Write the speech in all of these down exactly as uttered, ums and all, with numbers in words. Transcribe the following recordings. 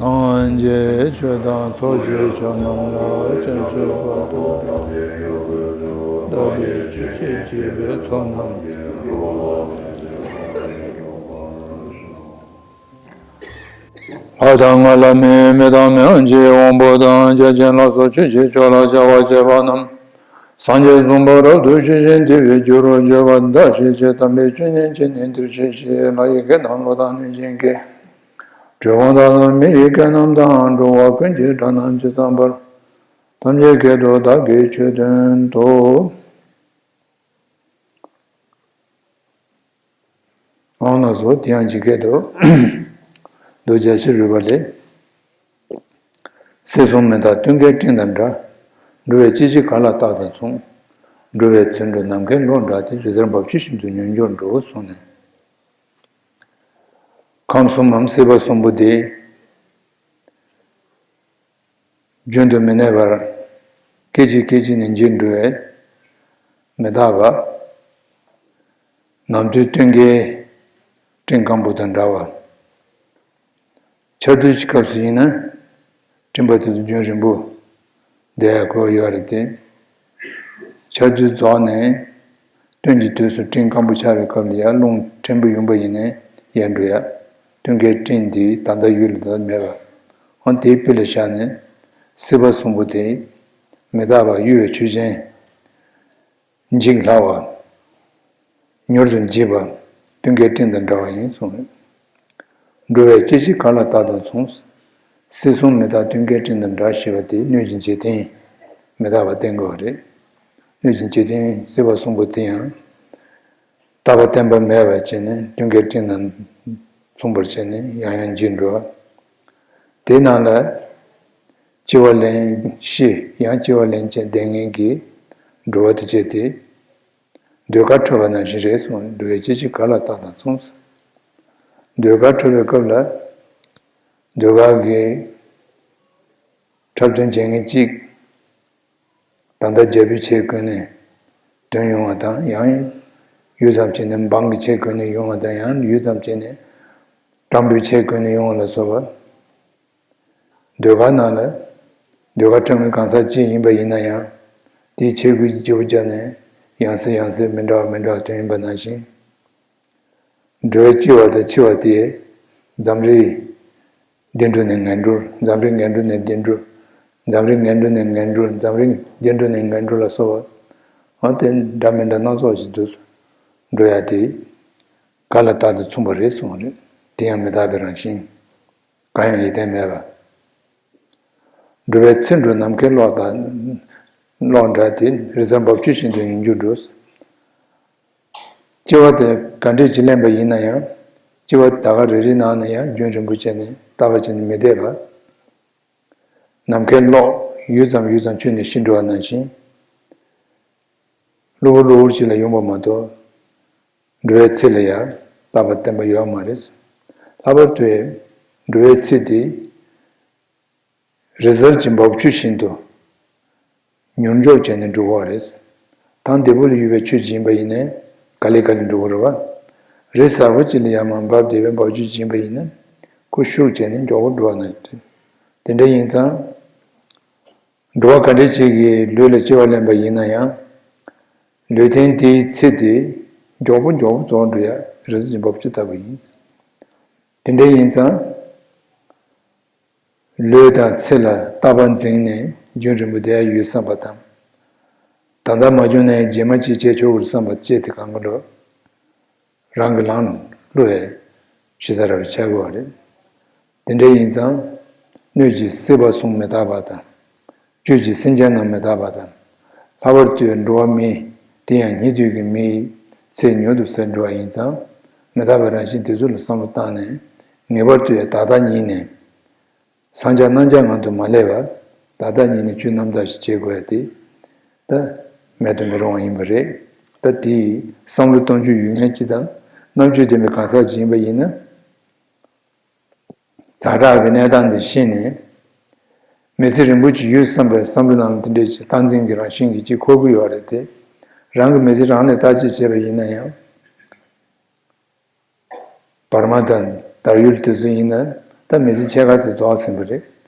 སངས་རྒྱས་ཆོས་དང་ཚོགས་ཀྱི་མཆོག་རྣམས་ལ། སྤྱན་རས་གཟིགས་དབང་ཕྱུག་གིས་བདག་གི་ཆོས་ཀྱི་རྒྱལ་པོའི་ཚོགས་རྣམས། ལྷ་དང་ལྷ་མིན་མི་དང་མི་དབང་ཆེན་དབང་པོ་དང་། བརྒྱ་བྱིན་ལ་སོགས་ཆོས་ཀྱི་མཆོག་ལ་ཕྱག་འཚལ་བ་རྣམས། སངས་རྒྱས་གསུངས་པ་རབ་ཏུ་ཞི་ཞིང་བདེ་བའི་རྒྱུ་རུ་གྱུར་པ། བདག་གིས་ཆོས་དམ་པའི་ཆོས་ཉན་བྱས་ནས། འདིར་གཤེགས་ཤིག། ལྷ་ཡི་སྐད་དང་ཀླུ་དང་གནོད་སྦྱིན་སྐད། གྲུལ་བུམ་དག་དང་མི་ཡི་སྐད་རྣམས་དང་། འགྲོ་བ་ཀུན་གྱི་སྒྲ་རྣམས་ཇི་ཙམ་པར། ཐམས་ཅད་སྐད་དུ་བདག་གིས་ཆོས་བསྟན་ཏོ། འོང་ལགས་སོ། དེ་ཡང་ཇི་སྐད་དུ། མདོ་རྒྱ་ཆེར་རོལ་པ་ལས། སྲིད་གསུམ་མི་རྟག་སྟོན་ཀའི་སྤྲིན་དང་འདྲ། འགྲོ་བའི་སྐྱེ་འཆི་གང་ལ་བརྟགས་དང་མཚུངས། འགྲོ་བའི་ཚེ་འགྲོ་ནམ་མཁའི་གློག་འདྲ་སྟེ། རི་གཟར་འབབ་ཆུ་བཞིན་དུ་མྱུར་མགྱོགས་འགྲོ་གསུངས་ནས། ཁམས་གསུམ་མམ་སྲིད་པ་གསུམ་པོ་དེ། རྒྱུན་དུ་མི་གནས་པར། སྐད་ཅིག་སྐད་ཅིག་ནས་འཇིག་འགྲོ་བའི་མི་རྟག་པ། ནམ་དུས་སྟོན་ཀའི་སྤྲིན་སྐམ་པོ་དང་འདྲ་བ། ཆར་དུས་ཀྱི་སྐབས་སུ་ཡིན་ན། སྤྲིན་པ་དེ་ཚོ་རྒྱུན་རིང་པོ་བསྡད་ཡ་ཁོ་ཡོད་རེད་དེ། ཆར་དུས་རྫོགས་ནས། སྟོན་གྱི་དུས་སུ་སྤྲིན་སྐམ་པོ་ཆགས་པའི་སྐབས་ལ་ཡར་རླུང་ཕྲན་བུ་ཡོང་པ་ཡིན་ནའི་ཡལ་འགྲོ་ཡ། སྟོན་ཀའི་སྤྲིན་འདི་ད་ལྟ་ཡུལ་ལ་ད་ལྟ་མེད་པ། འོ་དེའི་དཔེ་ལ་བཞག་ནས། སྲིད་པ་གསུམ་པོ་དེ། མི་རྟག་པ་གཡོ་བའི་ཆོས་ཅན། འཇིག་སླ་བ། མྱུར་དུ་འཇིག་པ། སྟོན་ཀའི་སྤྲིན་དང་འདྲ་བ་ཡིན་གསུངས་རེད། འགྲོ་བའི་སྐྱེ་འཆི་གང་ལ་བརྟགས་དང་མཚུངས། སྲིད་གསུམ་མི་རྟག་སྟོན་ཀའི་སྤྲིན་དང་འདྲ་ཞེས་པ་དེ་སྣོད་ཀྱི་འཇིག་རྟེན་མི་རྟག་པ་བསྟན་དགོས་པ་རེད། སྣོད་ཀྱི་འཇིག་རྟེན་སྲིད་པ་གསུམ་པོ་དེ་ཡང་། རྟག་པ་བརྟན་པ་མེད་པར་བྱས་ནས་སྟོན་ཀའི་སྤྲིན་དང་མཚུངས་པར་བྱས་ནས་ཡང་ཡང་འཇིག་འགྲོ་བ། དེ་རྣམས་ལ། སྐྱེ་བ་ལེན་ཤེས་ཡང་སྐྱེ་བ་ལེན་བྱེད་ལྡན་ངེས་ཀྱི་འགྲོ་བ་དེ་བྱས་ཏེ། ཟློས་གར་འཁྲབ་པ་ནང་བཞིན་རེད་གསུངས། འགྲོ་བའི་སྐྱེ་འཆི་གང་ལ་བརྟགས་དང་མཚུངས། ཟློས་གར་འཁྲབ་པའི་སྐབས་ལ། ཟློས་གར་གྱི་འཁྲབ་སྟོན་བྱེད་མཁན་གཅིག་ད་ལྟ་རྒྱལ་པོའི་ཆས་གོན་ནས་ཐོན་ཡོང་བ་དང་། ཡང་ཡུད་ཙམ་བྱས་ནས་འབངས་ཀྱི་ཆས་གོན་ནས་ཡོང་བ་དང་། ཡང་ཡུད་ཙམ་བྱས་ནས་སྤྲང་པོའི་ཆས་གོན་ནས་ཡོང་བ་ལ་སོགས་པ། ཟློས་གར་ནང་ལ། ཟློས་གར་འཁྲབ་མཁན་གང་ཟག་གཅིག་ཡིན་པ་ཡིན་ན་ཡང་། དེའི་ཆས་གོས་ཀྱི་བརྗེ་པོ་བརྒྱབ་ནས་ཡང་སེ་ཡང་སེ་མི་འདྲ་བ་མི་འདྲ་བ་ཐོན་ཡིན་པ་ནང་བཞིན། འགྲོ་བའི་སྐྱེ་བ་དང་འཆི་བ་དེ། འཛམ་རིག་འདི་འགྲོ་ནས་ངན་འགྲོར། འཛམ་རིག་ངན་འགྲོ་ནས་འདི་འགྲོར། འཛམ་རིག་ངན་འགྲོ་ནས་ངན་འགྲོར། འཛམ་རིག་འདི་འགྲོ་ནས་ངན་འགྲོར་ལ་སོགས་པ། འོ་དེ་འདྲ་མི་འདྲ་སྣ་ཚོགས་ཤིག་འདུག་འགྲོ་ཡ་དེ། ག་ལ་བརྟགས་ཏེ་མཚུངས་པ་རེད་གསུངས་པ་རེད། དེ་ཡང་མི་རྟག་པའི་རང་བཞིན། གང་ཡང་ཡིད་བརྟན་མེད་པ། འགྲོ་བའི་ཚེ་འགྲོ་ནམ་མཁའི་གློག་དང་། གློག་འདྲ་སྟེ། རི་གཟར་འབབ་ཆུ་བཞིན་དུ་མྱུར་མགྱོགས་འགྲོ། སྐྱེ་བ་དེ་ག་འདྲས་ཅིག་ལེན་པ་ཡིན་ན་ཡང་། སྐྱེ་བ་ད་ག་རེ་རེའི་ནང་ན་ཡང་རྒྱུན་རིང་པོ་བྱས་ནས་རྟག་པ་བྱས་ནས་མི་བསྡད་པ། ནམ་མཁའི་གློག་ཡུད་ཙམ་ཡུད་ཙམ་ཆུད་ནས་ཤི་འགྲོ་བ་ནང་བཞིན། གློ་བུར་གློ་བུར་ཅིག་ལ་ཡོང་བ་མ་གཏོགས། འགྲོ་བའི་ཚེ་ལ་ཡང་རྟག་པ་བརྟན་པ་ཡོད་མ་རེད། ལྷག་པར་དུ་འགྲོ་བའི་ཚེ་དེ་རི་གཟར་གྱི་འབབ་ཆུ་བཞིན་དུ་མྱུར་མགྱོགས་བྱས་ནས་འགྲོ་གི་རེད། ཐང་རྡེ་བུ་ལ་ཡོད་པའི་ཆུ་ཅིག་ཡིན་པ་ཡིན་ནའི་ག་ལེ་ག་ལེ་འགྲོ་གི་རེད་བ། རི་གཟར་པོ་ཅིག་ལ་ཡར་མར་འབབ་བསྡད་པའི་འབབ་ཆུ་ཅིག་ཡིན་པ་ཡིན་ན་ཁོ་ཤུགས་བྱས་ནས་མགྱོགས་པོ་འགྲོ་བ་ན། དེ་འདྲ་ཡིན་ཙང་། འགྲོ་བ་ག་འདྲ་ཅིག་གིས་ལུས་ལ་སྐྱེ་བ་ལེན་པ་ཡིན་ན་ཡང་། ལུས་རྟེན་དེའི་ཚེ་དེ་མགྱོགས་པོ་མགྱོགས་པོ་རྫོགས་འགྲོ་ཡ་རི་གཟར་གྱི་འབབ་ཆུ་ལྟ་བུ་ཡིན། དེ་འདྲ་ཡིན་ཙང་། ལུས་དང་ཚེ་ལ་རྟག་པ་འཛིན་ནས་རྒྱུན་རིང་པོ་བསྡད་ཡ་ཡོད་བསམ་པ་དང་། ད་ལྟ་མ་བྱུང་ན་ཡང་རྗེས་མ་ཅིག་བྱས་ཆོག་གི་རེད་བསམ་པ་བཅས་དེ་གང་གི་ལོ། རང་གི་ལང་བློ་ཡི་ཞེ་ས་ར་བའི་ཆ་དགོས་པ་རེད། དེ་འདྲ་ཡིན་ཙང་། སྣོད་ཀྱི་སྲིད་པ་གསུམ་མི་རྟག་པ་དང་། བཅུད་ཀྱི་སེམས་ཅན་རྣམས་མི་རྟག་པ་དང་། ལྷག་པར་དུ་འགྲོ་བ་མི་དེ་ཡང་ཉེ་དུས་ཀྱི་མི་ཡི་ཚེ་མྱུར་དུ་ཟད་འགྲོ་བ་ཡིན་ཙང་། མི་རྟག་པའི་རང་བཞིན་དེ་ཚོ་ལ་བསམ་བློ་བཏང་ནས་ངེས་པར་དུ་ཡང་ད་ལྟ་ཉིད་ནས། སངས་རྒྱས་རྣམ་བསྐྱར་ངང་དུ་མ་སླེབས་པར་ད་ལྟ་ཉིད་ནས་ཆོས་རྣམ་དག་ཞིག་བྱེད་དགོས་ཡ་དེ་ད་མེད་དུ་མི་རུང་བ་ཡིན་པ་རེད། ད་དེ་བསམ་བློ་གཏོང་རྒྱུ་ཡོད་མཁན་གཅིག་དང་རྣམ་དཔྱོད་ལྡན་པའི་གང་ཟག་ཅིག་ཡིན་པ་ཡིན་ན། ཛ་དྲག་གི་གནས་སྟངས་འདི་ཤེས་ནས། མི་ཚེ་རིང་པོ་ཅིག་ཡོད་བསམ་པའི་བསམ་བློ་ནང་ལ་དེ་འདྲའི་ཅིག་སྟངས་འཛིན་གྱི་རང་བཞིན་གྱི་ཅིག་འཁོར་གྱི་ཡོད་རེད་དེ། རང་གི་མི་ཚེ་རང་ལ་བརྟག་དཔྱད་བྱས་པ་ཡིན་ན་ཡང་། བར་མ་དང་དར་ཡུལ་དེ་ཚོ་ཡིན་ན། ད་མི་ཚེ་ཕྱེད་ཀ་ཙམ་རྫོགས་ཟིན་པ་རེད།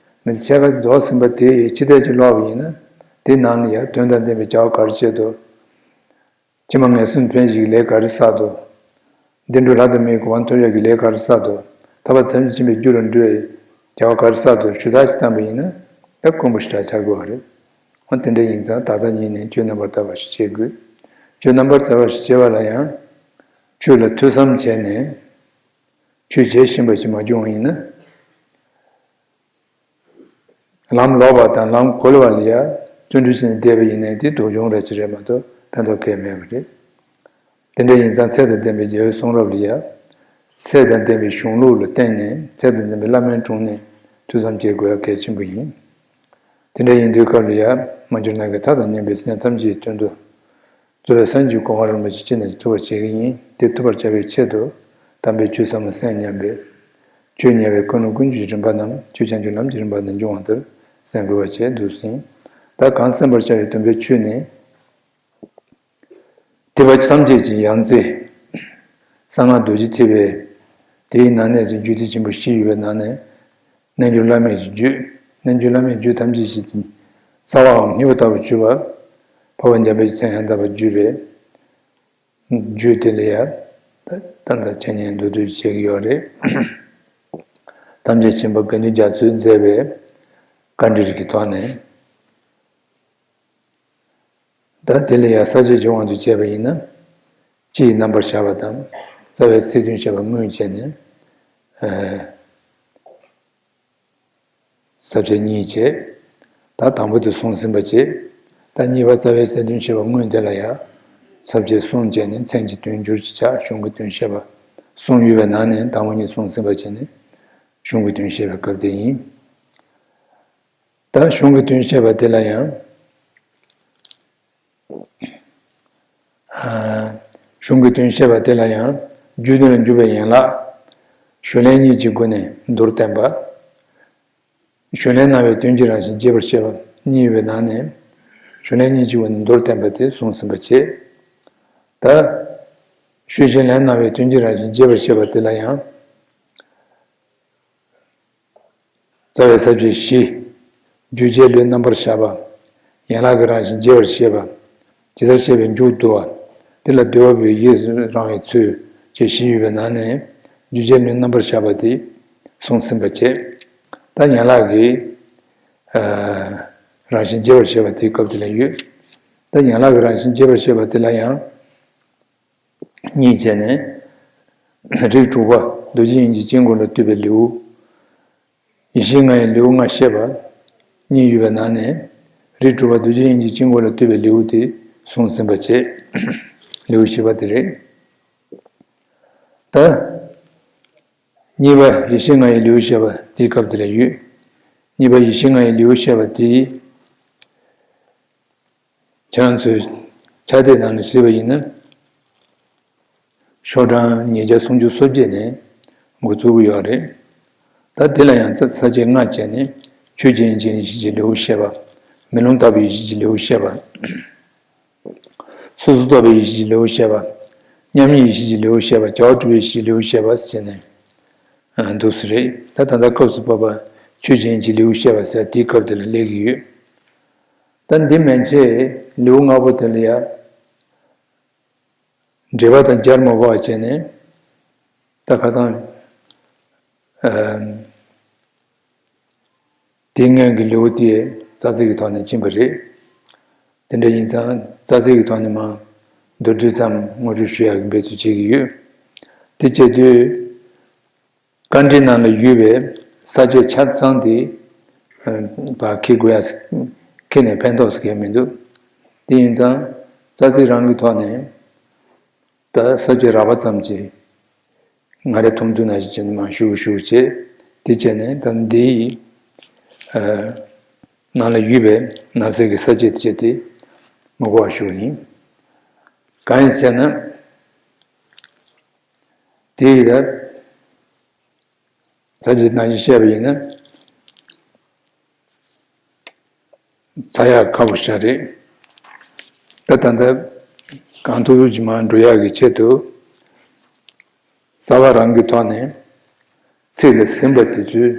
མི་ཚེ་ཕྱེད་ཀ་ཙམ་རྫོགས་ཟིན་པ་དེ་ཕྱི་བལྟས་ཀྱིས་ཀློག་པ་ཡིན་ན། དེའི་ནང་ལ་ཡང་དོན་དང་ལྡན་པའི་བྱ་བ་ག་རེ་བྱས་འདུག་ཕྱི་མ་ངན་སོང་འཕེན་ཞིག་ལས་ག་རེ་བསགས་འདུག་བདེ་འགྲོ་ལྷ་དང་མིའི་གོ་འཕང་ཐོབ་ཡག་གི་ལས་ག་རེ་བསགས་འདུག་ཐར་པ་ཐམས་ཅད་མཁྱེན་པའི་རྒྱུ་ལ་འགྲོ་བའི་བྱ་བ་ག་རེ་བསགས་འདུག་ཞུ་དག་ཅིག་བཏང་པ་ཡིན་ན། ད་དཀོན་པོ་ཞེ་དྲག་ཆགས་དགོས་པ་རེད། འོ་དེ་འདྲ་ཡིན་ཙང་ད་ལྟ་ཉིད་ནས་ཆོས་རྣམ་པར་དག་པ་ཞིག་བྱེད་དགོས། ཆོས་རྣམ་པར་དག་པ་ཞིག་བྱེད་པ་ལ་ཡང་། ཆོས་ལ་ཐོས་བསམ་བྱས་ནས་ཆོས་བྱེད་བཞིན་པ་ཞིག་མ་བྱུང་བ་ཡིན་ན། ལམ་ལོག་པ་དང་ལམ་གོལ་བ་ལ་ཡང་བརྩོན་འགྲུས་བྱས་ནས་བསྡད་པ་ཡིན་ནའི་དེ་སྡུག་སྦྱོང་ར་ཅིག་རེད་མ་གཏོགས་ཕན་ཐོགས་གང་ཡང་མེད་པ་རེད། དེ་འདྲ་ཡིན་ཙང་ཚེ་དང་ལྡན་པའི་རྒྱལ་བའི་གསུང་རབ་ལ་ཡང་། ཚེ་དང་ལྡན་པའི་གཞུང་ལུགས་ལ་བརྟེན་ནས་ཚེ་དང་ལྡན་པའི་བླ་མའི་དྲུང་ནས་ཐོས་བསམ་བྱེད་དགོས་ཡ་གལ་ཆེན་པོ་ཡིན། དེ་འདྲ་ཡིན་དུས་སྐབས་ལ་ཡང་མ་གྱུར་ནམ་མཁའི་མཐའ་དང་མཉམ་པའི་སེམས་ཐམས་ཅད་ཀྱི་དོན་དུ། རྩོལ་བའི་སངས་རྒྱས་གོ་འཕང་རིན་པོ་ཆེ་ཅི་ནས་ཐོབ་པར་བྱེད་ཀྱི་ཡིན། དེ་ཐོབ་པར་བྱ་བའི་ཆེད་དུ་དམ་པའི་ཆོས་ཟབ་མོ་གསན་སྙམ་པའི། ཆོས་ཉན་པའི་ཀུན་སློང་ཀུན་སྤྱོད་ཀྱི་རིམ་པ་རྣམས་ཆོས་ཀྱང་སྤྱོད་ལམ་གྱི་རིམ་པ་དང་འབྱུང་བ་ལྟར་གསན་དགོས་པ་བཅས་འདུག་ཟིན། ད་གང་གསན་པར་བྱ་བའི་དམ་པའི་ཆོས་ནི། ཐེག་པ་ཐམས་ཅད་ཀྱི་ཡང་རྩེ། གསང་སྔགས་རྡོ་རྗེ་ཐེག་པའི། དེའི་ནང་ནས་ཀྱང་རྒྱུད་སྡེ་ཆེན་པོ་བཞི་ཡོད་པའི་ནང་ནས། རྣལ་འབྱོར་བླ་མེད་ཀྱི་རྒྱུད། རྣལ་འབྱོར་བླ་མེད་རྒྱུད་ཐམས་ཅད་ཀྱི་རྩ་བའམ་སྙིང་པོ་ལྟ་བུར་གྱུར་པ། འཕགས་པ་འཇམ་དཔལ་གྱི་མཚན་ཡང་དག་པར་བརྗོད་པའི་རྒྱུད་དེ་ལ་ཡང་ད་ལྟ་འཆད་ཉན་མདོར་བསྡུས་བྱེད་ཀྱི་ཡོད་རེད། ཐམས་ཅད་མཁྱེན་པ་དགེ་འདུན་རྒྱ་མཚོས་མཛད་པའི་བཀའ་འགྲེལ་གྱི་ཐོག་ནས། ད་དེ་ལ་ཡང་ས་བཅད་ཀྱི་དབང་དུ་བྱས་པ་ཡིན་ན། སྤྱི་ཡི་རྣམ་པར་བཞག་པ་དང་། རྩ་བའི་ཚིག་དོན་བཤད་པ་སྔོན་བྱས་ནས། ཨ། ས་བཅད་གཉིས་བྱས། ད་དང་པོ་དེ་གསུངས་ཟིན་པ་བྱས། ད་གཉིས་པ་རྩ་བའི་ཚིག་དོན་བཤད་པ་སྔོན་དེ་ལ་ཡང་། ས་བཅད་གསུམ་བྱས་ནས་མཚན་གྱི་དོན་སྦྱོར་གྱི་ཆ་གཞུང་གི་དོན་བཤད་པ་གསུམ་ཡོད་པའི་ནང་ནས་དང་པོ་གཉིས་གསུངས་ཟིན་པ་བྱས་ནས་གཞུང་གི་དོན་བཤད་པའི་སྐབས་དེ་ཡིན། ད་གཞུང་གི་དོན་བཤད་པ་དེ་ལ་ཡང་། ཨ། གཞུང་གི་དོན་བཤད་པ་དེ་ལ་ཡང་རྒྱུད་དོན་ལ་འཇུག་པའི་ཡན་ལག་ཞུས་ལན་གཉིས་ཀྱི་སྒོ་ནས་མདོར་བསྟན་པ། ཞུས་ལན་རྣ་བའི་དོན་གྱི་རང་བཞིན་རྒྱས་པར་བཤད་པ་གཉིས་ཡོད་པའི་ནང་ནས་ཞུས་ལན་གཉིས་ཀྱི་སྒོ་ནས་མདོར་བསྟན་པ་དེ་གསུངས་ཟིན་པ་བྱས། ད་ཞུས་ལན་རྣ་བའི་དོན་གྱི་རང་བཞིན་རྒྱས་པར་བཤད་པ་དེ་ལ་ཡང་། རྩ་བའི་ས་བཅད་བཞི། རྒྱུད་བྱས་ལུས་རྣམ་པར་བཞག་པ། ཡན་ལག་གི་རང་བཞིན་རྒྱས་པར་བཤད་པ། ཇི་ལྟར་བཤད་པའི་མཇུག་བསྡུ་བ། དེ་ལ་བསྡུ་བ་པོའི་ཡིད་རང་བའི་ཚུལ་བཅས་བཞི་ཡོད་པའི་ནང་ནས་རྒྱུད་བྱས་ལུས་རྣམ་པར་བཞག་པ་དེ་གསུངས་ཟིན་པ་བྱས། ད་ཡན་ལག་གི་ཨ། རང་བཞིན་རྒྱས་པར་བཤད་པ་དེའི་སྐབས་དེ་ལ་ཡོད། ད་ཡན་ལག་གི་རང་བཞིན་རྒྱས་པར་བཤད་པ་དེ་ལ་ཡང་། གཉིས་བྱས་ནས། རིགས་དྲུག་པ་རྡོ་རྗེ་དབྱིངས་ཀྱི་དཀྱིལ་འཁོར་ལ་ལྟོས་པའི་ལེའུ། ཡེ་ཤེས་ལྔ་ཡི་ལེའུ་ལྔ་བཤད་པ་གཉིས་ཡོད་པའི་ནང་ནས། རིགས་དྲུག་པ་རྡོ་རྗེ་དབྱིངས་ཀྱི་དཀྱིལ་འཁོར་ལ་ལྟོས་པའི་ལེའུ་དེ་གསུངས་ཟིན་པ་བྱས། ལེའུ་བཞི་པ་དེ་རེད། ད། གཉིས་པ་ཡེ་ཤེས་ལྔ་ཡི་ལེའུ་བཤད་པ་དེའི་སྐབས་དེ་ལ་ཡོད། གཉིས་པ་ཡེ་ཤེས་ལྔ་ཡི་ལེའུ་བཤད་པ་དེ། ཁྱེད་རང་ཚོས་ཕྱག་དེབ་ནང་ལ་གཟིགས་པ་ཡིན་ན། ཤོག་གྲངས་ཉིས་བརྒྱ་སུམ་ཅུ་སོ་བརྒྱད་ནས་འགོ་བཙུགས་ཀྱི་ཡོད་རེད། ད་དེ་ལ་ཡང་ས་བཅད་ལྔ་བྱས་ནས་ཆོས་ཅན་ཡེ་ཤེས་ཀྱི་ལེའུ་བཤད་པ། མེ་ལོང་ལྟ་བུའི་ཡེ་ཤེས་ཀྱི་ལེའུ་བཤད་པ། སོ་སོར་རྟོག་པའི་ཡེ་ཤེས་ཀྱི་ལེའུ་བཤད་པ། མཉམ་ཉིད་ཡེ་ཤེས་ཀྱི་ལེའུ་བཤད་པ། བྱ་བ་གྲུབ་པའི་ཡེ་ཤེས་ཀྱི་ལེའུ་བཤད་པ་ཟེར་ནས། ཨ། འདུག་སེ་རེད། ད་ད་ལྟ་སྐབས་སུ་བབ་པ་ཆོས་ཅན་གྱི་ལེའུ་བཤད་པ་ཟེར་དེའི་སྐབས་དེ་ལ་སླེབས་ཀྱི་ཡོད། ད་འདི་མན་ཆད་ལེའུ་ལྔ་པོ་དེ་ལ་ཡང་འགྲེལ་པ་དང་སྦྱར་མ་དགོས་པ་བྱས་ནས། ད་ཁ་སང་། ཨ། དེ་སྔོན་གྱི་ལེའུ་དེ་རྩ་ཚིག་གི་ཐོག་ནས་ཕྱིན་པ་རེད། དེ་འདྲ་ཡིན་ཙང་རྩ་ཚིག་གི་ཐོག་ནས་མར་མདོར་བསྡུས་ཙམ་ངོ་སྤྲོད་ཞུ་ཡག་གི་འབད་རྩོལ་བྱེད་ཀྱི་ཡོད། དེ་བྱེད་དུས། བཀའ་འགྲེལ་ནང་ལ་ཡོད་པའི་ས་བཅད་ཆ་ཚང་དེ་ཕར་འཁྱེར་དགོས་ཡ། འཁྱེར་ནས་ཕན་ཐོགས་ཟེར་མཁན་མི་འདུག་དེ་ཡིན་ཙང་རྩ་ཚིག་རང་གི་ཐོག་ནས་ད་ས་བཅད་རགས་པ་ཙམ་ཅིག་ང་རའི་མཐོང་ཚུལ་ནང་བཞིན་བྱས་ནས་མར་ཞུ་ཞུ་བྱས། དེ་བྱས་ནས་ད་འདིའི་ནང་ལ་ཡོད་པའི་ནང་གསེས་ཀྱི་ས་བཅད་དེ་བྱས་ཏེ་མ་གོ་བ་ཞུ་བ་ཡིན། གང་ཡིན་ཟེར་ན། དེ་ཡི་ད། ས་བཅད་ནང་བཞིན་བཤད་པ་ཡིན་ན། ཚར་ཡག་ཁག་པོ་ཞིག་རེད། ད་ད་ལྟ་གང་ཐུབ་ཐུབ་ཀྱིས་མར་འགྲོ་ཡག་གི་ཆེད་དུ། རྩ་བ་རང་གི་ཐོག་ནས། ཐིག་ལ་ཟིན་པ་དེ་ཚོའི་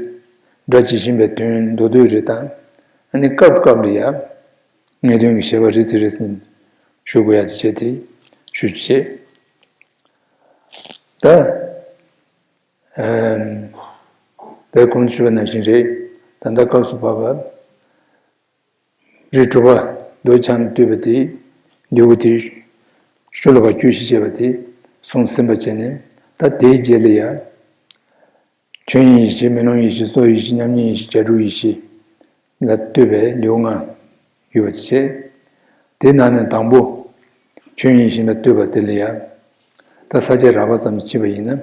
སྒྲ་ཇི་བཞིན་པའི་དོན་མདོར་བསྡུས་རེ་དང་། ཨ་ནི་སྐབས་སྐབས་ལ་ཡང་ངེས་དོན་གྱི་བཤད་པ་རེ་ཚེ་རེ་ཚེ་ཞུ་དགོས་ཡ་དེ་བྱས་ཏེ་ཞུ་ཆེད། ད། ཨམ། ད་གོང་དུ་ཞུས་པ་ནང་བཞིན་རེད། ད་ལྟ་སྐབས་སུ་བབ་པ། རིགས་དྲུག་པ་མདོ་ཆ་ནས་བསྡུས་པ་དེ། ལེའུ་དེ་ཤོ་ལོ་ཀ་བཅུ་བཞི་བྱས་པ་དེ་གསུངས་ཟིན་པ་བྱས་ནས། ད་དེའི་རྗེས་ལ་ཡང་ཆོས་དབྱིངས་ཡེ་ཤེས། མེ་ལོང་ཡེ་ཤེས། སྲོག་ཡེ་ཤེས། མཉམ་ཉིད་ཡེ་ཤེས། བྱ་གྲུབ་ཡེ་ཤེས་ལ་ལྟོས་པའི་ལེའུ་ལྔ་ཡོད་པ་བྱས། དེ་ནང་ནས་དང་པོ་ཆོས་དབྱིངས་ཡེ་ཤེས་ལ་ལྟོས་པ་དེ་ལ་ཡང་། ད་ས་བཅད་རགས་པ་ཙམ་ཕྱེས་པ་ཡིན་ན།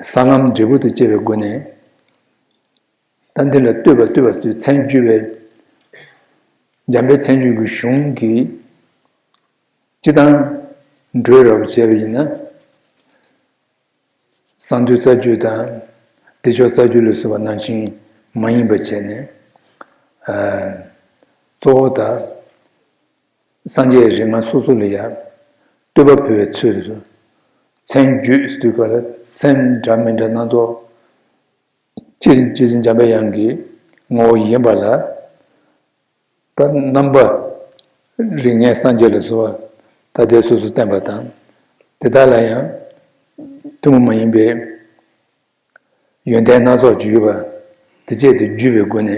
ས་ལམ་འབྲས་བུ་དང་བཅས་པའི་སྒོ་ནས། ད་འདི་ལ་ལྟོས་པ་ལྟོས་པ་ཚོས་མཚན་བརྗོད་པའི། འཇམ་དཔལ་མཚན་བརྗོད་ཀྱི་གཞུང་གི་སྤྱི་དང་འགྲོས་རབ་བྱས་པ་ཡིན་ན། གསང་འདུས་རྩ་རྒྱུད་དང་བདེ་མཆོག་རྩ་རྒྱུད་ལ་སོགས་པ་ནང་བཞིན་མ་ཡིན་པ་བྱས་ནས། ཨ། གཙོ་བོ་ད་སངས་རྒྱས་རིགས་ལྔ་སོ་སོ་ལ་ཡང་བསྟོད་པ་ཕུལ་བའི་ཚུལ་དུ། མཚན་བརྗོད་ཟེར་དུས་སྐབས་ལ་མཚན་འདྲ་མི་འདྲ་སྣ་ཚོགས། སྤྱིར་རྗེ་བཙུན་འཇམ་པའི་དབྱངས་ཀྱི་ངོ་བོ་ཡིན་པ་ལ། ད་རྣམ་པ་རིགས་ལྔའི་སངས་རྒྱས་ལ་སོགས་པ་ད་ལྟའི་སོ་སོ་བསྟན་པ་དང་། དེ་དག་ལ་ཡང་ཐུན་མོང་མ་ཡིན་པའི་ཡོན་ཏན་སྣ་ཚོགས་ཀྱི་ཡོད་པ་དེ་བཅས་དེ་བརྗོད་པའི་སྒོ་ནས་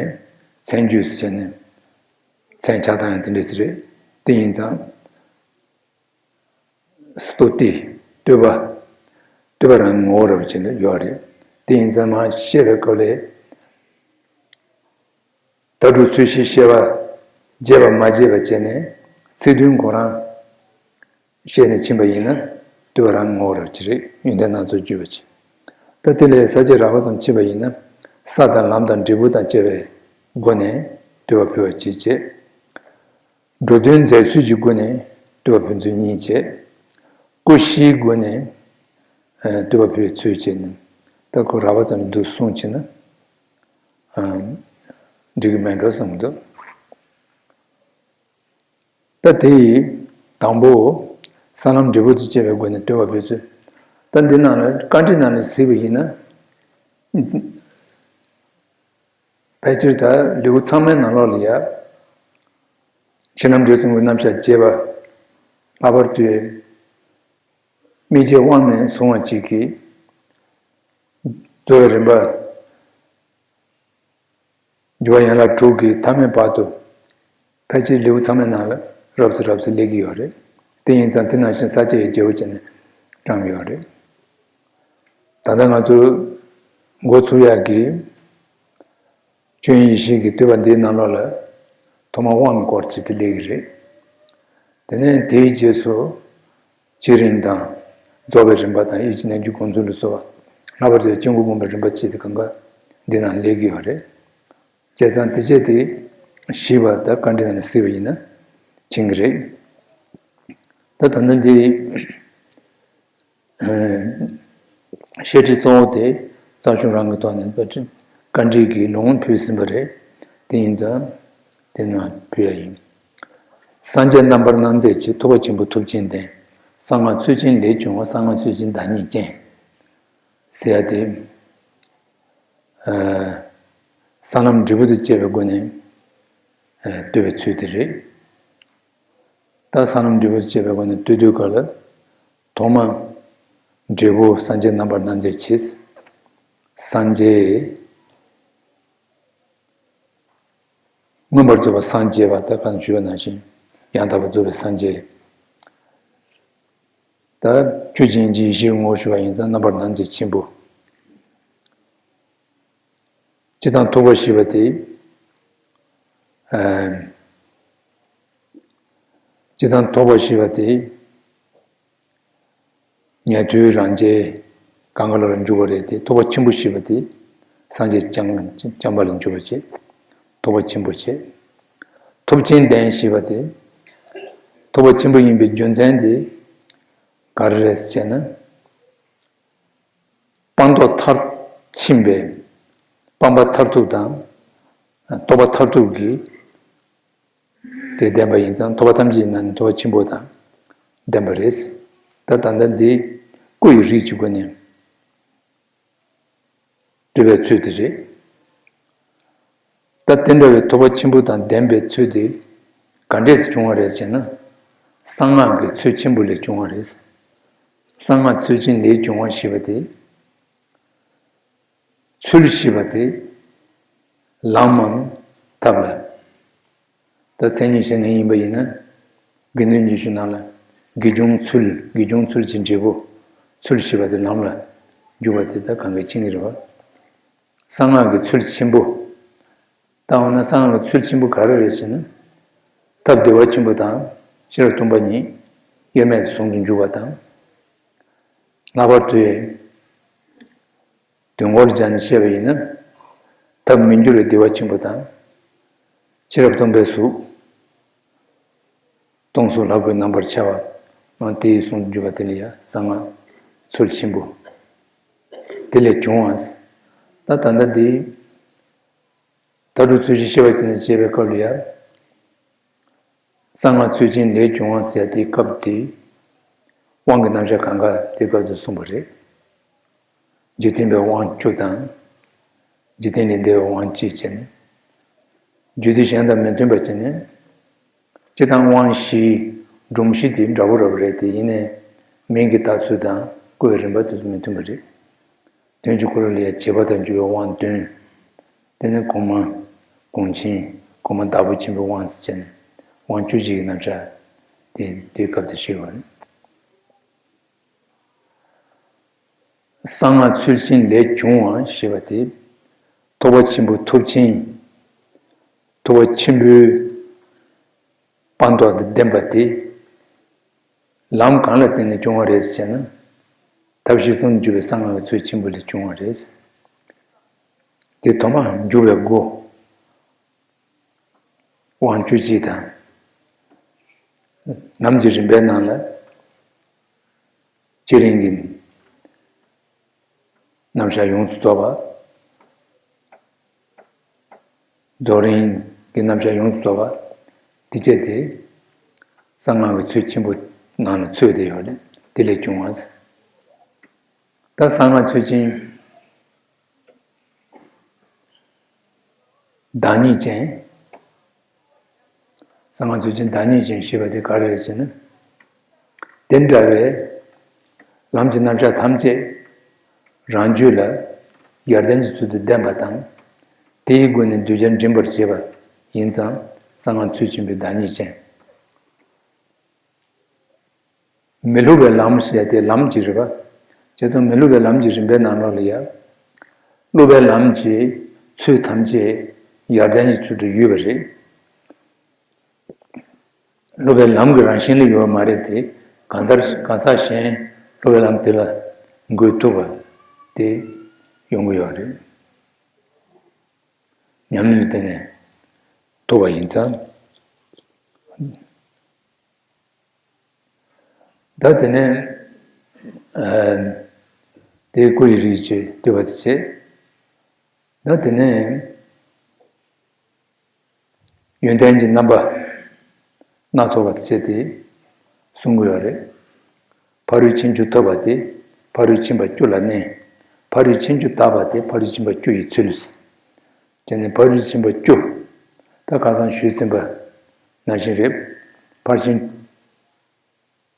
མཚན་བརྗོད་ཟེར་ནས་མཚན་ཆགས་སྟངས་ཡང་དེ་འདྲ་ཞིག་རེད། དེ་ཡིན་ཙང་། སྟོད་དེ་བསྟོད་པ། བསྟོད་པ་རང་ངོ་བོ་རབ་ཅིག་ལ་ཡོད་རེད། དེ་ཡིན་ཙང་མ་བཤད་པའི་སྐབས་ལས། ད་དྲུག་ཚུལ་བཞི་བཤད་པ་རྒྱས་པ་མ་བརྗེད་པ་བྱས་ནས་ཚིག་དོན་ཁོ་རང་བཤད་ནས་ཕྱིན་པ་ཡིན་ན་བསྟོད་པ་རང་ངོ་བོ་རབ་ཅིག་རེད། ཡོན་ཏན་སྣ་ཚོགས་བརྗོད་པ་ཅིག་ད་དེ་ལས་ས་བཅད་རགས་པ་ཙམ་ཕྱེས་པ་ཡིན་ན། ས་དང་ལམ་དང་འབྲས་བུ་དང་བཅས་པའི་སྒོ་ནས་བསྟོད་པ་ཕུལ་བ་ཅིག་བྱས། འགྲོ་དོན་མཛད་ཚུལ་གྱི་སྒོ་ནས་བསྟོད་པ་ཕུལ་ཚུལ་གཉིས་བྱས། ཀུ་ཤིའི་སྒོ་ནས་ཨ་བསྟོད་པ་ཕུལ་ཚུལ་བྱས་ནས། ད་ཁོ་རགས་པ་ཙམ་འདུག་གསུངས་ཕྱིན་ན་ཨ་འགྲིག་གི་མེད་འགྲོ་བསམ་གྱི་འདུག་ད་དེ་ཡི་དང་པོ་ས་ལམ་འབྲས་བུ་དང་བཅས་པའི་སྒོ་ནས་བསྟོད་པ་ཕུལ་ཚུལ། ད་འདི་ནང་ལ་བཀའ་འདྲི་ནང་ལ་གཟིགས་པ་ཡིན་ན། ཕལ་ཆེར་ད་ལེའུ་ཚང་མའི་ནང་ལོགས་ལ་ཡ། ཕྱི་ནང་འབྲེལ་གསུམ་གྱི་རྣམ་གཞག་རྒྱས་པ། ལྷག་པར་དུ་སྨིན་བྱེད་དབང་ནས་བཟུང་བ་གཅིག་གིས་རྫོགས་པའི་རིམ་པ། འགྱུ་བ་ཡན་ལག་དྲུག་གི་མཐའ་མའི་བར་དུ། ཕལ་ཆེར་ལེའུ་ཚང་མའི་ནང་ལ་རབ་ཏུ་རབ་ཏུ་སླེབས་ཀྱི་ཡོད་རེད། དེ་ཡིན་ཙང་དེ་ནང་བཞིན་ས་བཅད་ཡང་རྒྱས་པོ་བྱས་ནས་བགྲངས་ཡོད་རེད། ད་ལྟ་ང་ཚོ་འགོ་ཚུགས་ཡག་གི་ཆོས་དབྱིངས་ཡེ་ཤེས་ཀྱི་བསྟོད་པ་འདིའི་ནང་ལོགས་ལ་ཐོག་མར་དབང་གི་སྐོར་ཅིག་དེ་སླེབས་ཀྱི་རེད། དེ་ནས་དེའི་རྗེས་སུ་བྱེད་རིམ་དང་། རྫོགས་པའི་རིམ་པ་དང་། ཡིད་ཀྱི་རྣལ་འབྱོར་སྒོམ་ཚུལ་ལ་སོགས་པ། ལྷག་པར་དུ་སྐྱེ་འགོག་སྒོམ་པའི་རིམ་པ་བཅས་དེ་གང་ག་འདི་ནང་སླེབས་ཀྱི་ཡོད་རེད། བྱས་ཙང་དེ་བྱས་དེ་ཞིབ་པ་ད་བཀའ་འདྲི་ནང་ནས་གཟིགས་པ་ཡིན་ན་མཁྱེན་གྱི་རེད། ད་ད་ལྟ་འདི་བཤད་ཁྲིད་གཙོ་བོ་དེ་རྩ་གཞུང་རང་གི་ཐོག་ནས་བཀའ་འདྲི་བཀའ་འདྲི་གི་ལུང་ཕུལ་ཟིན་པ་རེད། དེ་ཡིན་ཙང་དེ་ནང་ཕུལ་ཡ་ཡིན། སངས་རྒྱས་རྣམ་པར་སྣང་མཛད་ཆེ། ཐུབ་པ་ཆེན་པོ་ཐུབ་ཆེན་ལྡན། གསང་སྔགས་ཚུལ་ཆེན་ལས་བྱུང་བ། གསང་སྔགས་ཚུལ་ཆེན་བདག་ཉིད་ཅན། ཟེར་ཡ་དེ། ཨ། ས་ལམ་འབྲས་བུ་དང་བཅས་པའི་སྒོ་ནས་ཨ་བསྟོད་པའི་ཚུལ་དེ་རེད། ད་ས་ལམ་འབྲས་བུ་དང་བཅས་པའི་སྒོ་ནས་བསྟོད་དུས་སྐབས་ལ། ཐོག་མ་འབྲས་བུ་སངས་རྒྱས་རྣམ་པར་སྣང་མཛད་ཆེ། སངས་རྒྱས། མངོན་པར་རྫོགས་པར་སངས་རྒྱས་པ། ད་གང་ཞུས་པ་ནང་བཞིན་ཡང་དག་པར་རྫོགས་པའི་སངས་རྒྱས། ད་ཆོས་ཅན་གྱི་ཡེ་ཤེས་ངོ་བོ་ཞུ་བ་ཡིན་ཙང་རྣམ་པར་སྣང་མཛད་ཆེན་པོ། སྤྱི་དང་ཐུབ་པ་ཞེས་པ་དེ། ཨ། སྤྱི་དང་ཐུབ་པ་ཞེས་པ་དེ། ཉན་ཐོས་རང་རྒྱལ་གང་ག་ལ་ལ་འཇུག་པ་རེད་དེ། ཐུབ་པ་ཆེན་པོ་ཞེས་པ་དེ་སངས་རྒྱས་བསྐྱངས་བསྐྱངས་པ་ལ་འཇུག་པ་བྱེད། ཐུབ་པ་ཆེན་པོ་བྱེད། ཐུབ་ཆེན་ལྡན་ཞེས་པ་དེ། ཐུབ་པ་ཆེན་པོ་ཡིན་པའི་རྒྱུ་མཚན་དེ་ག་རེ་རེད་ཟེར་ན། སྤངས་རྟོགས་མཐར་ཕྱིན་པའི་སྤངས་པ་མཐར་ཐུག་དང་། རྟོགས་པ་མཐར་ཐུག་གི་དེ་ལྡན་པ་ཡིན་ཙང་། ཐུབ་པ་ཐམས་ཅད་ཀྱི་ནང་ནས་ཐུབ་པ་ཆེན་པོ་དང་ལྡན་པ་རེད། ད་ད་ལྟ་འདི་སྐུ་ཡི་རིགས་ཀྱི་སྒོ་ནས་ འདོད་པའི་ཚུལ་དེ་རེད། ད་དེ་འདྲ་བའི་ཐོབ་པ་ཆེན་པོ་དང་ལྡན་པའི་ཚུལ་དེ་ག་འདྲས་སུ་བྱུང་བ་རེད་ཟེར་ན། གསང་སྔགས་ཀྱི་ཚུལ་ཆེན་པོ་ལས་བྱུང་བ་རེད། གསང་སྔགས་ཚུལ་ཆེན་ལས་བྱུང་བ་ཞེས་པ་དེ། ཚུལ་ཞེས་པ་དེ་ལམ་མམ་ཐབས་ལ། ད་མཚན་ཉིད་བཤད་མཁན་ཡིན་པ་ཡིན་ན། དགེ་འདུན་གྱི་ཆོས་ནང་ལ་དགེ་སྦྱོང་ཚུལ། དགེ་སྦྱོང་ཚུལ་གྱི་འབྲས་བུ། ཚུལ་ཞེས་པ་དེ་ལམ་ལ་འཇུག་པ་དེ་ད་གང་གི་ཆིངས་རེད་བ། གསང་སྔགས་ཀྱི་ཚུལ་ཆེན་པོ། ད་འོ་ན་གསང་སྔགས་ཀྱི་ཚུལ་ཆེན་པོ་ག་རེ་རེད་ཟེར་ན། ཐབས་བདེ་བ་ཆེན་པོ་དང་ཤེས་རབ་སྟོང་པ་ཉིད་དབྱེར་མེད་དུ་ཟུང་དུ་འཇུག་པ་དང་། ལྷག་པར་དུ་དོན་སྐོར་སྦྱར་ནས་བཤད་པ་ཡིན་ན། ཐབས་མི་འགྱུར་བའི་བདེ་བ་ཆེན་པོ་དང་། ཤེས་རབ་སྟོང་པའི་གཟུགས། སྟོང་གཟུགས་ལྷ་སྐུའི་རྣམ་པར་འཆར་བ། དེ་ཡི་ཟུང་དུ་འཇུག་པ་དེ་ལ་ཡང་གསང་སྔགས་ཚུལ་ཆེན་པོ། དེ་ལས་བྱུང་བ། ད་ད་ལྟ་འདི། མཐའ་དྲུག་ཚུལ་བཞི་བཤད་པ་ཅན་ཞེས་པའི་སྐབས་ལ་ཡང་། གསང་སྔགས་ཚུལ་ཆེན་ལས་བྱུང་བ་ཟེར་དེའི་སྐབས་དེ། དབང་གི་རྣམ་གཞག་གང་ག་དེའི་སྐབས་དུ་གསུངས་པ་རེད། རྗེས་མཐུན་པའི་དབང་བཅུ་དང་། རྗེས་མཐུན་ལས་འདས་པའི་དབང་བཅུ་བྱས་ནས། རྒྱུད་སྡེ་གཞན་དང་མི་མཐུན་པ་བྱས་ནས། སྤྱིར་བཏང་དབང་བཞི་སྒྲོམ་གཞི་དེ་འདྲ་བོ་འདྲ་བོ་རེད་དེ། ཡིན་ནའི་མིང་གི་བཏགས་ཚུལ་དང་བཀོལ་བའི་རིམ་པ་དེ་ཚོ་མི་མཐུན་པ་རེད། དོན་གྱི་འཁོར་ལོ་ལ་ཡང་བྱེད་པ་དང་འཇུག་པའི་དབང་བདུན། དེ་ནས་གོང་མ་གོང་ཆེན། གོང་མ་བདག་པོ་ཆེན་པོའི་དབང་ཟེར་ནས་དབང་བཅུ་གཅིག་གི་རྣམ་གཞག་དེ་དེའི་སྐབས་དེ་ཞུས་པ་རེད། གསང་སྔགས་ཚུལ་ཆེན་ལས་བྱུང་བ་ཞེས་པ་དེ། ཐོབ་པ་ཆེན་པོ་ཐོབ་ཆེན། ཐོབ་པ་ཆེན་པོའི་དཔང་རྟགས་དང་ལྡན་པ་དེ། ལམ་གང་ལ་བརྟེན་ནས་བྱུང་བ་རེད་ཟེར་ན། ཐབས་ཤེས་གསུམ་འཇུག་པའི་གསང་སྔགས་ཀྱི་ཚུལ་ཆེན་པོ་ལས་བྱུང་བ་རེད། དེ་ཐོག་མར་འཇུག་པའི་སྒོ། དབང་བཅུ་གཅིག་དང་། ལམ་གྱི་རིམ་པའི་ནང་ལ། བསྐྱེད་རིམ་གྱི་རྣམ་གཞག་ཡོངས་སུ་རྫོགས་པ། རྫོགས་རིམ་གྱི་རྣམ་གཞག་ཡོངས་སུ་རྫོགས་པ། དེ་བཅས་ཏེ། གསང་སྔགས་ཀྱི་ཚུལ་ཆེན་པོ་ནང་ལ་ཚུད་དེ་ཡོད་རེད། དེ་ལས་བྱུང་བ། ད་གསང་སྔགས་ཚུལ་ཆེན། བདག་ཉིད་ཅན། གསང་སྔགས་ཚུལ་ཆེན་བདག་ཉིད་ཅན་ཞེས་པ་དེ་ག་རེ་རེད་ཟེར་ན། དེ་འདྲ་བའི་ལམ་གྱི་རྣམ་གཞག་ཐམས་ཅད་རང་རྒྱུད་ལ་ཡར་ལྡན་གྱི་ཚུལ་དུ་ལྡན་པ་དང་། དེའི་སྒོ་ནས་གདུལ་བྱ་འདྲེན་པར་བྱེད་པ་ཡིན་ཙང་གསང་སྔགས་ཚུལ་ཆེན་པོའི་བདག་ཉིད་ཅན། མི་སློབ་པའི་ལམ་ཞེས་ཏེ་ལམ་གྱི་རིམ་པ། བྱས་ཙང་མི་སློབ་པའི་ལམ་གྱི་རིམ་པའི་ནང་ལོགས་ལ་ཡང་། སློབ་པའི་ལམ་གྱི་ཚུལ་ཐམས་ཅད་ཡར་ལྡན་གྱི་ཚུལ་དུ་ཡོད་པ་རེད། སློབ་པའི་ལམ་གྱི་རང་བཞིན་ལ་ཡོད་པ་མ་རེད་དེ། གང་ལྟར་གང་ཟག་གཞན་སློབ་པའི་ལམ་དེ་ལ་འགོད་ཐུབ་པ་དེ་ཡོང་གི་ཡོད་རེད། ཉམས་ལེན་དེ་ནས་ཐུབ་པ་ཡིན་ཙང་། ད་དེ་ནས་ཨ་དེའི་སྐུ་ཡི་རིགས་ཀྱི་བསྟོད་པ་དེ་བྱས། ད་དེ་ནས་ཡོན་ཏན་གྱི་རྣམ་པ་སྣ་ཚོགས་པ་དེ་བྱས་ཏེ་གསུང་གི་ཡོད་རེད། ཕ་རོལ་ཕྱིན་བཅུ་ཐོབ་པ་དེ་ཕ་རོལ་ཕྱིན་པ་བཅུ་ལ་གནས། ཕ་རོལ་ཕྱིན་བཅུ་དག་པ་དེ་ཕ་རོལ་ཕྱིན་པ་བཅུ་ཡི་ཚུལ། དེ་ནས་ཕ་རོལ་ཕྱིན་པ་བཅུ། ད་ཁ་སང་ཞུས་ཟིན་པ་ནང་བཞིན་རེད། ཕར་ཕྱིན་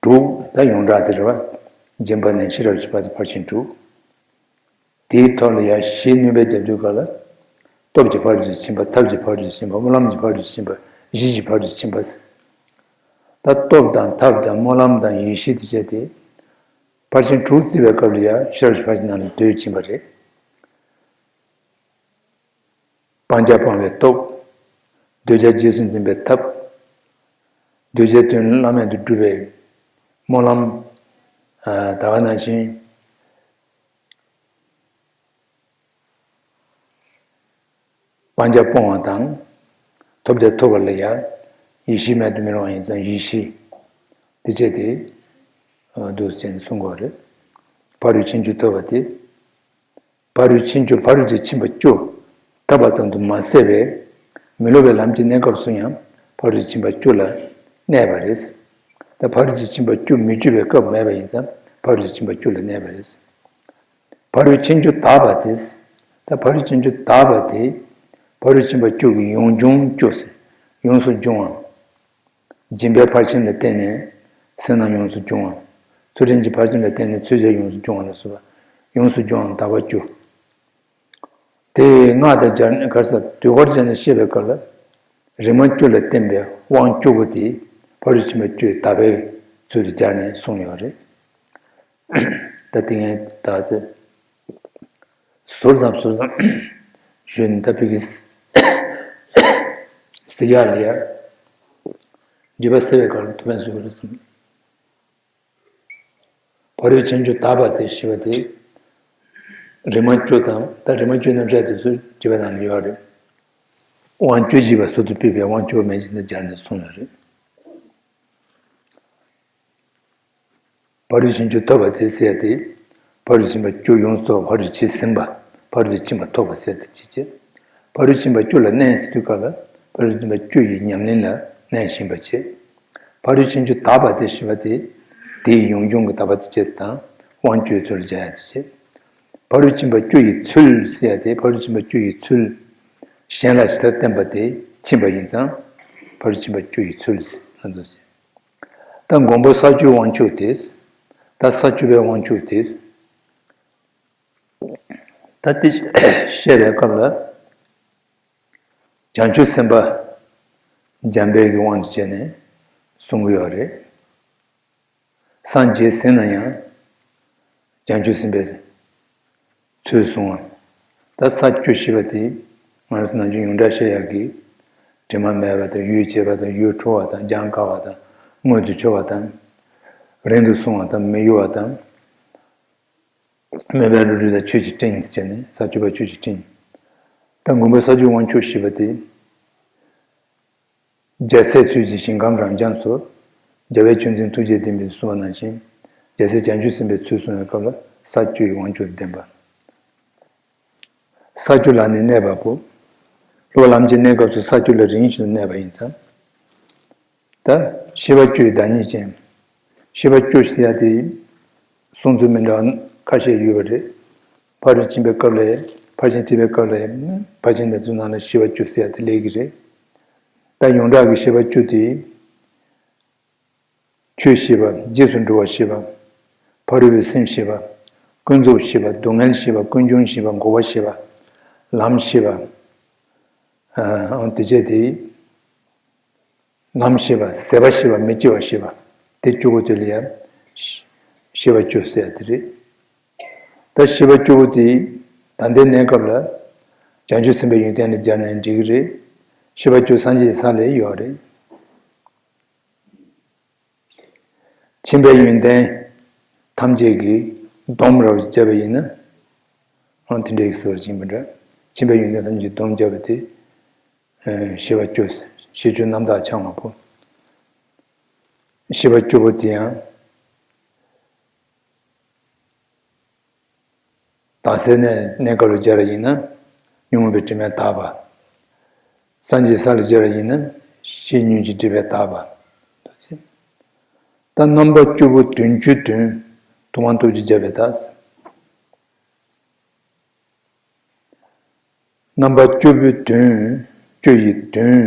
དྲུག། ད་ཡོངས་གྲགས་དེ་རེད་བ། སྦྱིན་པ་ནས་ཤེས་རབ་ཀྱི་བར་དུ་ཕར་ཕྱིན་དྲུག། དེའི་ཐོག་ལ་ཡང་གཞི་སྣོན་པ་རྒྱབ་དུས་སྐབས་ལ། སྟོབས་ཀྱི་ཕ་རོལ་ཏུ་ཕྱིན་པ། ཐབས་ཀྱི་ཕ་རོལ་ཏུ་ཕྱིན་པ། སྨོན་ལམ་གྱི་ཕ་རོལ་ཏུ་ཕྱིན་པ། གཞི་གི་ཕ་རོལ་ཏུ་ཕྱིན་པ། ད་སྟོབས་དང་ཐབས་དང་སྨོན་ལམ་དང་ཡེ་ཤེས་དེ་བྱས་ཏེ། ཕར་ཕྱིན་དྲུག་བརྩི་བའི་སྐབས་ལ་ཡང་ཤེས་རབ་ཀྱི་ཕར་ཕྱིན་ནང་ལ་དོད་ཕྱིན་པ་རེད། སྤང་བྱ་སྤང་བའི་སྟོབས། འདོད་ཆགས་རྗེས་སུ་འཛིན་པའི་ཐབས། འདོད་ཆགས་དོན་བླ་མེད་དུ་སྒྲུབ་པའི་སྨོན་ལམ། ཨ་ད་ག་ནང་བཞིན། སྤང་བྱ་སྤོང་བ་དང་། ཐོབ་བྱ་ཐོབ་པ་ལ་ཡང་ཡེ་ཤེས་མེད་དུ་མི་རུང་བ་ཡིན་ཙང་ཡེ་ཤེས། དེ་བྱས་ཏེ། ཨ་འདུག་ཅེས་གསུང་གི་ཡོད་རེད། ཕ་རོལ་ཕྱིན་བཅུ་ཐོབ་པ་དེ། ཕ་རོལ་ཕྱིན་བཅུ་ཕ་རོལ་ཏུ་ཕྱིན་པ་བཅུ་ཐོབ་པ་ཙམ་དུ་མ་ཟད་པའི་མི་སློབ་པའི་ལམ་གྱི་གནས་སྐབས་སུ་ཡང་ཕ་རོལ་ཏུ་ཕྱིན་པ་བཅུ་ལ་གནས་པ་རེད། ད་ཕ་རོལ་ཏུ་ཕྱིན་པ་བཅུ་མི་བཅུ་བའི་སྐབས་མེད་པ་ཡིན་ཙང་ཕ་རོལ་ཏུ་ཕྱིན་པ་བཅུ་ལ་གནས་པ་རེད། ཕ་རོལ་ཕྱིན་བཅུ་དག་པ་དེ། ད་ཕ་རོལ་ཕྱིན་བཅུ་དག་པ་དེ། ཕ་རོལ་ཕྱིན་པ་བཅུ་གི་ཡང་འབྱུང་བཅུ་ཟེར། ཡོངས་སུ་འབྱུང་བ། སྦྱིན་པའི་ཕར་ཕྱིན་ལ་བརྟེན་ནས་བསོད་ནམས་ཡོངས་སུ་འབྱུང་བ། ཚུལ་ཁྲིམས་ཀྱི་ཕར་ཕྱིན་ལ་བརྟེན་ནས་ཚུལ་འཆལ་ཡོངས་སུ་འབྱུང་བ་ལ་སོགས་པ། ཡོངས་སུ་འབྱུང་བ་དག་པ་བཅུ། དེ་སྔགས་དང་སྦྱར་ནས་ག་རེ་ཟེར་ཟློས་གར་བྱས་ནས་བཤད་པའི་སྐབས་ལ། རིམ་པ་བཅུ་ལ་བརྟེན་པའི་དབང་བཅུ་པོ་དེ་ཕ་རོལ་ཕྱིན་པ་བཅུ་དག་པའི་ཚུལ་དུ་སྦྱར་ནས་གསུངས་ཡོད་རེད། ད་དེ་ངས་ད་ཚེ་ཟུར་ཙམ་ཟུར་ཙམ་ཞུས་ནས། ད་ཕ་གི་ཟེར་ཡག་ལ་ཡ། འགྲེལ་པ་ཟེར་བའི་སྐབས་ལ་ཐུགས་ཕན་གསོས་པ་རེད་བསམ། ཕ་རོལ་ཕྱིན་བཅུ་དག་པ་དེ་ཞེས་པ་དེ། རིམ་པ་བཅུ་དང་། ད་རིམ་པ་བཅུའི་རྣམ་གཞག་དེ་ཚོ་འགྲེལ་པ་ནང་ལ་ཡོད་རེད། དབང་བཅུ་བཞི་པ་ཟུར་དུ་ཕུད་པའི་དབང་བཅུ་པ་མན་ཆད་དུ་སྦྱར་ནས་གསུངས་ཡོད་རེད། ཕ་རོལ་ཕྱིན་བཅུ་ཐོབ་པ་དེ་ཟེར་ཡ་དེ། ཕ་རོལ་ཕྱིན་པ་བཅུ་ཡོངས་སུ་རྫོགས། ཕ་རོལ་ཕྱིན་ཟིན་པ། ཕ་རོལ་ཕྱིན་པ་ཐོབ་པ་ཟེར་ཡ་དེ་བྱེད་ཅེས། ཕ་རོལ་ཕྱིན་པ་བཅུ་ལ་གནས་ཟེར་དུས་སྐབས་ལ། ཕ་རོལ་ཕྱིན་པ་བཅུ་ཡི་ཉམས་ལེན་ལ་གནས་བཞིན་པ་བྱེད། ཕ་རོལ་ཕྱིན་བཅུ་དག་པ་དེ་ཞེས་པ་དེ། དེའི་ཡང་འབྱུང་གི་དག་པ་དེ་བྱེད་དང་། དབང་བཅུའི་ཚུལ་སྦྱར་ཡ་དེ་བྱེད། ཕ་རོལ་ཕྱིན་པ་བཅུ་ཡི་ཚུལ་ཟེར་ཡ་དེ། ཕ་རོལ་ཕྱིན་པ་བཅུ་ཡི་ཚུལ་གཞན་ལ་ཇི་ལྟར་བསྟན་པ་དེ་ཕྱིན་པ་ཡིན་ཙང་། ཕ་རོལ་ཕྱིན་པ་བཅུ་ཡི་ཚུལ་ཟེར་ན་འདུག་ཟེར། ད་མགོན་པོ་ས་བཅུའི་དབང་ཕྱུག་དེ། ད་ས་བཅུ་པའི་དབང་ཕྱུག་དེ། ད་དེ་བཤད་པའི་སྐབས་ལ། བྱང་ཆུབ་སེམས་དཔའ་འཇམ་དཔལ་གྱི་དབང་དུ་བྱས་ནས་གསུང་གི་ཡོད་རེད། སངས་རྒྱས་ཟེར་ན་ཡང་བྱང་ཆུབ་སེམས་དཔའི་ཚུལ་གསུང་བ། ད་ས་བཅུ་ཞེས་པ་དེ་ང་རང་ཚོ་ནམ་རྒྱུན་ཡོངས་གྲགས་བཤད་ཡག་གི། དྲི་མ་མེད་པ་དང་། ཡིད་ཆེས་པ་དང་། ཡིད་འཕྲོག་པ་དང་། སྦྱང་དཀའ་བ་དང་། མངོན་དུ་གྱུར་པ་དང་། རིང་དུ་སོང་བ་དང་། མི་གཡོ་བ་དང་། མོས་པའི་བློ་གྲོས་དང་ཆོས་ཀྱི་སྤྲིན་ཟེར་ནས་ས་བཅུ་པ་ཆོས་ཀྱི་སྤྲིན། ད་མགོན་པོ་ས་བཅུའི་དབང་ཕྱུག་ཞེས་པ་དེ། རྒྱལ་སྲས་ཚུལ་བཞིན་ཞིང་ཁམས་རབ་འབྱམས་སུ། རྒྱལ་བའི་ཆོས་འཛིན་ཐུགས་རྗེས་ལྡན་པའི་གསུངས་པ་ནང་བཞིན། རྒྱལ་སྲས་བྱང་ཆུབ་སེམས་དཔའི་ཚུལ་གསུང་བའི་སྐབས་ལ་ས་བཅུ་ཡི་དབང་ཕྱུག་ལྡན་པ། ས་བཅུ་ལ་ནི་གནས་པ་པོ། སློབ་པ་ལམ་གྱི་གནས་སྐབས་སུ་ས་བཅུ་ལ་རིམ་བཞིན་དུ་གནས་པ་ཡིན་ཙང་། ད་ཤེས་པ་བཅུ་ཡི་བདག་ཉིད་ཅན། ཤེས་པ་བཅུ་ཟེར་ཡ་དེ་གསུང་ཚུལ་མི་འདྲ་བ་ཁ་ཤས་ཡོད་པ་རེད། ཕར་ཕྱིན་པའི་སྐབས་ལ། ཕར་ཕྱིན་ཐེག་པའི་སྐབས་ལ། ཕར་ཕྱིན་དེ་ཚོའི་ནང་ལ་ཤེས་པ་བཅུ་ཟེར་ཡ་དེ་སླེབས་ཀྱི་རེད། ད་ཡོངས་གྲགས་ཀྱི་ཤེས་པ་བཅུ་དེ། ཆོས་ཤེས་པ། རྗེས་སུ་འགྲོ་བ་ཤེས་པ། ཕ་རོལ་པོའི་སེམས་ཤེས་པ། ཀུན་རྫོབ་ཤེས་པ། སྡུག་བསྔལ་ཤེས་པ། ཀུན་འབྱུང་ཤེས་པ། འགོག་པ་ཤེས་པ། ལམ་ཤེས་པ། ཨ། དེ་བྱས་ཏེ། ལམ་ཤེས་པ། ཟད་པ་ཤེས་པ། མི་སྐྱེ་བ་ཤེས་པ། དེ་བཅུ་པོ་དེ་ལ་ཡང་ཤེས་པ་བཅུ་ཟེར་ཡ་དེ་རེད། ད་ཤེས་པ་བཅུ་པོ་དེ་ད་ལྟའི་གནས་སྐབས་ལ་བྱང་ཆུབ་སེམས་དཔའི་ཡོན་ཏན་ལ་སྦྱར་ནའང་འགྲིག་གི་རེད། ཤེས་པ་བཅུ་སངས་རྒྱས་ས་ལ་ཡོད་རེད། ཁྱིམ་པའི་ཡོན་ཏན་ཐམས་ཅད་ཀྱི་སྡོམ་རབ་བརྒྱབ་པ་ཡིན་ན། ཨང་། དེ་འདྲའི་བཟོ་བ་ཅིག་ཡིན་པ་འདྲ། ཁྱིམ་པའི་ཡོན་ཏན་ཐམས་ཅད་སྡོམ་བརྒྱབ་པ་དེ། ཨ། ཤེས་པ་བཅུ། ཤེས་བཅུ་རྣམ་དག་འཆང་བ་པོ། ཤེས་པ་བཅུ་པོ་དེ་ཡང་། དྭགས་པོའི་གནས་སྐབས་ལ་སྦྱར་བ་ཡིན་ན། ཉོན་མོངས་པའི་དྲི་མས་དག་པ། སངས་རྒྱས་ས་ལ་སྦྱར་བ་ཡིན་ན། ཤེས་ཉོན་གྱི་སྒྲིབ་པས་དག་པ། ད་རྣམ་པ་བཅུ་པོ་དོན་བཅུའི་དོན། ཐུབ་དབང་སྟོབས་བཅུ་རྒྱས་པའི་བརྡ། རྣམ་པ་བཅུ་པོའི་དོན། བཅུ་ཡི་དོན།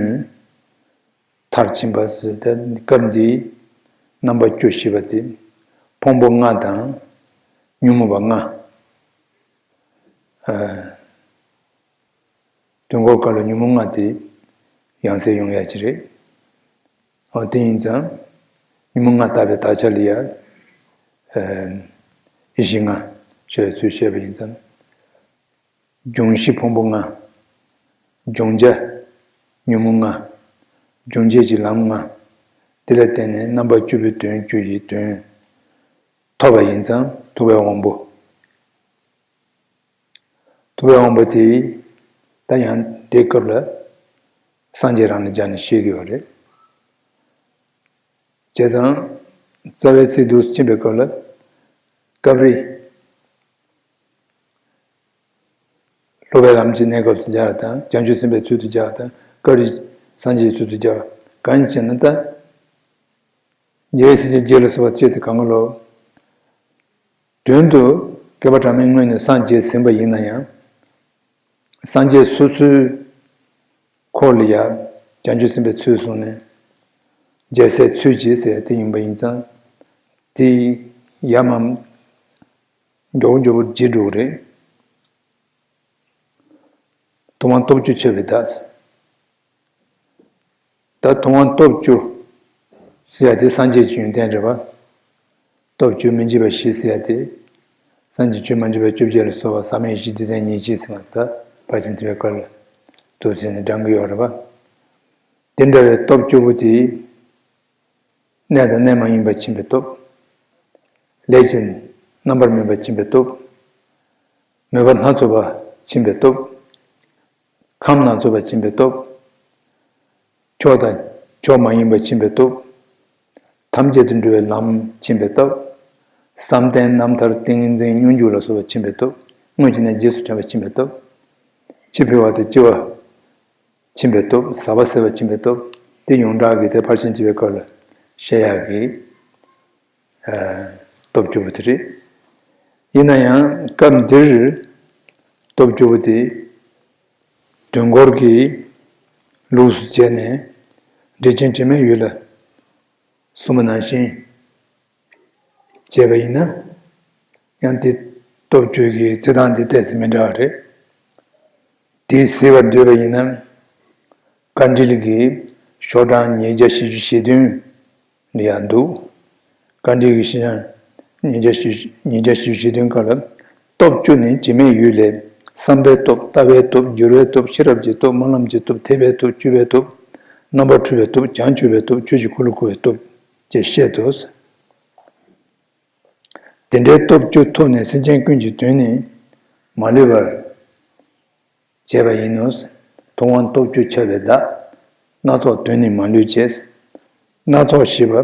མཐར་ཕྱིན་པ་ཟེར་ཏེ། སྐབས་འདིའི་རྣམ་པ་བཅུ་ཞེས་པ་དེ་ཕུང་པོ་ལྔ་དང་ཉོན་མོངས་པ་ལྔ། ཨ། དོན་གོ་སྐབས་ལ་ཉོན་མོངས་ལྔ་དེ་ཡང་སེ་ཡོང་ཡ་ཅིག་རེད། འོ། དེ་ཡིན་ཙང་ཉོན་མོངས་ལྔ་དག་པའི་དག་ཆ་ལ་ཡ། ཨ། ཡེ་ཤེས་ལྔ་ཞེས་པའི་ཚུལ་བཤད་པ་ཡིན་ཙང་། སྦྱོང་གཞི་ཕུང་པོ་ལྔ། སྦྱོང་བྱ་ཉོན་མོངས་ལྔ། སྦྱོང་བྱེད་ཀྱི་ལམ་ལྔ། དེ་ལ་བརྟེན་ནས་རྣམ་པ་བཅུ་པོའི་དོན། བཅུ་ཡི་དོན་ཐོབ་པ་ཡིན་ཙང་ཐུབ་པའི་དབང་པོ། ཐུབ་པའི་དབང་པོ་དེ་ད་ཡང་དེའི་སྐབས་ལ་སངས་རྒྱས་རང་ལ་སྦྱར་ནས་བཤད་ཀྱི་ཡོད་རེད། བྱས་ཙང་རྩ་བའི་ཚིག་འདུག་ཕྱིན་པའི་སྐབས་ལ། སྐབས་རེ་སློབ་པའི་ལམ་གྱི་གནས་སྐབས་སུ་སྦྱར་བ་དང་། བྱང་ཆུབ་སེམས་དཔའི་ཚུལ་དུ་སྦྱར་བ་དང་། སྐབས་རེ་སངས་རྒྱས་ཀྱི་ཚུལ་དུ་སྦྱར་བ། གང་ཡིན་ཟེར་ན། ད་རྒྱལ་བའི་སྲས་ཀྱི་རྗེ་ལ་སོགས་པ་བྱས་ཏེ་གང་ག་ལོ། དོན་དུ་བསྐལ་པ་གྲངས་མེད་སྔོན་ནས་སངས་རྒྱས་ཟིན་པ་ཡིན་ན་ཡང་། སངས་རྒྱས་སོ་སོའི་འཁོར་ལ་ཡང་བྱང་ཆུབ་སེམས་དཔའི་ཚུལ་བཟུང་ནས་རྒྱལ་སྲས་ཚུལ་བྱེད་ཟེར་དེ་ཡིན་པ་ཡིན་ཙང་། དེ་ཡ་མ་མགྱོགས་པོ་མགྱོགས་པོ་བརྗེད་འགྲོ་གི་རེད། ཐུབ་དབང་སྟོབས་བཅུ་ཁྱབ་པའི་བདག་ད་ཐུབ་དབང་སྟོབས་བཅུ་ཟེར་ཡ་དེ་སངས་རྒྱས་ཀྱི་ཡོན་ཏན་རེད་པ། སྟོབས་བཅུ་མི་འཇིགས་པ་བཞི་ཟེར་ཡ་དེ། སངས་རྒྱས་བཅོས་མ་མིན་པ་བཅོ་བརྒྱད་ལ་སོགས་པ་ཟག་མེད་བཞི་སྡེ་ཚན་ཉེར་གཅིག་ཟེར་བ་ད་ཕར་ཕྱིན་ཐེག་པའི་སྐབས་ལ་འདུག་ཟེར་ནས་བགྲང་གི་ཡོད་རེད་པ། དེ་འདྲ་བའི་སྟོབས་བཅུ་པོ་དེ། གནས་དང་གནས་མ་ཡིན་པ་ཕྱིན་པའི་སྟོབས། ལས་ཀྱི་རྣམ་པར་སྨིན་པ་ཕྱིན་པའི་སྟོབས། མོས་པ་སྣ་ཚོགས་པ་ཕྱིན་པའི་སྟོབས། ཁམས་སྣ་ཚོགས་པ་ཕྱིན་པའི་སྟོབས། ཕྱོགས་དང་ཕྱོགས་མ་ཡིན་པ་ཕྱིན་པའི་སྟོབས། ཐམས་ཅད་དུ་འགྲོ་བའི་ལམ་ཕྱིན་པའི་སྟོབས། བསམ་གཏན་རྣམ་ཐར་ཏིང་ངེ་འཛིན་སྙོམས་འཇུག་ལ་སོགས་པ་ཕྱིན་པའི་སྟོབས། སྔོན་གྱི་གནས་རྗེས་སུ་དྲན་པ་ཕྱིན་པའི་སྟོབས། འཆི་འཕོ་བ་དང་སྐྱེ་བ་ཕྱིན་པའི་སྟོབས། ཟག་པ་ཟད་པ་ཕྱིན་པའི་སྟོབས། དེ་ཡོངས་གྲགས་ཀྱི་དེ་ཕར་ཕྱིན་ཐེག་པའི་སྐབས་ལ་བཤད་ཡག་གི་སྟོབས་བཅུ་པོ་དེ་རེད། ཡིན་ན་ཡང་སྐབས་འདིར་སྟོབས་བཅུ་པོ་དེ་དུས་འཁོར་གྱི་ལུགས་སུ་བྱས་ནས་འགྲེལ་ཆེན་དྲི་མེད་འོད་ལ་གསུངས་པ་ནང་བཞིན་བྱས་པ་ཡིན་ན། ཡང་དེ་སྟོབས་བཅུ་གི་རྩི་སྟངས་དེ་ཏོག་ཙམ་མི་འདྲ་བ་རེད། དེ་གཟིགས་པར་འདོད་པ་ཡིན་ན། དཀའ་འགྲེལ་གྱི་ཤོག་གྲངས་ཉིས་བརྒྱ་བཞི་བཅུ་ཞེ་བདུན་ལ་ཡང་འདུག་དཀའ་འགྲེལ་གྱི་ཤོག་གྲངས་ཉིས་བརྒྱ་བཞི་བཅུ་ཉིས་བརྒྱ་བཞི་བཅུ་ཞེ་བདུན་ཀ་ལ། སྟོབས་བཅུ་ནི་དྲི་མེད་འོད་ལས། བསམ་པའི་སྟོབས། ལྟ་བའི་སྟོབས། འགྱུར་བའི་སྟོབས། ཤེས་རབ་ཀྱི་སྟོབས། སྨོན་ལམ་གྱི་སྟོབས། ཐེག་པའི་སྟོབས། སྤྱོད་པའི་སྟོབས། རྣམ་པར་འཕྲུལ་བའི་སྟོབས། བྱང་ཆུབ་པའི་སྟོབས། ཆོས་ཀྱི་འཁོར་ལོ་བསྐོར་བའི་སྟོབས་ཀྱིས་བཤད་དོ། དེ་འདྲའི་སྟོབས་བཅུ་ཐོབ་ནས་སེམས་ཅན་ཀུན་གྱི་དོན་ནི་མ་ལུས་པར་བྱས་པ་ཡིན་ནོ། ཐུབ་དབང་སྟོབས་བཅུ་ཁྱབ་པའི་བདག་སྣ་ཚོགས་དོན་ནི་མ་ལུས་བྱེད། སྣ་ཚོགས་ཞེས་པ།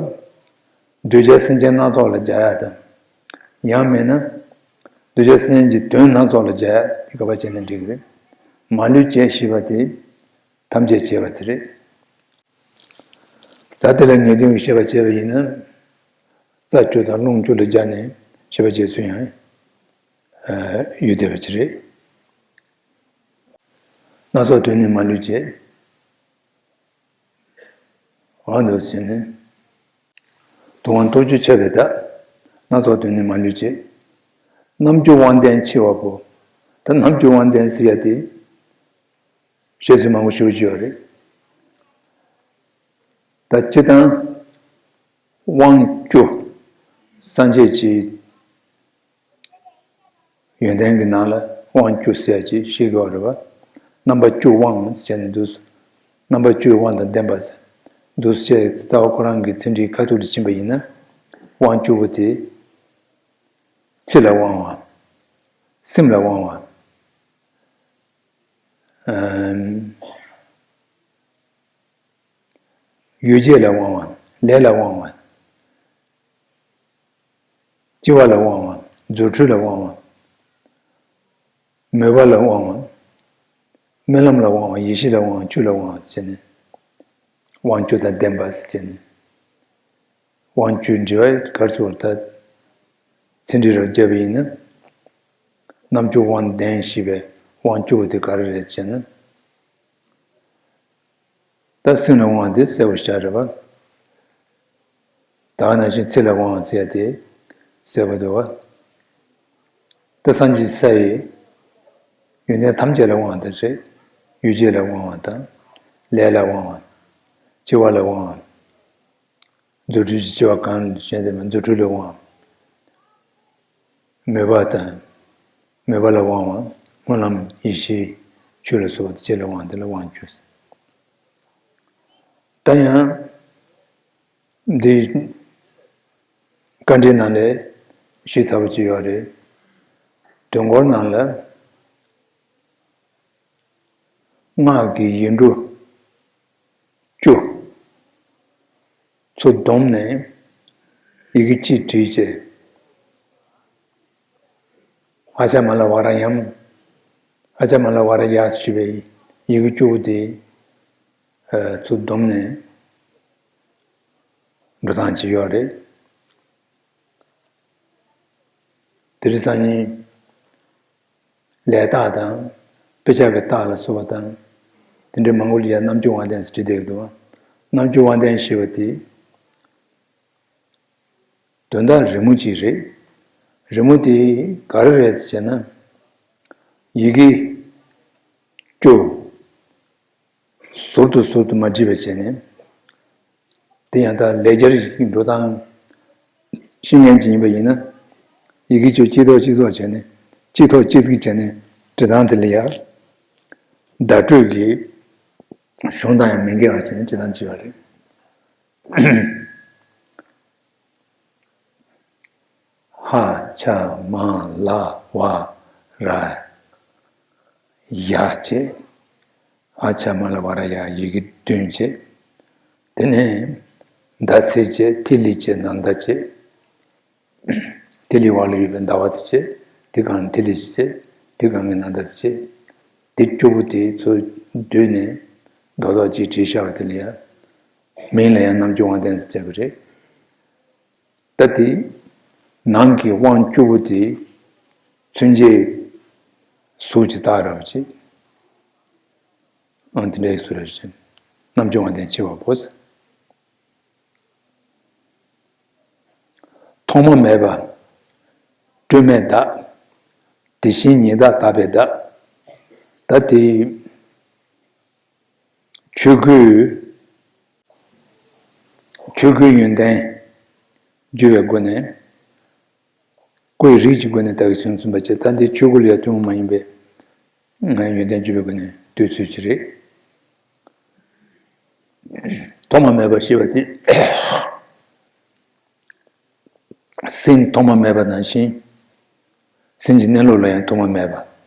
གདུལ་བྱ་སེམས་ཅན་སྣ་ཚོགས་ལ་སྦྱར་ཡ་དང་། ཡང་མིན་ན། གདུལ་བྱ་སེམས་ཅན་གྱི་དོན་སྣ་ཚོགས་ལ་སྦྱར་ཡ་དེ་ག་པར་བྱས་ན་འགྲིག་གི་རེད། མ་ལུས་བྱེད་ཞེས་པ་དེ་ཐམས་ཅད་བྱེད་པ་དེ་རེད། ད་དེ་ལ་ངེས་དོན་གྱི་བཤད་པ་བྱས་པ་ཡིན་ན། རྩ་བཅུ་དང་རླུང་བཅུ་ལ་སྦྱར་ནས་བཤད་པ་བྱེད་ཚུལ་ཡང་ཡོད་བསྡད་པ་ཅིག་རེད། སྣ་ཚོགས་དོན་ནི་མ་ལུས་བྱེད། འོ་འདུག་བྱས་ནས། ཐུབ་དབང་སྟོབས་བཅུ་ཁྱབ་པའི་བདག་སྣ་ཚོགས་དོན་ནི་མ་ལུས་བྱེད། རྣམ་བཅུ་དབང་ལྡན་འཆི་བ་པོ། ད་རྣམ་བཅུ་དབང་ལྡན་ཟེར་ཡ་དེ། བཤད་ཚུལ་མང་པོ་ཞེ་པོ་ཅིག་ཡོད་རེད། ད་སྤྱིར་བཏང་དབང་བཅུ། སངས་རྒྱས་ཀྱི་ཡོན་ཏན་གྱི་ནང་ལ་དབང་བཅུ་ཟེར་ཡ་ཅིག་བཤད་ཀྱི་ཡོད་རེད་པ། རྣམ་པ་བཅུ་དབང་ཟེར་ནས་འདུག་རྣམ་པ་བཅུའི་དབང་དང་ལྡན་པ་ཟེར། འདུག་ཟེར་རྩ་བ་ཁོ་རང་གི་ཚིག་འགྲེལ་ཁ་ཐུག་ལ་ཕྱིན་པ་ཡིན་ན། དབང་བཅུ་པོ་དེ། ཚེ་ལ་དབང་བ། སེམས་ལ་དབང་བ། ཨམ། ཡུལ་བྱེད་ལ་དབང་བ། ལས་ལ་དབང་བ། སྤྱི་བ་ལ་དབང་བ། རྫུ་འཕྲུལ་ལ་དབང་བ། མོས་པ་ལ་དབང་བ། སྨོན་ལམ་ལ་དབང་བ། ཡེ་ཤེས་ལ་དབང་བ། ཆོས་ལ་དབང་བ་ཟེར་ནས། དབང་བཅུ་དང་ལྡན་པ་ཟེར་ནས། དབང་བཅུའི་འགྲེལ་བ་ག་རེ་ཟེར་ད། ཚིག་འགྲེལ་རབ་བརྒྱབ་པ་ཡིན་ན། རྣམ་བཅུ་དབང་ལྡན་ཞེས་པའི་དབང་བཅུ་པོ་དེ་ག་རེ་རེད་ཅེ་ན། ད་སེམས་ལ་དབང་བ་དེ་གསལ་པོ་ཤར་རེད་པ། ད་ག་ནང་བཞིན་ཚེ་ལ་དབང་བ་ཟེར་ཡ་དེ་གསལ་པོ་འདུག་པ། ད་སངས་རྒྱས་ས་ཡི་ཡོན་ཏན་ཐམས་ཅད་ལ་དབང་བ་དེ་རེད། ཡུལ་བྱེད་ལ་དབང་བ་དང་། ལས་ལ་དབང་བ། སྤྱི་བ་ལ་དབང་བ། རྫུ་འཕྲུལ་གྱི་སྤྱི་བ་གང་ཞེས་དེ་མ་རྫུ་འཕྲུལ་ལ་དབང་བ། མོས་པ་དང་། མོས་པ་ལ་དབང་བ། སྨོན་ལམ་ཡེ་ཤེས་ཆོས་ལ་སོགས་པ་དེ་ལ་དབང་དེ་ལ་དབང་བཅུ། ད་ཡང་འདི་བཀའ་འགྲེལ་ནང་ལས་ཞིབ་ཚགས་པོ་ཅིག་ཡོད་རེད། དུས་འཁོར་ནང་ལ། སྔགས་ཀྱི་ཡིག་འབྲུ་བཅུ་ཚུར་བསྡོམས་ནས་ཡི་གེ་གཅིག་བྲིས་བྱས། ཨ་ཙ་མ་ལ་ཝ་ར་ཡམ། ཨ་ཙ་མ་ལ་ཝ་ར་ཡ་ཞེས་པའི་ཡི་གེ་བཅུ་པོ་དེ་ཚུར་བསྡོམས་ནས་འགྲོ་སྟངས་ཅིག་ཡོད་རེད། དེ་རིང་སང་ཉིན། ལས་རྟགས་དང་ དཔེ་ཆ་གི་རྟགས་ལ་སོགས་པ་དང་། དེ་འདྲའི་མང་པོ་ལ་ཡང་རྣམ་འགྱུར་དབང་ལྡན་ཟེར་བྲིས་བསྡད་ཀྱི་འདུག་རྣམ་འགྱུར་དབང་ལྡན་ཞེས་པ་དེ། དོན་དག་རི་མོ་ཅིག་རེད། རི་མོ་དེ་ག་རེ་རེད་ཟེར་ན། ཡི་གེ་བཅུ་ཟུར་དུ་ཟུར་དུ་མ་བྲིས་པ་བྱས་ནས། དེ་ཡང་ད་ལེགས་སྦྱར་ཞིག་འགྲོ་སྟངས་ཤེས་མཁན་ཅིག་ཡིན་པ་ཡིན་ན། ཡི་གེ་བཅུ་གཅིག་ཐོག་གཅིག་ཐོག་བྱས་ནས་གཅིག་ཐོག་གཅིག་གཟིགས་བྱས་ནས་འབྲི་སྟངས་དེ་ལ་ཡང་བརྡ་སྤྲོད་ཀྱི་གཞུང་དང་ཡང་མི་འགལ་བ་བྱས་ནས་འབྲི་སྟངས་བྱས་པ་རེད། ཧ་ཆ་མ་ལ་བ་ར་ཡ་བྱས། ཧ་ཆ་མ་ལ་བ་ར་ཡ་ཡི་གེ་བདུན་བྱས། དེ་ནས་ཟླ་ཚེས་བྱས། ཐི་ལི་བྱས། ན་ཟླ་བྱས། ཐི་ལི་བ་ལ་ཡོད་པའི་ཟླ་བ་དེ་བྱས། དེ་སྒང་ཐི་ལི་བྱས། དེ་སྒང་གི་ན་ཟླ་དེ་བྱས། དེ་བཅུ་པོ་དེ་ཚོ་བསྡུས་ནས་རྡོག་རྡོག་ཅིག་བྲིས་བཞག་པ་དེ་ལ་ཡང་མིང་ལ་ཡང་རྣམ་འགྱུར་དབང་ལྡན་ཟེར་བྱ་གི་རེད། ད་དེ་ནང་གི་དབང་བཅུ་པོ་དེ་ཚུན་ཆད་གཟུགས་ཀྱི་རྟགས་ར་བ་ཅིག་ཨང་། དེ་འདྲའི་བཟོ་འདྲ་ཞིག་རྣམ་འགྱུར་དབང་ལྡན་ཆེ་བ་པོ། ཐོག་མ་མེད་པ། སྤྲོས་མེད་བདག་དེ་བཞིན་ཉིད་བདག་དག་པའི་བདག་ད་དེ་ཆོས་སྐུའི། ཆོས་སྐུའི་ཡོན་ཏན་བརྗོད་པའི་སྒོ་ནས། སྐུའི་རིགས་ཀྱི་སྒོ་ནས་བདག་གིས་ཟིན་ཟིན་པ་བྱས། ད་འདི་ཆོས་སྐུ་ལ་ཡང་ཐུན་མོང་མ་ཡིན་པའི་ཡོན་ཏན་བརྗོད་པའི་སྒོ་ནས་འདོད་ཚུལ་གྱི་རེད། ཐོག་མ་མེད་པ་ཞེས་པ་དེ། སེམས་ཐོག་མ་མེད་པ་ནང་བཞིན། སེམས་ཀྱི་གནས་ལུགས་ལ་ཡང་ཐོག་མ་མེད་པ།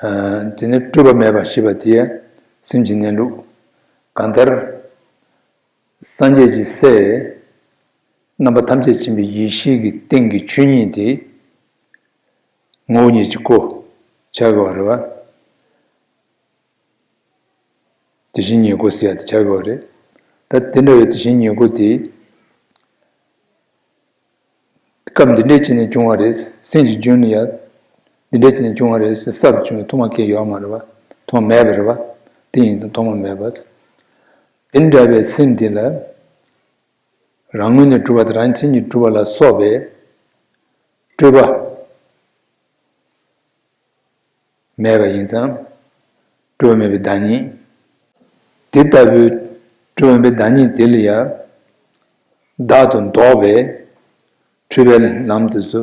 དེ་ནས་སྤྲོས་པ་མེད་པ་ཞེས་པ་དེ་ཡང་སེམས་ཀྱི་གནས་ལུགས། གང་ལྟར་སངས་རྒྱས་ཀྱི་སྲས་རྣམ་པ་ཐམས་ཅད་མཁྱེན་པའི་ཡེ་ཤེས་ཀྱི་སྟེང་གི་ཆོས་ཉིད་དེ་ངོ་བོ་ཉིད་ཀྱི་སྐུ་ཆགས་དགོས་པ་རེད་བ། དེ་བཞིན་ཉིད་སྐུ་ཟེར་ཡ་དེ་ཆགས་དགོས་པ་རེད། ད་དེ་འདྲ་བའི་དེ་བཞིན་ཉིད་སྐུ་དེ། སྐབས་འདི་འདྲའི་ཅིག་ནས་བྱུང་བ་རེད། སེམས་ཀྱི་རྒྱུད་ལ་ཡང་འདི་འདྲའི་ཅིག་ནས་བྱུང་བ་རེད་ཟེར་གསར་དུ་བྱུང་བའི་ཐོག་མ་གང་ཡང་ཡོད་མ་རེད་བ། ཐོག་མ་མེད་པ་རེད་བ། དེ་ཡིན་ཙང་ཐོག་མ་མེད་པ། དེ་འདྲ་བའི་སེམས་དེ་ལ་རང་ངོས་ནས་གྲུབ་པ་དང་རང་མཚན་གྱིས་གྲུབ་པ་ལ་སོགས་པའི་སྤྲོས་པ་མེད་པ་ཡིན་ཙང་སྤྲོས་པ་མེད་པའི་བདག་ཉིད། དེ་ལྟ་བུའི་སྤྲོས་པ་མེད་པའི་བདག་ཉིད་དེ་ལ་ཡང་བདག་ཏུ་འདོགས་པའི་འཁྲུལ་པའི་ལམ་དེ་ཚོ་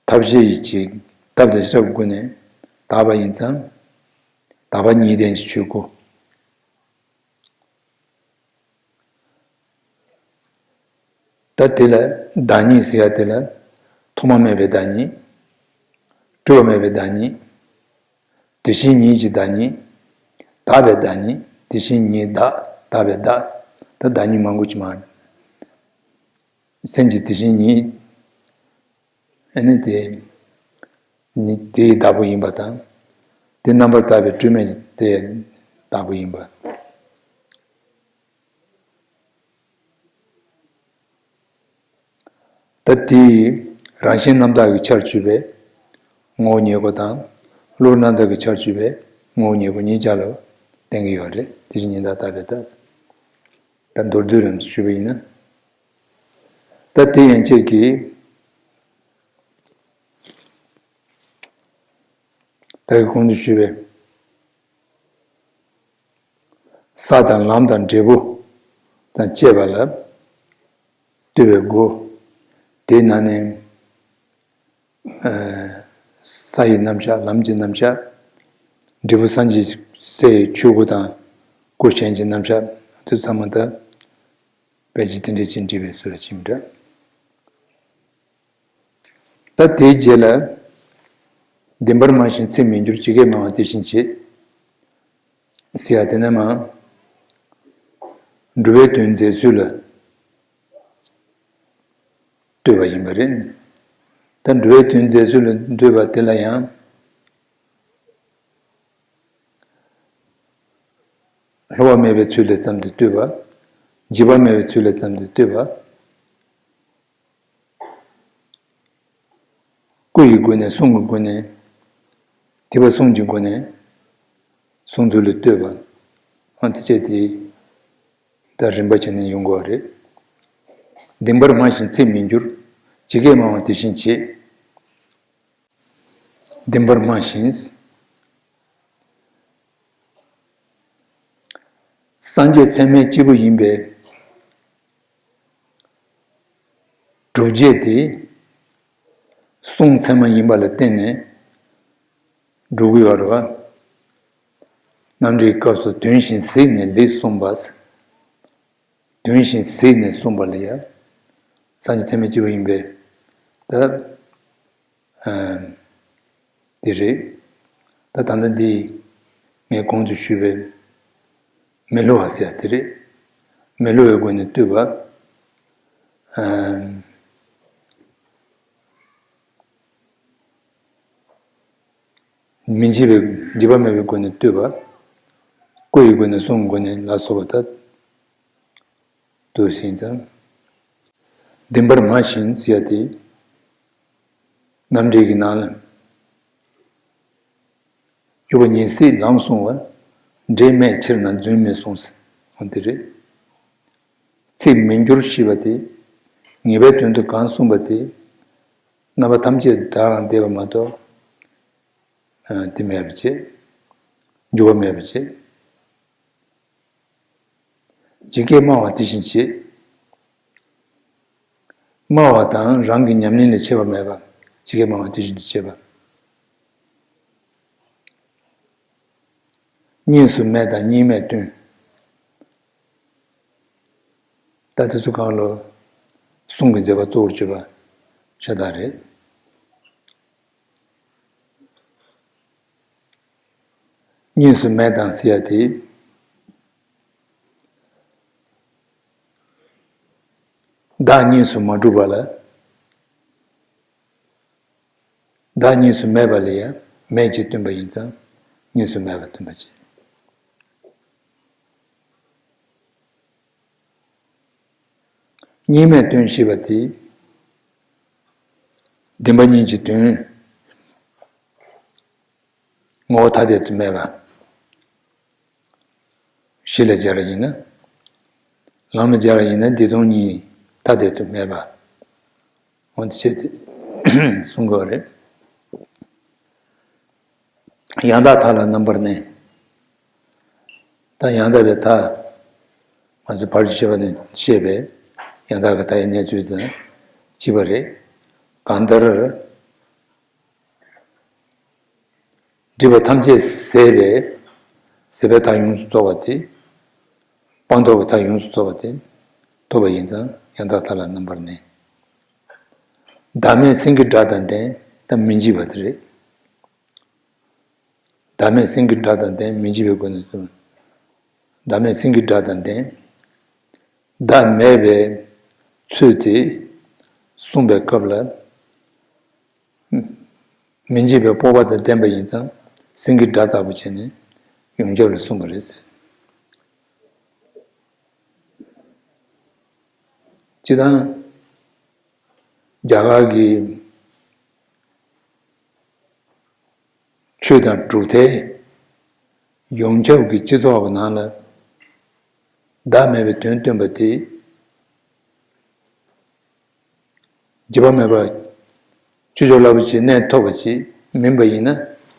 ཐབས་ཤེས་ཀྱི་ཐབས་དང་བྱེ་བྲག་གི་སྒོ་ནས་དག་པ་ཡིན་ཙང་དག་པ་ཉིད་ལྡན་གྱི་ཆོས་སྐུ། ད་དེ་ལ་བདག་ཉིད་ཟེར་ཡ་དེ་ལ་ཐོག་མ་མེད་པའི་བདག་ཉིད། སྤྲོས་པ་མེད་པའི་བདག་ཉིད། དེ་བཞིན་ཉིད་ཀྱི་བདག་ཉིད། དག་པའི་བདག་ཉིད། དེ་བཞིན་ཉིད་བདག་དག་པའི་བདག་ད་བདག་ཉིད་མང་པོ་ཅིག་མ། སེམས་ཀྱི་དེ་བཞིན་ཉིད། ཨ་ནི་དེ་ནི་དེའི་བདག་པོ་ཡིན་པ་དང་། དེ་རྣམ་པར་དག་པའི་སྤྲོས་མེད་དེའི་བདག་པོ་ཡིན་པ། ད་དེའི་རང་བཞིན་རྣམ་དག་གི་ཆར་གྱུར་པའི་ངོ་བོ་ཉིད་སྐུ་དང་། གློ་བུར་རྣམ་དག་གི་ཆར་གྱུར་པའི་ངོ་བོ་ཉིད་སྐུ་གཉིས་ཆ་ལ་བསྟན་གྱི་ཡོད་རེད། དེ་བཞིན་ཉིད་བདག་དག་པའི་བདག་ད་མདོར་བསྡུས་རང་ཞུས་པ་ཡིན་ན། ད་དེ་ཡན་ཆད་ཀྱིས་ད་གིན་གོང་དུ་ཞུས་པའི་ས་དང་ལམ་དང་འབྲས་བུ་དང་བཅས་པ་ལ་ལྟོས་པའི་སྒོ། དེའི་ནང་ནས་ས་ཡི་རྣམ་གཞག་ལམ་གྱི་རྣམ་གཞག་འབྲས་བུ་སངས་རྒྱས་སའི་ཆོས་སྐུ་དང་སྐུ་གཞན་གྱི་རྣམ་གཞག་དེ་ཚང་མ་ད་ཕལ་ཆེར་དེ་འདྲ་ཅིག་འབྲི་བའི་ཚུལ་ལ་ཕྱིན་འདྲ། ད་དེའི་རྗེས་ལ། བདེན་པར་སྨྲ་ཞིང་ཚིག་མི་འགྱུར། ཇི་སྐད་སྨྲ་བ་དེ་བཞིན་བྱེད། ཟེར་ཡ་དེ་ནས་མ། འགྲོ་བའི་དོན་མཛད་ཚུལ་ལ་ལྟོས་པ་ཡིན་པ་རེད། ད་འགྲོ་བའི་དོན་མཛད་ཚུལ་ལ་ལྟོས་པ་དེ་ལ་ཡང་། སླུ་བ་མེད་པའི་ཚུལ་ལ་བརྩམས་ཏེ་ལྟོས་པ། འཇིགས་པ་མེད་པའི་ཚུལ་ལ་བརྩམས་ཏེ་ལྟོས་པ། སྐུ་ཡི་སྒོ་ནས་གསུང་གི་སྒོ་ནས་ཐེག་པ་གསུམ་གྱི་སྒོ་ནས་གསུང་ཚུལ་ལ་ལྟོས་པ། ཨ་དེ་བྱས་ཏེ་ད་རིམ་པ་བྱས་ནས་ཡོང་དགོས་པ་རེད། བདེན་པར་སྨྲ་ཞིང་ཚིག་མི་འགྱུར། ཇི་སྐད་སྨྲ་བ་དེ་བཞིན་བྱེད། བདེན་པར་སྨྲ་ཞིང་། སངས་རྒྱས་ཚད་མས་སྐྱེས་བུ་ཡིན་པའི་སྒྲུབ་བྱེད་དེ་གསུང་ཚད་མ་ཡིན་པ་ལ་བརྟེན་ནས་སྒྲུབ་ཀྱི་ཡོད་རེད་བ། རྣམ་འགྲེལ་སྐབས་སུ་དོན་བཞིན་གཟིགས་ནས་ལེགས་གསུངས་པ། དོན་བཞིན་གཟིགས་ནས་གསུངས་པ་ལ་ཡང་སངས་རྒྱས་ཚད་མས་སྐྱེས་བུ་ཡིན་པས་ད། ཨ། དེ་རེད། ད་ད་ལྟ་འདི་ངས་གོང་དུ་ཞུས་པའི་མི་སླུ་བ་ཟེར་ཡ་དེ་རེད། མི་སླུ་བའི་སྒོ་ནས་བསྟོད་པ། ཨ། མི་འཇིགས་པའི་འཇིགས་པ་མེད་པའི་སྒོ་ནས་བསྟོད་པ། སྐུ་ཡི་སྒོ་ནས་གསུང་གི་སྒོ་ནས་ལ་སོགས་པ་ད་འདུག་ཟིན་ཙང་། བདེན་པར་སྨྲ་ཞིང་ཟེར་ཡ་དེ། རྣམ་འགྲེལ་གྱི་ནང་ལ། སྐྱོབ་པ་ཉེར་སྲིད་ལམ་གསུང་བ། འབྲེལ་མེད་ཕྱིར་ན་རྫུན་མི་གསུང་ཟེར་བ་དེ་རེད། ཚིག་མི་འགྱུར་ཞེས་པ་དེ། ངེས་པའི་དོན་དུ་གང་གསུངས་པ་དེ། རྣམ་པ་ཐམས་ཅད་བདག་རང་བདེ་བ་མ་གཏོགས། ཨ། དེ་མེད་པ་བྱེད། འགྱུར་བ་མེད་པ་བྱེད། ཇི་སྐད་སྨྲ་བ་དེ་བཞིན་བྱེད། སྨྲ་བ་དང་རང་གི་ཉམས་ལེན་ལས་ཁྱད་པར་མེད་པ། ཇི་སྐད་སྨྲ་བ་དེ་བཞིན་དུ་བྱེད་པ། གཉིས་སུ་མེད་དང་གཉིས་མེད་སྟོན། ད་དེ་ཚོ་གང་ལོ། གསུང་གི་མཛད་པ་གཙོ་བོར་གྱུར་པ་ཤ་སྟག་རེད། གཉིས་སུ་མེད་དང་ཟེར་ཡ་དེ། བདག་གཉིས་སུ་མ་གྲུབ་པ་ལ། བདག་གཉིས་སུ་མེད་པ་ལ་ཡང་མེད་ཅེས་སྟོན་པ་ཡིན་ཙང་གཉིས་སུ་མེད་པ་སྟོན་པ་བྱེད། གཉིས་མེད་དོན་ཞེས་པ་དེ། བདེན་པ་གཉིས་ཀྱི་དོན། ངོ་བོ་ཐ་དད་དུ་མེད་པ། གཞི་ལ་སྦྱར་བ་ཡིན་ན། ལམ་ལ་སྦྱར་བ་ཡིན་ན་བདེ་སྟོང་གཉིས་ཐ་དད་དུ་མེད་པ། འོ་དེ་བྱས་ཏེ་གསུང་དགོས་རེད། ཡང་དག་མཐའ་ལ་རྣམ་པར་གནས། ད་ཡང་དག་པའི་མཐའ། ང་ཚོས་བར་གྱི་ཤེས་པ་ནས་བཤད་པའི་ཡང་དག་གི་མཐའ་ཡི་གནས་ཚུལ་དང་གཅིག་པ་རེད། གང་ལྟར། སྒྲིབ་པ་ཐམས་ཅད་ཟད་པའི་ཟད་པའི་མཐའ་ཡོངས་སུ་རྫོགས་པ་དེ། སྤངས་རྟོགས་ཀྱི་མཐའ་ཡོངས་སུ་རྫོགས་པ་དེ་ཐོབ་པ་ཡིན་ཙང་ཡང་དག་མཐའ་ལ་རྣམ་པར་གནས། བདག་མེད་སེང་གེའི་སྒྲ་དང་ལྡན། ད་མི་འཇིགས་པ་དེ་རེད། བདག་མེད་སེང་གེའི་སྒྲ་དང་ལྡན། མི་འཇིགས་པའི་སྒོ་ནས་གསུངས། བདག་མེད་སེང་གེའི་སྒྲ་དང་ལྡན། བདག་མེད་པའི་ཚུལ་དེ་གསུངས་པའི་སྐབས་ལ། མི་འཇིགས་པའི་སྤོབས་པ་དང་ལྡན་པ་ཡིན་ཙང་སེང་གེའི་སྒྲ་ལྟ་བུ་བྱས་ནས་ཡོངས་ཁྱབ་ལ་གསུངས་པ་རེད་ཟེར། སྤྱིར་བཏང་རྒྱ་གར་གྱི་ཆོས་དང་གྲུབ་མཐའི་ཡོངས་ཁྱབ་ཀྱི་སྤྱི་ཚོགས་ཀྱི་ནང་ལ་བདག་མེད་པའི་དོན་སྟོན་པ་དེ། འཇིགས་པ་མེད་པ། ཆོས་མཆོག་རླབས་ཆེན་གནས་ཐུབ་པ་ཞིག་མིན་པ་ཡིན་ན་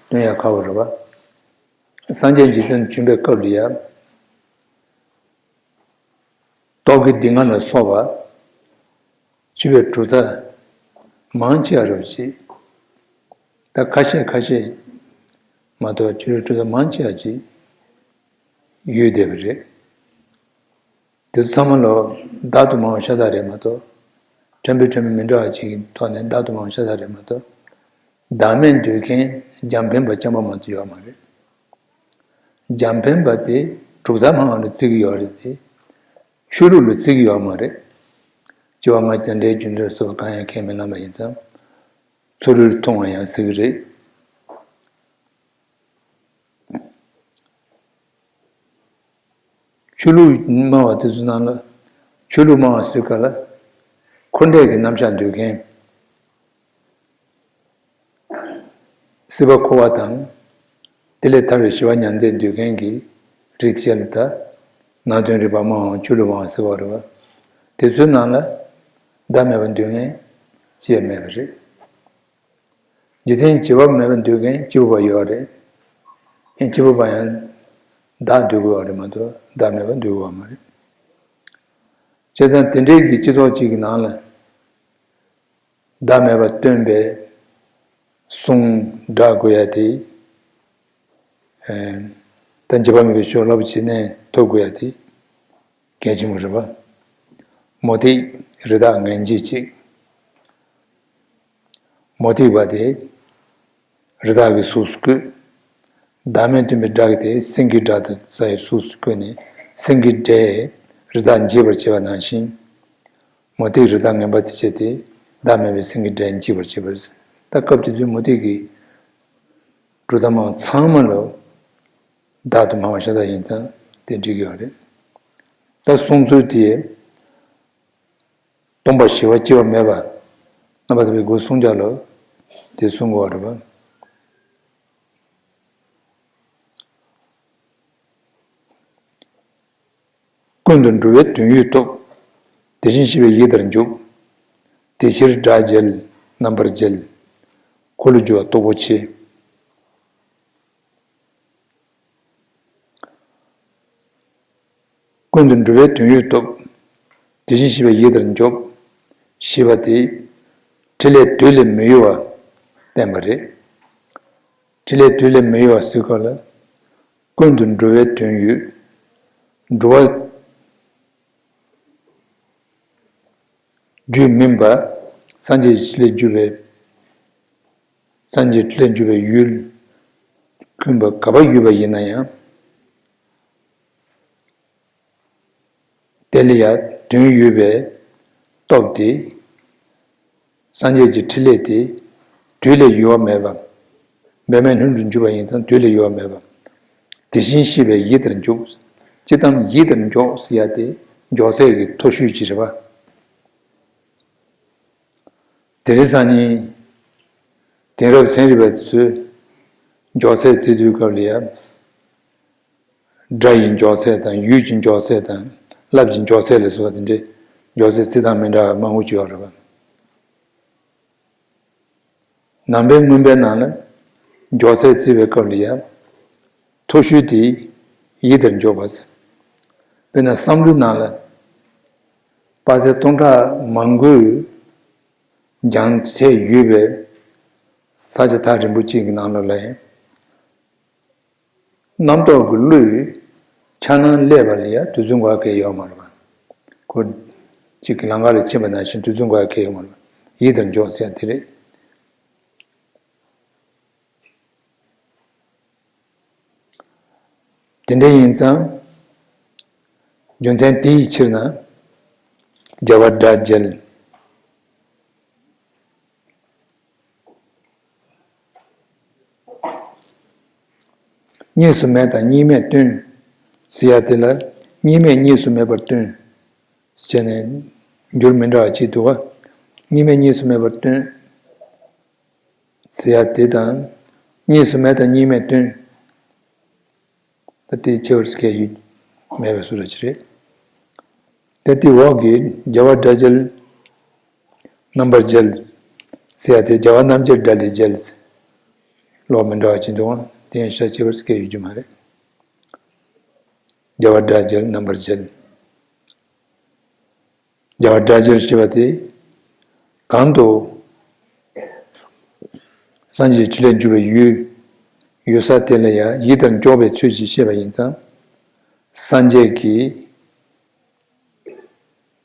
སྟོན་ཡ་ཁག་པོ་རེད་པ། སངས་རྒྱས་འཇིག་རྟེན་བྱོན་པའི་སྐབས་ལ་ཡང་། རྟོག་གེ་སྡུག་བསྔལ་ལ་སོགས་པ། ཆོས་པའི་གྲུབ་མཐའ་མང་ཆེ་བ་རེད་པ་ཅིག་ད་ཁ་ཤས་ཁ་ཤས་མ་གཏོགས་ཆོས་པའི་གྲུབ་མཐའ་མང་ཆེ་བ་ཅིག་ཡོད་བསྡད་པ་རེད། དེ་ཚོ་ཚང་མ་ལོ་བདག་ཏུ་སྨྲ་བ་ཤ་སྟག་རེད་མ་གཏོགས། ཕྲན་བུ་ཕྲན་བུ་མི་འདྲ་བ་ཅིག་གི་ཐོག་ནས་བདག་ཏུ་སྨྲ་བ་ཤ་སྟག་རེད་མ་གཏོགས། བདག་མེད་འདོད་མཁན་འཇམ་དཔལ་པ་རྐྱང་པ་མ་གཏོགས་ཡོད་མ་རེད། འཇམ་དཔལ་པ་དེ་གྲུབ་མཐའ་སྨྲ་བ་ལ་བརྩི་གི་ཡོད་རེད་དེ། ཆོས་ལུགས་ལ་བརྩི་གི་ཡོད་མ་རེད། སྐྱེ་བ་སྔ་ཕྱི་དང་འབྲས་རྒྱུ་འབྲས་སོགས་གང་ཡང་ཁས་མི་བླངས་པ་ཡིན་ཙང་། ཚུ་རོལ་མཐོང་བ་ཡང་སྲིད་གི་རེད། ཆོས་ལུགས་སྨྲ་བ་དེ་ཚོའི་ནང་ལ། ཆོས་ལུགས་སྨྲ་བ་ཟེར་ག་ལ། འཁོར་འདས་ཀྱི་རྣམ་གཞག་འདོད་མཁན། སྲིད་པ་འཁོར་བ་དང་། དེ་ལས་ཐར་བའི་ཞི་བ་མྱང་འདས་འདོད་མཁན་གྱི་རིགས་བཅས་ལ་ད་ནང་དོན་རིག་པ་སྨྲ་བའམ་ཆོས་ལུགས་སྨྲ་བ་ཟེར་བ་རེད་བ། དེ་ཚོའི་ནང་ལ་བདག་མེད་པ་འདོད་མཁན་ཅི་ཡང་མེད་པ་རེད། རྗེས་མཐུན་བྱེད་པ་མེད་པར་འདོད་མཁན་སྐྱེས་བུ་པ་ཡོད་རེད། ཡང་སྐྱེས་བུ་པ་ཡང་བདག་འདོད་དགོས་པ་རེད་མ་གཏོགས་བདག་མེད་པར་འདོད་དགོས་པ་མ་རེད། བྱས་ཙང་དེ་འདྲའི་གི་སྤྱི་ཚོགས་གཅིག་གི་ནང་ལ་བདག་མེད་པར་སྟོན་པའི་གསུང་སྒྲ་དགོས་ཡ་དེ། ད་འཇིགས་པ་མེད་པའི་ཆོས་རླབས་ཆེ་ནས་ཐོབ་དགོས་ཡ་དེ་གལ་ཆེན་པོ་རེད་པ། མུ་སྟེགས་རི་དྭགས་ངན་བྱེད་ཅིག་མུ་སྟེགས་པ་དེ་རི་དྭགས་ཀྱི་གཟུགས་སུ་བཀོད། བདག་མེད་སྟོན་པའི་སྒྲ་གི་དེ་སེང་གེའི་སྒྲ་དང་ས་ཡི་གཟུགས་སུ་བཀོད་ནས་སེང་གེའི་སྒྲས་རི་དྭགས་འཇིགས་པར་བྱེད་པ་ནང་བཞིན། མུ་སྟེགས་རི་དྭགས་ངན་པ་དེ་བྱས་ཏེ་བདག་མེད་པའི་སེང་གེའི་སྒྲས་འཇིགས་པར་བྱེད་པ་རེད། ད་སྐབས་དེ་དུས་མུ་སྟེགས་ཀྱི་གྲུབ་མཐའ་མང་ཚང་མ་ལ་བདག་ཏུ་སྨྲ་བ་ཤ་སྟག་ཡིན་ཙང་དེ་འགྲིག་གི་ཡོད་རེད། ད་གསུང་ཚུལ་དེ། སྟོང་པ་ཞི་བ་སྐྱེ་བ་མེད་པ། རྣམ་པར་ཐར་པའི་སྒོ་གསུམ་ཆར་ལ་དེ་གསུང་དགོས་པ་རེད་པ། ཀུན་ཏུ་འགྲོ་བའི་དོན་ཡོད་སྟོབས། དེ་བཞིན་གཤེགས་པའི་ཡིད་ལྟར་འཇོག་དེ་ཕྱིར་སྒྲ་འཇལ་རྣམ་པར་འཇལ། འཁོར་ལོས་སྒྱུར་བ་སྟོབས་པོ་ཆེ། ཀུན་ཏུ་འགྲོ་བའི་དོན་ཡོད་སྟོབས། དེ་བཞིན་གཤེགས་པའི་ཡིད་ལྟར་འཇོག་ཞེས་པ་དེ་ཕྲིན་ལས་དུས་ལས་མི་གཡོ་བ་བསྟན་པ་རེད། ཕྲིན་ལས་དུས་ལས་མི་གཡོ་བ་ཟེར་སྐབས་ལ་ཀུན་ཏུ་འགྲོ་བའི་དོན་ཡོད། འགྲོ་བ་རྒྱུད་སྨིན་པ། སངས་རྒྱས་ཀྱི་ཕྲིན་ལས་བསྒྱུར་བའི། སངས་རྒྱས་ཀྱི་ཕྲིན་ལས་བསྒྱུར་བའི་ཡུལ། ཀུན་པ་ག་པར་ཡོད་པ་ཡིན་ན་ཡང་། དེ་ལ་ཡང་དོན་ཡོད་པའི་སྟོབས་དེ། སངས་རྒྱས་ཀྱི་ཕྲིན་ལས་དེ་དུས་ལས་ཡོལ་བ་མེད་པ། འབད་མེད་ལྷུན་གྲུབ་འཇུག་པ་ཡིན་ཙང་དུས་ལས་ཡོལ་བ་མེད་པ། དེ་བཞིན་གཤེགས་པའི་ཡིད་ལྟར་འཇོག་སྤྱིར་བཏང་ཡིད་ལྟར་འཇོག་ཟེར་ཡ་དེ་མགྱོགས་ཚད་ཀྱི་མཐོ་ཤོས་ཅིག་རེད་པ། དེ་རིང་སང་ཉིན་དེང་རབས་ཚན་རིག་པ་ཚོས་མགྱོགས་ཚད་བརྩི་དུས་སྐབས་ལ་ཡང་། སྒྲ་ཡི་མགྱོགས་ཚད་དང་ཡུལ་གྱི་མགྱོགས་ཚད་དང་རླབས་ཀྱི་མགྱོགས་ཚད་ལ་སོགས་པ་དེ་འདྲའི་མགྱོགས་ཚད་བརྩི་སྟངས་མི་འདྲ་བ་མང་པོ་ཅིག་ཡོད་རེད་པ། ནང་པའི་མངོན་པའི་ནང་ལ་མགྱོགས་ཚད་བརྩི་བའི་སྐབས་ལ་ཡང་མཐོ་ཤོས་དེ་ཡིད་ལྟར་འཇོག་པ། དཔེར་ན་བསམ་བློའི་ནང་ལ་དཔག་ཚད་སྟོང་ཕྲག་མང་པོའི་འགྱངས་ཚད་ཡོད་པའི་ས་ཆ་ཐག་རིང་པོ་གཅིག་གི་ནང་ལོགས་ལ་ཡང་། རྣམ་རྟོག་གི་བློས་འཆར་སྣང་སླེབས་པ་ལ་ཡང་དུས་ཚོད་འགོར་གལ་ཡོད་མ་རེད་པ། ཁོ་གཅིག་གི་ལམ་ཁ་ལ་ཕྱིན་པ་ནང་བཞིན་དུས་ཚོད་འགོར་གལ་ཡོད་མ་རེད་པ། ཡིད་ལྟར་འཇོག་ཟེར་ཡ་དེ་རེད། དེ་འདྲ་ཡིན་ཙང་། རྒྱུ་མཚན་དེ་ཡི་ཕྱིར་ན། རྒྱལ་བ་སྒྲ་རྒྱལ། གཉིས་སུ་མེད་དང་གཉིས་མེད་སྟོན། ཟེར་ཡ་དེ་ལ་གཉིས་མེད་གཉིས་སུ་མེད་པར་སྟོན། ཟེར་ནས་འགྱུར་མི་འདྲ་བ་གཅིག་འདུག་ག་གཉིས་མེད་གཉིས་སུ་མེད་པར་སྟོན། ཟེར་ཡ་དེ་དང་། གཉིས་སུ་མེད་དང་གཉིས་མེད་སྟོན། ད་དེའི་ཁྱད་པར་སྐད་ཡིག་མེད་པའི་བཟོ་འདྲ་ཅིག་རེད། ད་དེའི་འོག་གི་རྒྱལ་བ་སྒྲ་རྒྱལ། རྣམ་པར་རྒྱལ། ཟེར་ཡ་དེ་རྒྱལ་བ་རྣམ་རྒྱལ་སྒྲ་ལས་རྒྱལ། ལོག་མི་འདྲ་བ་ཅིག་འདུག་ག་དེ་ཡང་ཤ་ཁྱད་པར་སྐད་ཡིག་རྒྱུ་མ་རེད། རྒྱལ་བ་སྒྲ་རྒྱལ་རྣམ་པར་རྒྱལ། རྒྱལ་བ་སྒྲ་རྒྱལ་ཞེས་པ་དེ་གང་དུ་སངས་རྒྱས་ཀྱི་ཕྲིན་ལས་འཇུག་པའི་ཡུལ་ཡོད་ས་དེ་ལ་ཡང་ཡིད་ལྟར་འཇོག་པའི་ཚུལ་གྱིས་བཤད་པ་ཡིན་ཙང་། སངས་རྒྱས་ཀྱིས་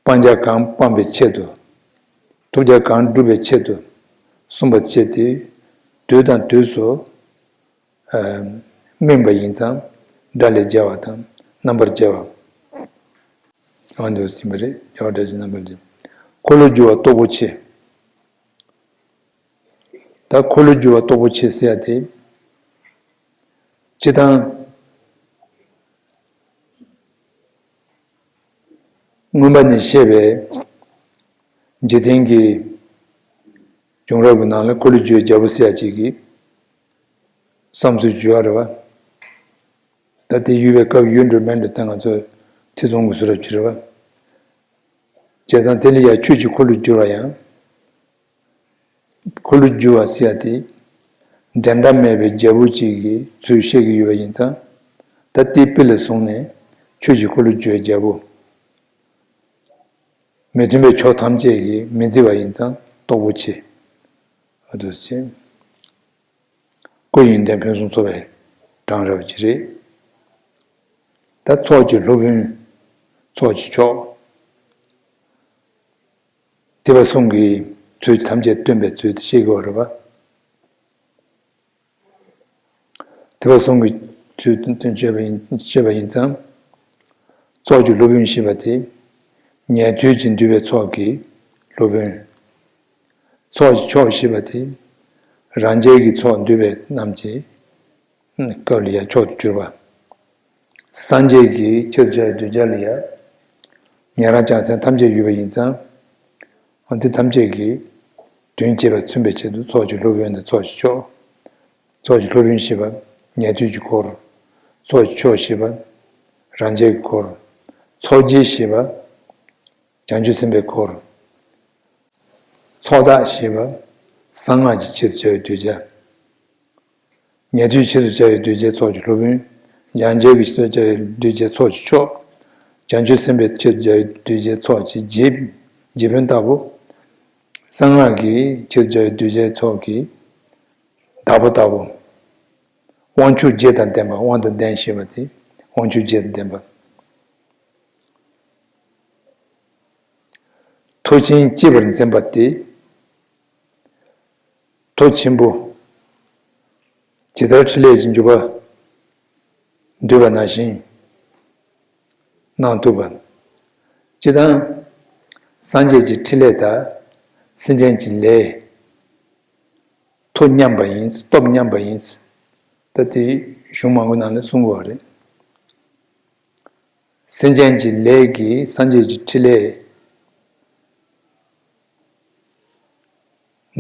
སྤང་བྱ་གང་སྤང་བའི་ཆེད་དུ། ཐོབ་བྱ་གང་བསྒྲུབ་པའི་ཆེད་དུ་གསུངས་པ་བཅས་ཏེ་དུས་དང་དུས་སུ། སྨིན་པ་ཡིན་ཙང་སྒྲ་ལས་རྒྱལ་བ་དང་རྣམ་པར་རྒྱལ་བ། འོ་འདུག་ཟིན་པ་རེད། རྒྱལ་བ་སྒྲ་ཇི་རྣམ་པར་རྒྱལ། འཁོར་ལོས་སྒྱུར་བ་སྟོབས་པོ་ཆེ། ད་འཁོར་ལོས་སྒྱུར་བ་སྟོབས་པོ་ཆེ་ཟེར་ཡ་དེ། སྤྱིར་བཏང་། མངོན་པ་ནས་བཤད་པའི་འཇིག་རྟེན་གྱི་བྱུང་རབས་ཀྱི་ནང་ལ་འཁོར་ལོས་སྒྱུར་བའི་རྒྱལ་པོ་ཟེར་ཡ་ཅིག་གིས་ བསམ་ཚུལ་བརྗོད་པ་རེད་བ། ད་དེ་ཡོད་པའི་སྐབས་ཡོད་འགྲོ་མེད་འགྲོ་ད་ང་ཚོས་ཐེ་ཚོམ་གྱི་བཟོ་འདྲ་ཅིག་རེད་བ། བྱས་ཙང་དེ་ལ་ཡང་ཆོས་ཀྱི་འཁོར་ལོས་སྒྱུར་བ་ཡང་། འཁོར་ལོས་སྒྱུར་བ་ཟེར་ཡ་དེ། འགྲན་ཟླ་མེད་པའི་རྒྱལ་པོ་གཅིག་གི་ཚུལ་བཤད་ཀྱི་ཡོད་པ་ཡིན་ཙང་། ད་དེ་དཔེ་ལ་བཟུང་ནས་ཆོས་ཀྱི་འཁོར་ལོས་སྒྱུར་བའི་རྒྱལ་པོ། མི་མཐུན་པའི་ཕྱོགས་ཐམས་ཅད་ཀྱིས་མི་བརྫི་བ་ཡིན་ཙང་སྟོབས་པོ་ཆེ། ཨ་འདུག་ཅེས། སྐུ་ཡོན་ཏན་ཕུན་སུམ་ཚོགས་པའི་གྲངས་རེད་པ་ཅིག་རེད། ད་ཚོགས་ཀྱི་སློབ་དཔོན། ཚོགས་ཀྱི་མཆོག་ཐེག་པ་གསུམ་གྱི་ཚུལ་ཐམས་ཅད་སྟོན་པའི་ཚུལ་དེ་ཤེས་དགོས་རེད་པ། ཐེག་པ་གསུམ་གྱི་ཚུལ་སྟོན་བྱེད་པ་ཡིན་བྱེད་པ་ཡིན་ཙང་། ཚོགས་ཀྱི་སློབ་དཔོན་ཞེས་པ་དེ། ཉན་ཐོས་ཀྱིས་འདུལ་བའི་ཚོགས་ཀྱི་སློབ་དཔོན། ཚོགས་ཀྱི་མཆོག་ཞེས་པ་དེ། རང་རྒྱལ་གྱི་ཚོགས་འདུལ་བའི་རྣམས་ཀྱི་སྐབས་ལ་ཡང་མཆོག་ཏུ་གྱུར་པ། སངས་རྒྱས་ཀྱི་ཆེད་དུ་བྱ་བའི་གདུལ་བྱ་ལ་ཡང་། ཉན་རང་བྱང་སེམས་ཐམས་ཅད་ཡོད་པ་ཡིན་ཙང་། འོ་དེ་ཐམས་ཅད་ཀྱི་དོན་བྱེད་པ་མཚོན་པའི་ཆེད་དུ་ཚོགས་ཀྱི་སློབ་དཔོན་དང་ཚོགས་ཀྱི་མཆོག་ཚོགས་ཀྱི་སློབ་དཔོན་ཞེས་པ་ཉན་ཐོས་ཀྱི་འཁོར། ཚོགས་ཀྱི་མཆོག་ཞེས་པ་རང་རྒྱལ་གྱི་འཁོར། ཚོགས་རྒྱལ་ཞེས་པ་བྱང་ཆུབ་སེམས་དཔའི་འཁོར། ཚོགས་བདག་ཞེས་པ་གསང་སྔགས་ཀྱི་ཆེད་དུ་བྱ་བའི་གདུལ་བྱ། ཉན་ཐོས་ཆེད་དུ་བྱ་བའི་གདུལ་བྱའི་ཚོགས་ཀྱི་སློབ་དཔོན། ཡང་རྒྱལ་གྱི་ཆེད་དུ་བྱ་བའི་གདུལ་བྱའི་ཚོགས་ཀྱི་མཆོག་བྱང་ཆུབ་སེམས་དཔའི་ཆེད་དུ་བྱ་བའི་གདུལ་བྱའི་ཚོགས་ཀྱི་རྗེ། རྗེ་དཔོན་ལྟ་བུ། གསང་སྔགས་ཀྱི་ཆེད་དུ་བྱ་བའི་གདུལ་བྱའི་ཚོགས་ཀྱི་བདག་པོ་ལྟ་བུ། དབང་ཕྱུག་བརྒྱད་དང་ལྡན་པ། དབང་དང་ལྡན་ཞེས་པ་དེ་དབང་ཕྱུག་བརྒྱད་དང་ལྡན་པ། མཐུ་ཆེན་གཅེས་པར་འཛིན་པ་སྟེ། མཐུ་ཆེན་པོ། ཇི་ལྟར་ཕྲིན་ལས་ཀྱི་འཇུག་པ་འདུས་པ་ནང་བཞིན་གནང་ཐུབ་པ། སྤྱིར་བཏང་། སངས་རྒྱས་ཀྱི་ཕྲིན་ལས་དང་སེམས་ཅན་གྱི་ལས་མཐུ་མཉམ་པ་ཡིན། སྟོབས་མཉམ་པ་ཡིན། ད་དེ་གཞུང་མང་པོའི་ནང་ལ་གསུང་གི་ཡོད་རེད། སེམས་ཅན་གྱི་ལས་ཀྱིས་སངས་རྒྱས་ཀྱི་ཕྲིན་ལས་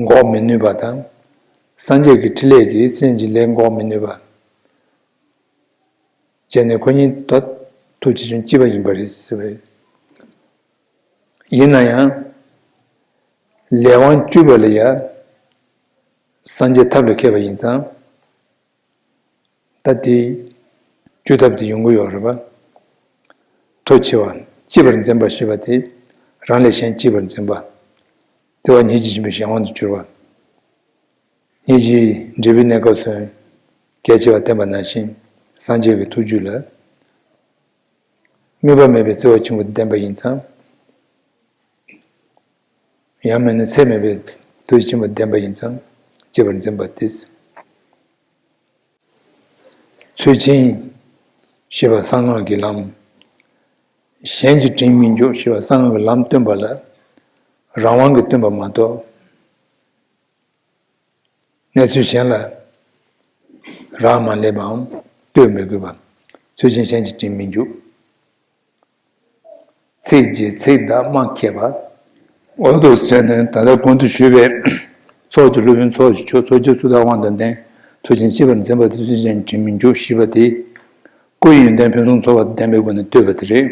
འགོག་མི་ནུས་པ་དང་། སངས་རྒྱས་ཀྱི་ཕྲིན་ལས་ཀྱིས་སེམས་ཅན་གྱི་ལས་འགོག་མི་ནུས་པ། བྱས་ནས་ཁོ་གཉིས་ད་ཐུགས་རྗེ་ཅན་གཅིག་པ་ཡིན་པ་རེད་ཟེར་བ་རེད། ཡིན་ན་ཡང་། ལས་དབང་བཅུ་པ་ལ་ཡང་སངས་རྒྱས་ཐབས་ལ་མཁས་པ་ཡིན་ཙང་། ད་དེ་བཅོས་ཐབས་དེ་ཡོང་གི་ཡོད་རེད་པ། མཐུ་ཆེ་བ། གཅེས་པར་འཛིན་པ་ཞེས་པ་དེ་རང་ལས་གཞན་གཅེས་པར་འཛིན་པ། བརྩེ་བ་སྙིང་རྗེ་ཆེན་པོའི་གཞན་དབང་དུ་གྱུར་པ། སྙིང་རྗེའི་འབྲས་བུའི་གནས་སྐབས་སུ་གལ་ཆེ་བ་བསྟན་པ་ནང་བཞིན་སངས་རྒྱས་ཀྱི་ཐུགས་རྒྱུད་ལ་དམིགས་པ་མེད་པའི་བརྩེ་བ་ཆེན་པོ་ལྡན་པ་ཡིན་ཙང་། ཡང་མིན་ན་ཚད་མེད་པའི་ཐུགས་རྗེ་ཆེན་པོ་ལྡན་པ་ཡིན་ཙང་གཅེས་པར་འཛིན་པ་སྟེ། ཚུལ་ཆེན་ཞེས་པ་གསང་སྔགས་ཀྱི་ལམ། གཞན་གྱིས་དྲིན་མི་འཇོག་ཞེས་པ་གསང་སྔགས་ཀྱི་ལམ་སྟོན་པ་ལ་རང་དབང་གིས་སྟོན་པ་མ་གཏོགས། གནས་ཚུལ་གཞན་ལ་རག་མ་ལས་པའམ་ལྟོས་མི་དགོས་པ། ཚུལ་ཆེན་གཞན་གྱིས་དྲིན་མི་འཇོག་ཚིག་རྗེ་ཚིག་བདག་སྨྲ་མཁས་པ། འོ་དུ་ཟེར་ནས་ད་ལྟ་གོང་དུ་ཞུས་པའི་ཚོགས་ཀྱི་སློབ་དཔོན་ཚོགས་ཀྱི་མཆོག་ཚོགས་རྗེ་སུ་དག་དབང་དང་ལྡན། མཐུ་ཆེན་གཅེས་པར་འཛིན་པ་དེ་ཚུལ་ཆེན་དྲིན་མི་འཇོག་ཞེས་པ་དེ། སྐུ་ཡི་ཡོན་ཏན་ཕུན་སུམ་ཚོགས་པ་ལྡན་པའི་སྒོ་ནས་བསྟོད་པ་དེ་རེད།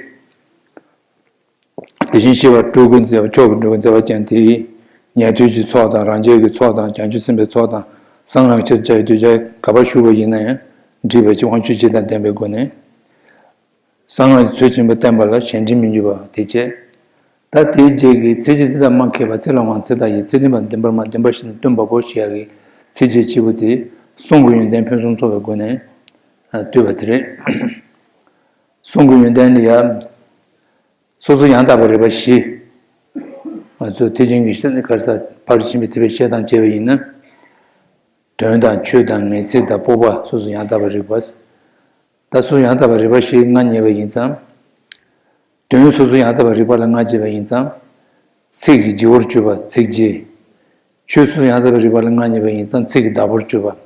དེ་བཞིན་གཤེགས་པ་སྤྲུལ་སྐུ་མཛད་པ་མཆོག་གི་སྤྲུལ་སྐུ་མཛད་པ་ཅན་དེས། ཉན་ཐོས་ཀྱི་ཚོགས་དང་རང་རྒྱལ་གྱི་ཚོགས་དང་བྱང་ཆུབ་སེམས་དཔའི་ཚོགས་དང་གསང་སྔགས་ཀྱི་ཆེད་དུ་བྱ་བའི་གདུལ་བྱ་ག་པར་བཞུགས་པ་ཡིན་ན་ཡང་། འདྲིས་པ་ཅིག་དབང་ཕྱུག་བརྒྱད་དང་ལྡན་པའི་སྒོ་ནས། གསང་སྔགས་ཀྱི་ཚུལ་ཆེན་པོ་བསྟན་པ་ལ་གཞན་དྲིང་མི་འཇོག་པ་དེ་བྱས། ད་དེའི་རྗེས་ཀྱི་ཚིག་རྗེ་ཚིག་བདག་སྨྲ་མཁས་པ། ཚིག་ལ་དབང་ཚིག་བདག་ཡིན། ཚིག་བདེན་པ་བདེན་པར་སྨྲ། བདེན་པ་བཞི་ནི་སྟོན་པ་པོ་ཞེས་ཡ་གི་ཚིག་རྗེ་གཅིག་པོ་དེ་གསུང་གི་ཡོན་ཏན་ཕུན་སུམ་ཚོགས་པའི་སྒོ་ནས་བསྟོད་པ་དེ་རེད། གསུང་གི་ཡོན་ཏན་ལ་ཡ། སོ་སོ་ཡང་དག་པའི་རིག་པ་བཞི། ང་ཚོ་ཐེག་ཆེན་གྱི་གསུང་ག་རེ་ཟེར། ཕར་ཕྱིན་པའི་ཐེག་པའི་བཤད་སྟངས་བྱས་པ་ཡིན་ན། དོན་དང་ཆོས་དང་ངེས་ཚིག་དང་སྤོབས་པ་སོ་སོ་ཡང་དག་པའི་རིག་པ། ད་སོ་སོ་ཡང་དག་པའི་རིག་པ་བཞི་མངའ་བརྙེས་པ་ཡིན་ཙང་། དོན་སོ་སོ་ཡང་དག་པའི་རིག་པ་ལ་མངའ་བརྙེས་པ་ཡིན་ཙང་། ཚིག་གི་རྗེ་བོར་གྱུར་པ་ཚིག་རྗེ། ཆོས་སོ་སོ་ཡང་དག་པའི་རིག་པ་ལ་མངའ་བརྙེས་པ་ཡིན་ཙང་ཚིག་གི་བདག་པོར་གྱུར་པ།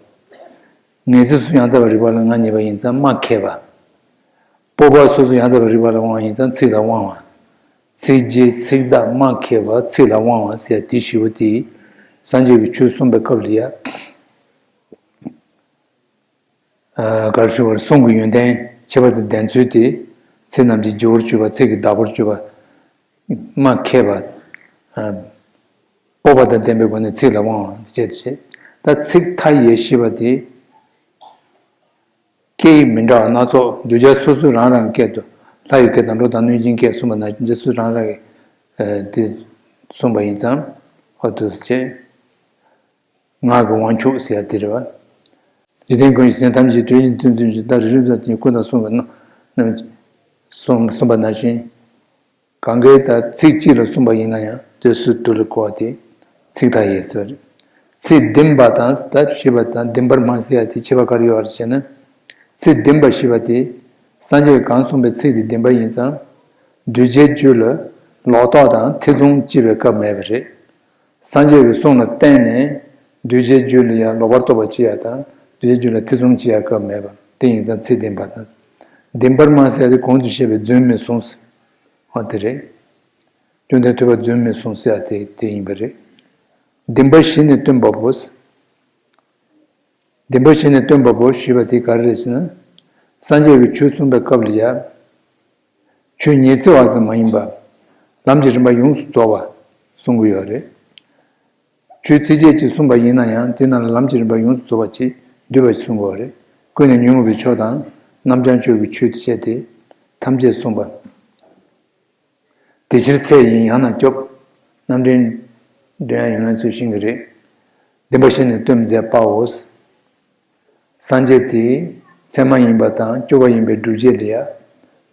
ངེས་ཚིག་སོ་སོ་ཡང་དག་པའི་རིག་པ་ལ་མངའ་བརྙེས་པ་ཡིན་ཙང་སྨྲ་མཁས་པ། སྤོབས་པ་སོ་སོ་ཡང་དག་པའི་རིག་པ་ལ་དབང་བ་ཡིན་ཙང་ཚིག་ལ་དབང་བ། ཚིག་རྗེ་ཚིག་བདག་སྨྲ་མཁས་པ་ཚིག་ལ་དབང་བ་ཟེར་ཡ་དེ་བཞི་པོ་དེ། སངས་རྒྱས་ཀྱིས་ཆོས་གསུངས་པའི་སྐབས་ལ་ཡ། གར་ཞུ་བར་གསུང་གི་ཡོན་ཏན་ཁྱད་པར་དུ་ལྡན་ཚུལ་དེ། ཚིག་རྣམས་ཀྱི་རྗེ་བོར་གྱུར་པ། ཚིག་གི་བདག་པོར་གྱུར་པ། སྨྲ་མཁས་པ། སྤོབས་པ་དང་ལྡན་པའི་སྒོ་ནས་ཚིག་ལ་དབང་བ་བཅས་ཏེ་བྱེད། ད་ཚིག་མཐའ་ཡས་ཞེས་པ་དེ། སྐད་ཡིག་མི་འདྲ་བ་སྣ་ཚོགས་གདུལ་བྱ་སོ་སོའི་རང་རང་སྐད་དུ། ལྷ་ཡི་སྐད་དང་འགྲོ་དང་གནོད་སྦྱིན་སྐད་གསུངས་པ་ནང་བཞིན། སོ་སོའི་རང་རང་གི་དེ་གསུངས་པ་ཡིན་ཙང་། འོ་དུ་བྱེད། ངག་གི་དབང་ཕྱུག་ཟེར་ཡ་དེ་རེད་བ། འཇིག་རྟེན་ཀུན་གྱི་སེམས་ཐམས་ཅད་དོན་གཉིས་བདུན་བདུན་གྱི་བདག་རིག་རིམ་དང་བསྟུན་ཀུན་དང་གསུམ་གྱི་རྣམ་རྣམ་གསུངས་གསུངས་པ་ནང་བཞིན། གང་གི་ད་ཚིག་གཅིག་ལ་གསུངས་པ་ཡིན་ན་ཡང་དེ་སུ་དུ་ལ་གོ་བ་དེ་ཚིག་མཐའ་ཡས་ཟེར་བ་རེད། ཚིག་བདེན་པ་དང་ད་ཞེས་པ་དང་བདེན་པར་སྨྲ་ཟེར་ཡ་དེ་ཁྱད་པར་ག་རེ་ཡོད་རེད་ཟེར་ན། ཚིག་བདེན་པ་ཞེས་པ་དེ་སངས་རྒྱས་ཀྱིས་གང་གསུངས་པའི་ཚིག་དེ་བདེན་པ་ཡིན་ཙང་། གདུལ་བྱའི་རྒྱུད་ལ་ལོག་རྟོག་དང་ཐེ་ཚོམ་སྐྱེ་བའི་སྐབས་མེད་པ་རེད། སངས་རྒྱས་ཀྱི་གསུང་ལ་བརྟེན་ནས་གདུལ་བྱའི་རྒྱུད་ལ་ཡང་ལོག་པར་རྟོག་པ་སྐྱེ་ཡ་དང་གདུལ་བྱའི་རྒྱུད་ལ་ཐེ་ཚོམ་སྐྱེ་ཡ་སྐབས་མེད་པ་དེ་ཡིན་ཙང་ཚིག་བདེན་པ་དང་། བདེན་པར་སྨྲ་ཟེར་ཡ་དེ་གོང་དུ་བཤད་པའི་རྫུན་མི་གསུང་ཟེར་བ་དེ་རེད། བཅོམ་ལྡན་ཐུབ་པ་རྫུན་མི་གསུང་ཟེར་ཡ་དེ་དེ་ཡིན་པ་རེད། བདེན་པ་གཞི་ནས་སྟོན་པ་པོ། བདེན་པ་གཞི་ནས་སྟོན་པ་པོ་ཞེས་པ་དེ་ག་རེ་རེད་ཟེར་ན། སངས་རྒྱས་ཀྱིས་ཆོས་གསུངས་པའི་སྐབས་ལ་ཡང་། ཆོས་ཉི་ཚེ་བ་ཙམ་མ་ཡིན་པ། ལམ་གྱི་རིམ་པ་ཡོངས་སུ་རྫོགས་པ་གསུང་གི་ཡོད་རེད། ཆོས་ཚིགས་བཅད་ཅིག་གསུངས་པ་ཡིན་ན་ཡང་དེ་རྣམས་ལ་ལམ་གྱི་རིམ་པ་ཡོངས་སུ་རྫོགས་པ་ཅིག་འདུས་པ་ཞིག་གསུང་གི་ཡོད་རེད། ཀུན་ནས་ཉོན་མོངས་པའི་ཕྱོགས་དང་རྣམ་བྱང་ཕྱོགས་ཀྱི་ཆོས་བཅས་ཏེ་ཐམས་ཅད་གསུངས་པ། དེ་ཕྱིར་ཚེ་ཡིན་ཡང་ན་སྐྱོབ། རྣམ་འདྲེན་འདོན་ཡང་ཡོང་ཡང་ཚུལ་ཤེས་ཀྱི་རེད། བདེན་པ་བཞི་ནས་སྟོན་མཛད་པའོ། སངས་རྒྱས་དེས་ཚད་མ་ཡིན་པ་དང་སྐྱོབ་པ་ཡིན་པའི་སྒྲུབ་བྱེད་ལ་ཡང་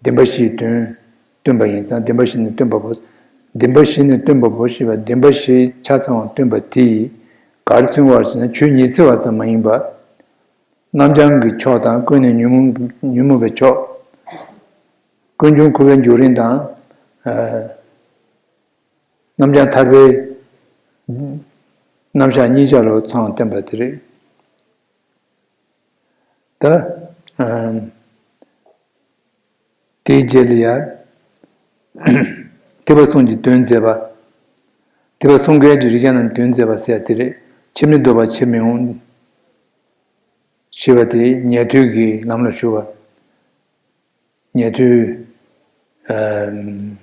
བདེན་པ་བཞིའི་དོན་སྟོན་པ་ཡིན་ཙང་བདེན་པ་བཞི་ནས་སྟོན་པ་པོ། བདེན་པ་བཞི་ནས་སྟོན་པ་པོ་ཞེས་པ་བདེན་པ་བཞི་ཆ་ཚང་བ་སྟོན་པ་དེས་ག་རེ་མཚོན་པ་ཞེ་ན། ཆོས་ཉི་ཚེ་བ་ཙམ་མ་ཡིན་པ། རྣམ་བྱང་གི་ཕྱོགས་དང་ཀུན་ནས་ཉོན་མོངས་ཉོན་མོངས་པའི་ཕྱོགས། ཀུན་འབྱུང་འཁོར་བའི་འབྱུང་རིམ་དང་། ཨ། རྣམ་བྱང་ཐར་པའི་རྣམ་གཞག་གཉིས་ཆ་ལ་ཚང་བ་སྟོན་པ་དེ་རེད། ད། ཨ། དེའི་རྗེས་ལ་ཡང་། ཐེག་པ་གསུམ་གྱི་དོན་མཛད་པ། ཐེག་པ་གསུམ་ཀའི་རིགས་ཅན་རྣམས་དོན་མཛད་པ་ཟེར་ཡ་དེ་རེད། ཕྱིར་མི་ལྡོག་པ་ཕྱིར་མི་འོང་། ཞེས་པ་དེ་ཉན་ཐོས་ཀྱི་ལམ་ལ་ཞུགས་པ། ཉན་ཐོས། ཨ།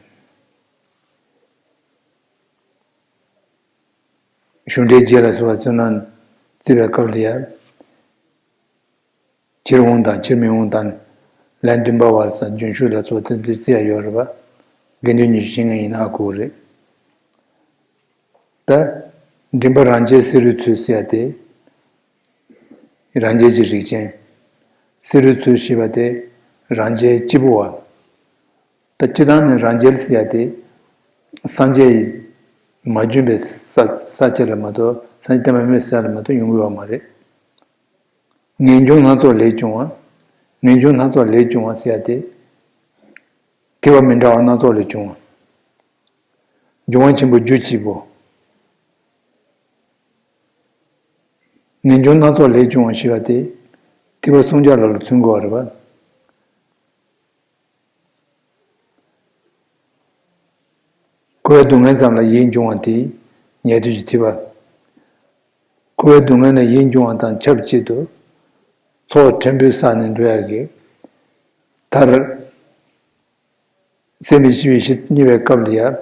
གཞུང་འགྲེལ་རྗེས་ལ་སོགས་པ་བརྩོན་ན་བརྩི་བའི་སྐབས་ལ་ཡང་། ཕྱིར་འོང་དང་ཕྱིར་མི་འོང་དང་། ལན་བདུན་པ་བ་དང་རྒྱུན་ཞུགས་ལ་སོགས་པ་དེ་འདྲ་བརྩི་ཡ་ཡོད་རེད་པ། དགེ་འདུན་ཉི་ཤུ་ཞེ་ལྔ་ཡིན་ན་ཨ་ཁུ་རེད། ད། མགྲིན་པ་རང་རྒྱལ་བསེ་རུའི་ཚུལ་ཟེར་ཡ་དེ། རང་རྒྱལ་གྱི་རིགས་ཅན། བསེ་རུའི་ཚུལ་ཞེས་པ་དེ་རང་རྒྱལ་སྐྱེས་བུ་བ། ད་སྤྱིར་བཏང་ནས་རང་རྒྱལ་ཟེར་ཡ་དེ་སངས་རྒྱས་མ་བྱོན་པའི་ས་ས་ཆ་ལ་མ་གཏོགས། སངས་རྒྱས་བསྟན་པ་མེད་ས་ལ་མ་གཏོགས་ཡོང་གི་ཡོད་མ་རེད། ངེས་འབྱུང་སྣ་ཚོགས་ལས་བྱུང་བ། ངེས་འབྱུང་སྣ་ཚོགས་ལས་བྱུང་བ་ཟེར་ཡ་དེ་ཐེག་པ་མི་འདྲ་བ་སྣ་ཚོགས་ལས་བྱུང་བ། འབྱུང་བ་ཆེན་པོ་རྒྱུ་གཅིག་པུ། ངེས་འབྱུང་སྣ་ཚོགས་ལས་བྱུང་བ་ཞེས་པ་དེ་ཐེག་པ་གསུམ་ཆར་ལ་མཚོན་དགོས་པ་རེད་པ། འཁོར་བའི་སྡུག་བསྔལ་ཙམ་ལ་ཡིད་འབྱུང་བ་དེ་ཉན་ཐོས་ཀྱི་ཐེག་པ། འཁོར་བའི་སྡུག་བསྔལ་ལ་ཡིད་འབྱུང་བ་དང་ཆབས་ཅིག་ཏུ་ཚོགས་ཕྲན་བུ་བསགས་ནས་འགྲོ་ཡ་གི་མཐར། སེམས་མི་ཤེས་པའི་ཤི་རྙེད་པའི་སྐབས་ལ་ཡང་།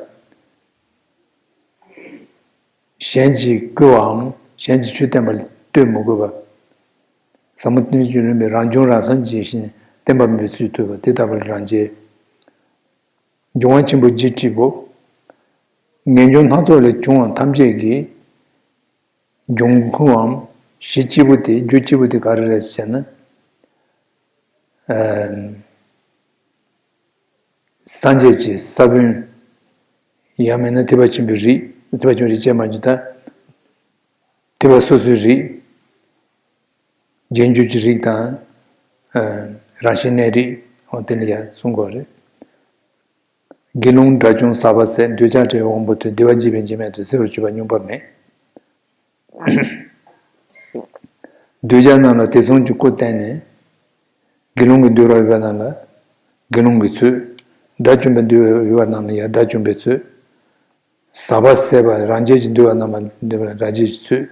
གཞན་གྱིས་བསྐུལ་བའམ་གཞན་གྱིས་ཆོས་བསྟན་པ་ལ་ལྟོས་མི་དགོས་པ། ཟབ་མོ་ཐུགས་རྗེ་ཆེན་པོས་བསྟན་པའི་རང་བྱུང་རང་སངས་རྒྱས་ཤིང་བསྟན་པ་མེད་པའི་ཚུལ་ཐུབ་པ་དེ་ལྟ་བུ་ལ་རང་རྒྱལ། འབྱུང་བ་ཆེན་པོ་རྒྱུ་གཅིག་པུ། ངེས་འབྱུང་སྣ་ཚོགས་ལས་བྱུང་བ་ཐམས་ཅད་ཀྱི་འབྱུང་ཁུངས་འམ་གཞི་གཅིག་པུ་དེ་རྒྱུ་གཅིག་པུ་དེ་ག་རེ་རེད་ཟེར་ན། ཨ། སངས་རྒྱས་ཀྱི་ས་བོན། ཡང་མིན་ན་ཐེག་པ་ཆེན་པོའི་རིགས། ཐེག་པ་ཆེན་པོའི་རིགས་ཅན་མ་གྱུར་ད། ཐེག་པ་སོ་སོའི་རིགས། རྗེས་འཇུག་གི་རིགས་དང་། ཨ། རང་བཞིན་གནས་རིགས། འོ་དེ་འདྲ་ཡང་གསུང་གི་ཡོད་རེད། དགེ་སློང་དགྲ་བཅོམ་ཟག་པ་ཟད། འདོད་ཆགས་བྲལ་བའི་དབང་པོ་ཐོབ། བདེ་བ་འཇིག་པའི་འཇིགས་མེད་དུ། སྲིད་པར་གྱུར་པ་སྙོམས་པར་མེད། འདོད་ཆགས་རྣམས་ལ་དེ་གསུམ་གྱི་སྐུར་བསྟན་ནས། དགེ་སློང་གི་འདུལ་བར་འོས་པ་རྣམས་ལ་དགེ་སློང་གི་ཚུལ། དགྲ་བཅོམ་པའི་འདུལ་བར་འོས་པ་རྣམས་ལ་ཡང་དགྲ་བཅོམ་པའི་ཚུལ། ཟག་པ་ཟད་པ་རང་རྒྱལ་གྱི་འདུལ་བ་རྣམས་ལ་འདུལ་བ་རང་རྒྱལ་གྱི་ཚུལ།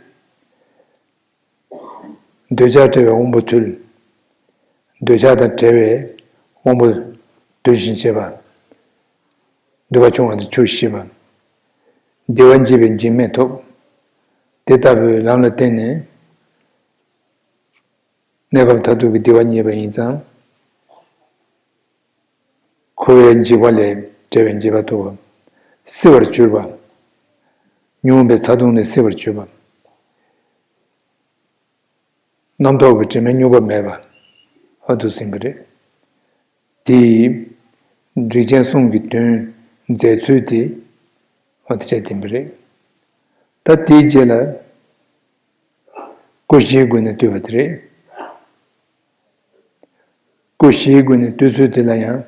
འདོད་ཆགས་བྲལ་བའི་དབང་པོ་ཐོབ། འདོད་ཆགས་དང་བྲལ་བའི་དབང་པོ་འདུ་ཞིང་བྱེད་པ། འདུ་བ་ཆུང་བ་དང་ཆུ་ཞི་བ། བདེ་བ་འཇིག་པའི་འཇིགས་མེད་ཐོབ། དེ་ལྟ་བུའི་ལམ་ལ་བརྟེན་ནས། གནས་སྐབས་མཐར་ཐུག་གི་བདེ་བ་རྙེད་པ་ཡིན་ཙང་། འཁོར་བའི་འཇིགས་པ་ལས་བྲལ་བའི་འཇིགས་པ་ཐོབ་པ། བསིལ་བར་གྱུར་པ། མྱོང་བའི་ཚ་གདུང་ལས་བསིལ་བར་གྱུར་པ། རྣམ་རྟོག་གི་དྲི་མའི་མྱུ་གུ་མེད་པ། ཨ་དུ་ཟིན་པ་རེད། དེས་རིགས་ཅན་གསུམ་གྱི་དོན་མཛད་ཚུལ་དེ་ཨ་དུ་བྱས་ཟིན་པ་རེད། ད་དེའི་རྗེས་ལ། སྐུ་བཞིའི་སྒོ་ནས་བསྟོད་པ་དེ་རེད། སྐུ་བཞིའི་སྒོ་ནས་བསྟོད་ཚུལ་དེ་ལ་ཡང་།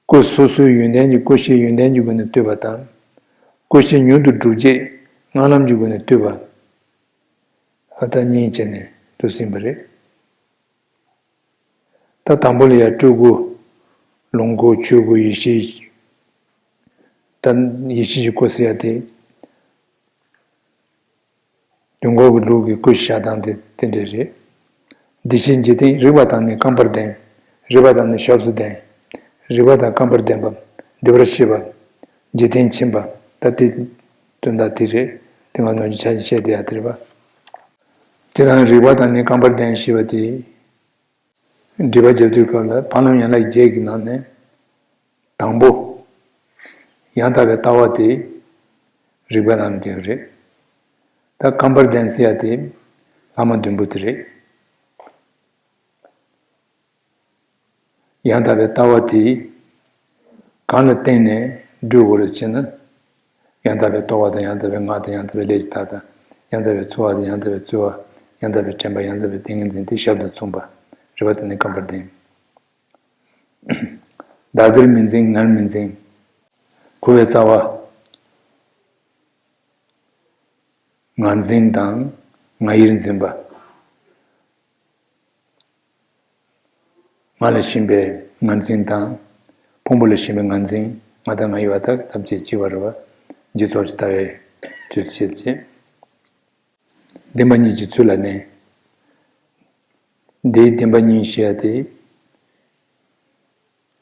སྐུ་སོ་སོའི་ཡོན་ཏན་གྱི་སྐུ་བཞིའི་ཡོན་ཏན་གྱི་སྒོ་ནས་བསྟོད་པ་དང་། སྐུ་བཞི་མྱུར་དུ་འགྲུབ་བྱེད་སྔགས་ལམ་གྱི་སྒོ་ནས་བསྟོད་པ། ཨ་ད་གཉིས་བྱས་ནས་འདུག་ཟིན་པ་རེད། ད་དང་པོ་ལ་ཡང་སྤྲུལ་སྐུ། ལོངས་སྐུ། ཆོས་སྐུ། ཡེ་ཤེས། ད་ཡེ་ཤེས་ཀྱི་སྐུ་ཟེར་ཡ་དེ། དུས་འཁོར་གྱི་ལུགས་ཀྱི་སྐུ་བཞག་སྟངས་དེ་དེ་འདྲས་རེད། བདེ་གཤེགས་འཇིག་རྟེན་རིག་པ་དང་ནི་རྐང་པར་ལྡན། རིག་པ་དང་ནི་ཞབས་སུ་ལྡན། རིག་པ་དང་རྐང་པར་ལྡན་པ། བདེ་བར་གཤེགས་པ། འཇིག་རྟེན་ཕྱིན་པ། ད་དེ་དོན་དག་དེ་རེད། དེ་སྔ་ནང་ཆ་བཤད་དེ་ཡ་དེ་རེད་པ། དེ་དང་རིག་པ་དང་ནི་རྐང་པར་ལྡན་ཞེས་པ་དེ། འགྲེལ་པ་རྒྱབ་དུས་སྐབས་ལ་བར་ལམ་ཡན་ལག་བརྒྱད་ཀྱི་ནང་ནས། དང་པོ། ཡང་དག་པའི་ལྟ་བ་དེ་རིག་པའི་ལམ་དེ་རེད། ད་རྐང་པར་ལྡན་ཟེར་ཡ་དེ་ལྷག་མ་བདུན་པོ་དེ་རེད། ཡང་དག་པའི་ལྟ་བ་དེ་གང་ལ་བརྟེན་ནས་འགྲུབ་དགོས་རེད་ཅེ་ན། ཡང་དག་པའི་རྟོག་པ་དང་ཡང་དག་པའི་ངག་དང་ཡང་དག་པའི་ལས་ཀྱི་མཐའ་དང་ཡང་དག་པའི་ཚོར་བ་དང་ཡང་དག་པའི་རྩོལ་བ། ཡང་དག་པའི་དྲན་པ་ཡང་དག་པའི་ཏིང་ངེ་འཛིན་དེ་ཞབས་དང་མཚུངས་པ། རིག་པ་དང་ནི་རྐང་པར་ལྡན། བདག་གིར་མི་འཛིན་ངར་མི་འཛིན། འཁོར་བའི་རྩ་བ། ངར་འཛིན་དང་ང་ཡིར་འཛིན་པ། ང་ལ་ཞེན་པའི་ངར་འཛིན་དང་། ཕུང་པོ་ལ་ཞེན་པའི་ངར་འཛིན། ང་དང་ང་ཡི་བར་དག་ཐམས་ཅད་གཅིག་པ་རེད་པ། འཇིག་ཚོགས་ཀྱི་ལྟ་བའི་དུས་བྱེད་ཅེས། བདེན་པ་གཉིས་ཀྱི་ཚུལ་ལ་གནས། འདིའི་བདེན་པ་གཉིས་ཞེས་ཏེ།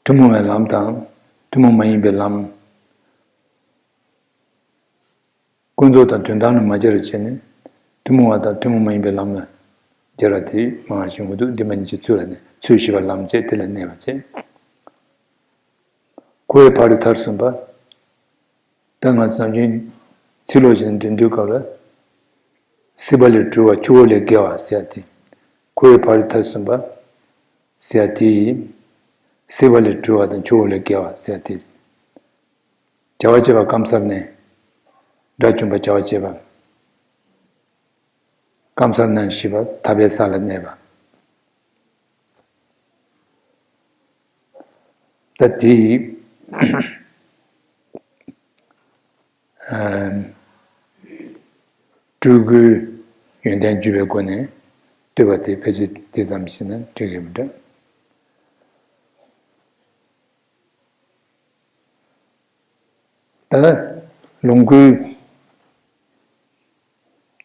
ཐུན་མོང་བའི་ལམ་དང་ཐུན་མོང་མ་ཡིན་པའི་ལམ། ཀུན་རྫོབ་དང་དོན་དམ་ལ་མ་སྦྱར་བར་བྱས་ནས། ཐུན་མོང་བ་དང་ཐུན་མོང་མ་ཡིན་པའི་ལམ་ལ་སྦྱར་བ་དེ་མང་བ་ཞིག་ཡོང་གི་འདུག་བདེན་པ་གཉིས་ཀྱི་ཚུལ་ལ་གནས། ཚུལ་ཞི་བ་ལམ་བཅས་དེ་ལ་གནས་པ་བྱས། འཁོར་བའི་ཕ་རོལ་མཐར་སོན་པ། ད་ང་ཚོ་ནམ་རྒྱུན་ཚིག་ལོག་བྱས་ནས་འདོན་དུས་སྐབས་ལ། སྲིད་པ་ལས་གྲོལ་བ་ཆུ་བོ་ལས་བརྒལ་བ་ཟེར་ཏེ། འཁོར་བའི་ཕ་རོལ་མཐར་སོན་པ་ཟེར་ཏེ། སྲིད་པ་ལས་གྲོལ་བ་དང་ཆུ་བོ་ལས་བརྒལ་བ་ཟེར་ཏེ། བྱ་བ་བྱེད་པ་ཀམ་སར་ནས། དགྲ་བཅོམ་པ་བྱ་བ་བྱེད་པ། ཀམ་སར་ནས་ཞི་བ་ཐར་པའི་ས་ལ་གནས་པ། ད་དེ་ཡིས་སྤྲུལ་སྐུའི་ཡོན་ཏན་བརྗོད་པའི་སྒོ་ནས་བསྟོད་པ་དེ་ཕལ་ཆེར་དེ་ཙམ་ཞིག་ན་འགྲིག་གི་མི་འདུག་ད་ལོངས་སྐུའི་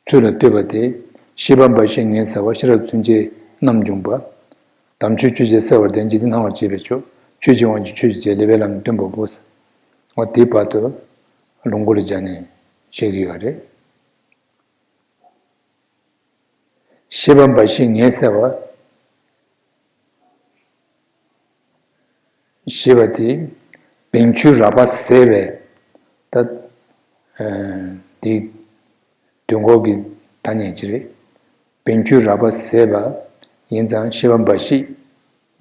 ཚུལ་ལ་བསྟོད་པ་སྟེ། ཤེས་པ་འབའ་ཞིག་ངལ་སེལ་བ། ཤེས་རབ་མཚོན་བྱེད་རྣམ་འབྱུང་པ། དམ་ཆོས་སྤྱོད་བྱེད་གསལ་བར་ལྡན། འཇིག་རྟེན་སྣང་བར་བྱེད་པའི་ཕྱོགས། ཆོས་ཀྱི་དབང་གིས་ཆོས་ཀྱི་རྗེ་ལེགས་པའི་ལམ་སྟོན་པ་པོ། འོ་དེའི་བར་དུ་ལོངས་སྐུ་ལ་སྦྱར་ནས་བཤད་ཀྱི་ཡོད་རེད། ཤེས་པ་འབའ་ཞིག་ངལ་སེལ་བ། ཞེས་པ་དེ་བེང་ཆུང་རགས་པ་ཟད་པའི་ད་དེ་དུས་འཁོར་གྱི་ཐ་སྙད་ཅིག་རེད། བེང་ཆུང་རགས་པ་ཟད་པ་ཡིན་ཙང་ཤེས་པ་འབའ་ཞིག་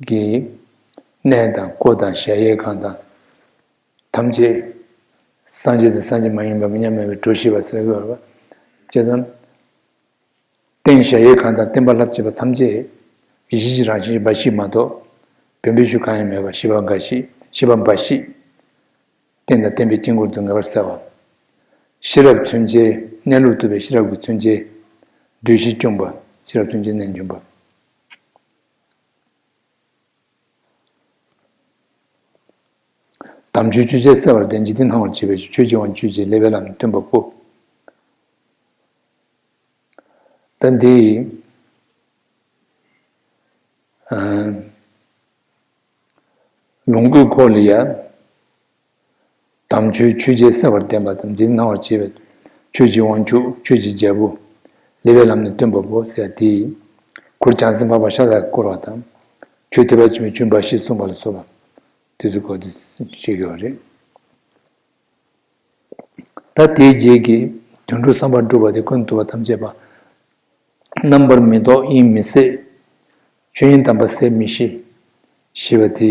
གི་གནས་དང་སྐུ་དང་གཞལ་ཡས་ཁང་དང་ཐམས་ཅད་སངས་རྒྱས་དང་སངས་རྒྱས་མ་ཡིན་པ་མཉམ་མེད་པའི་གྲོལ་ཞེས་པ་ཟེར་གྱི་ཡོད་རེད་བ། བྱས་ཙང་། རྟེན་གཞལ་ཡས་ཁང་དང་བརྟེན་པ་ལྷར་བཅས་པ་ཐམས་ཅད་ཡེ་ཤེས་ཀྱི་རང་བཞིན་འབའ་ཞིག་མ་གཏོགས་བེམ་པོའི་ཆོས་གང་ཡང་མེད་པ་ཤེས་པ་འབའ་ཞིག་ཤེས་པ་འབའ་ཞིག་རྟེན་དང་བརྟེན་པའི་དཀྱིལ་འཁོར་དུ་ངེས་པར་གསལ་བ། ཤེས་རབ་མཚོན་བྱེད་གནས་ལུགས་རྟོགས་པའི་ཤེས་རབ་ཀྱི་མཚོན་བྱེད་འདུ་ཤེས་བཅོམ་པ། ཤེས་རབ་མཚོན་བྱེད་གནས་འབྱུང་པ། དམ་ཆོས་སྤྱོད་བྱེད་གསལ་བར་ལྡན། འཇིག་རྟེན་སྣང་བར་བྱེད་པའི་ཕྱོགས། ཆོས་ཀྱི་དབང་གིས་ཆོས་ཀྱི་རྗེ་ལེགས་པའི་ལམ་སྟོན་པ་པོ། ད་འདི་ ལོངས་སྐུའི་འཁོར་ལ་ཡང་། དམ་ཆོས་ཆོས་རྗེ་གསལ་བར་བསྟན་པ་དང་། འཛིན་སྣང་བར་བྱེད་པའི་ཆོས་ཀྱི་དབང་ཕྱུག་ཆོས་ཀྱི་རྒྱལ་པོ། ལེགས་པའི་ལམ་ནི་སྟོན་པ་པོ་ཟེར་ཡ་དེ། གུ་རུ་བྱང་སེམས་འཕགས་པ་ཤཱཀྱ་བཀོད་པ་དང་། ཆོས་ཐེག་པ་ཆེན་པོའི་ཆོས་འབའ་ཞིག་གསུངས་པ་ལ་སོགས་པ་དེ་ཚོའི་སྐོར་དུ་བཤད་ཀྱི་ཡོད་རེད། ད་དེའི་རྗེས་ཀྱི་དོན་གྲུབ་བསམ་པ་འགྲུབ་པ་དེ་ཀུན་ཏུ་རྟོག་པ་ཐམས་ཅད་པ། རྣམ་པར་མི་རྟོག་དབྱིངས་མི་ཟད། ཆོས་དབྱིངས་དམ་པ་ཟད་མི་ཤེས། ཞེས་པ་དེ་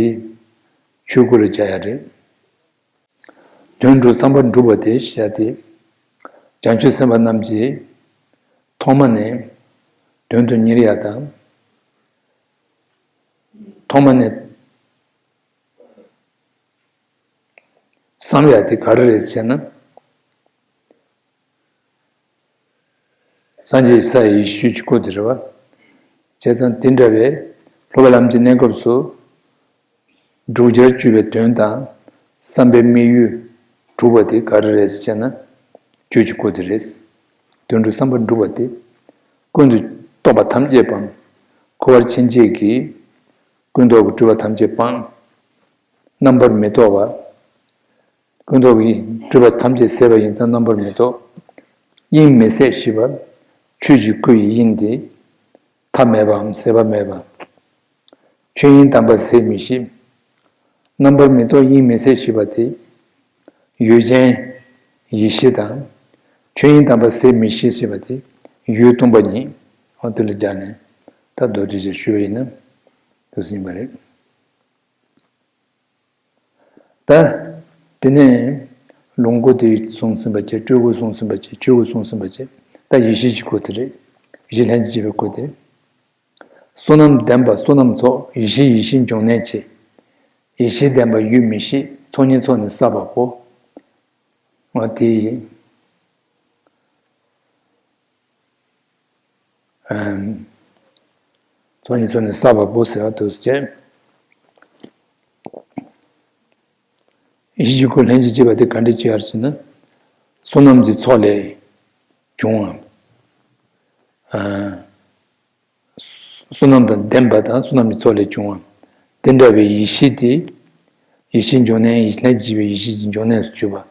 ཆོས་སྐུ་ལ་སྦྱར་ཡ་རེད། དོན་གྲུབ་བསམ་པ་འགྲུབ་པ་དེ་ཞེས་པ་དེ། བྱང་ཆུབ་སེམས་དཔའ་རྣམས་ཀྱིས་ཐོག་མ་ནས་དོན་དུ་གཉེར་ཡ་དང་། ཐོག་མ་ནས་བསམ་ཡ་དེ་ག་རེ་རེད་ཟེར་ན། སངས་རྒྱས་ས་ཡི་ཡེ་ཤེས་ཀྱི་སྐུ་དེ་རེད་བ། བྱས་ཙང་དེ་འདྲ་བའི་སློབ་པ་ལམ་གྱི་གནས་སྐབས་སུ། བསྒྲུབ་བྱར་གྱུར་པའི་དོན་དང་བསམ་པའི་དམིགས་ཡུལ་གྲུབ་པ་དེ་ག་རེ་རེད་ཟེར་ན། ཆོས་ཀྱི་སྐུ་དེ་རེད། དོན་གྲུབ་བསམ་པ་འགྲུབ་པ་དེ། ཀུན་ཏུ་རྟོག་པ་ཐམས་ཅད་སྤངས། འཁོར་བར་ཕྱིན་ཆད་ཀྱི་ཀུན་རྟོག་གི་སྤྲོས་པ་ཐམས་ཅད་སྤངས། རྣམ་པར་མི་རྟོག་པ། ཀུན་རྟོག་གི་སྤྲོས་པ་ཐམས་ཅད་ཟད་པ་ཡིན་ཙང་རྣམ་པར་མི་རྟོག་དབྱིངས་མི་ཟད་ཞེས་པ། ཆོས་ཀྱི་སྐུ་ཡི་དབྱིངས་དེ། མཐའ་མེད་པའམ་ཟད་པ་མེད་པ། ཆོས་དབྱིངས་དམ་པ་ཟད་མི་ཤེས། རྣམ་པར་མི་རྟོག་དབྱིངས་མི་ཟད་ཞེས་པ་དེ། ཡུལ་ཅན་ཡེ་ཤེས་དང་། ཆོས་དབྱིངས་དམ་པ་ཟད་མི་ཤེས་ཞེས་པ་དེ། ཡུལ་སྟོང་པ་ཉིད། འོ་དེ་ལ་སྦྱར་ནས་ད་མདོར་བསྡུས་ཤིག་ཞུས་པ་ཡིན་ན། དེ་ཟིན་པ་རེད། ད། དེ་ནས་ལོངས་སྐུ་དེ་གསུངས་ཟིན་པ་བྱས། སྤྲུལ་སྐུ་གསུངས་ཟིན་པ་བྱས། ཆོས་སྐུ་གསུངས་ཟིན་པ་བྱས། ད་ཡེ་ཤེས་ཀྱི་སྐུ་དེ་རེད། ཡེ་ཤེས་ལྷན་ཅིག་སྐྱེས་པའི་སྐུ་དེ། བསོད་ནམས་ལྡན་པ་བསོད་ནམས་ཚོགས། ཡེ་ཤེས་ཡིད་བཞིན་འབྱུང་གནས་ཆེ། ཡེ་ཤེས་ལྡན་པ་ཡུལ་མི་ཤེས། ཚོགས་གཉིས་ཚོགས་ནི་བསགས་པ་པོ། འོ་དེ་ཡིན། ཚོགས་གཉིས་ཚོགས་ནི་བསགས་པ་པོ་ཟེར་བ་དུ་བྱས། ཡེ་ཤེས་ཀྱི་སྐུ་ལྷན་ཅིག་སྐྱེས་པ་དེ་ག་འདྲ་སྐྱེ་བར་བྱེད་ན། བསོད་ནམས་ཀྱི་ཚོགས་ལས་བྱུང་བ། བསོད་ནམས་དང་ལྡན་པ་དང་བསོད་ནམས་ཀྱི་ཚོགས་ལས་བྱུང་བ། དེ་འདྲ་བའི་ཡེ་ཤེས་དེ། ཡེ་ཤེས་འབྱུང་གནས། ལྷན་ཅིག་སྐྱེས་པའི་ཡེ་ཤེས་ཀྱི་འབྱུང་གནས་སུ་གྱུར་པ།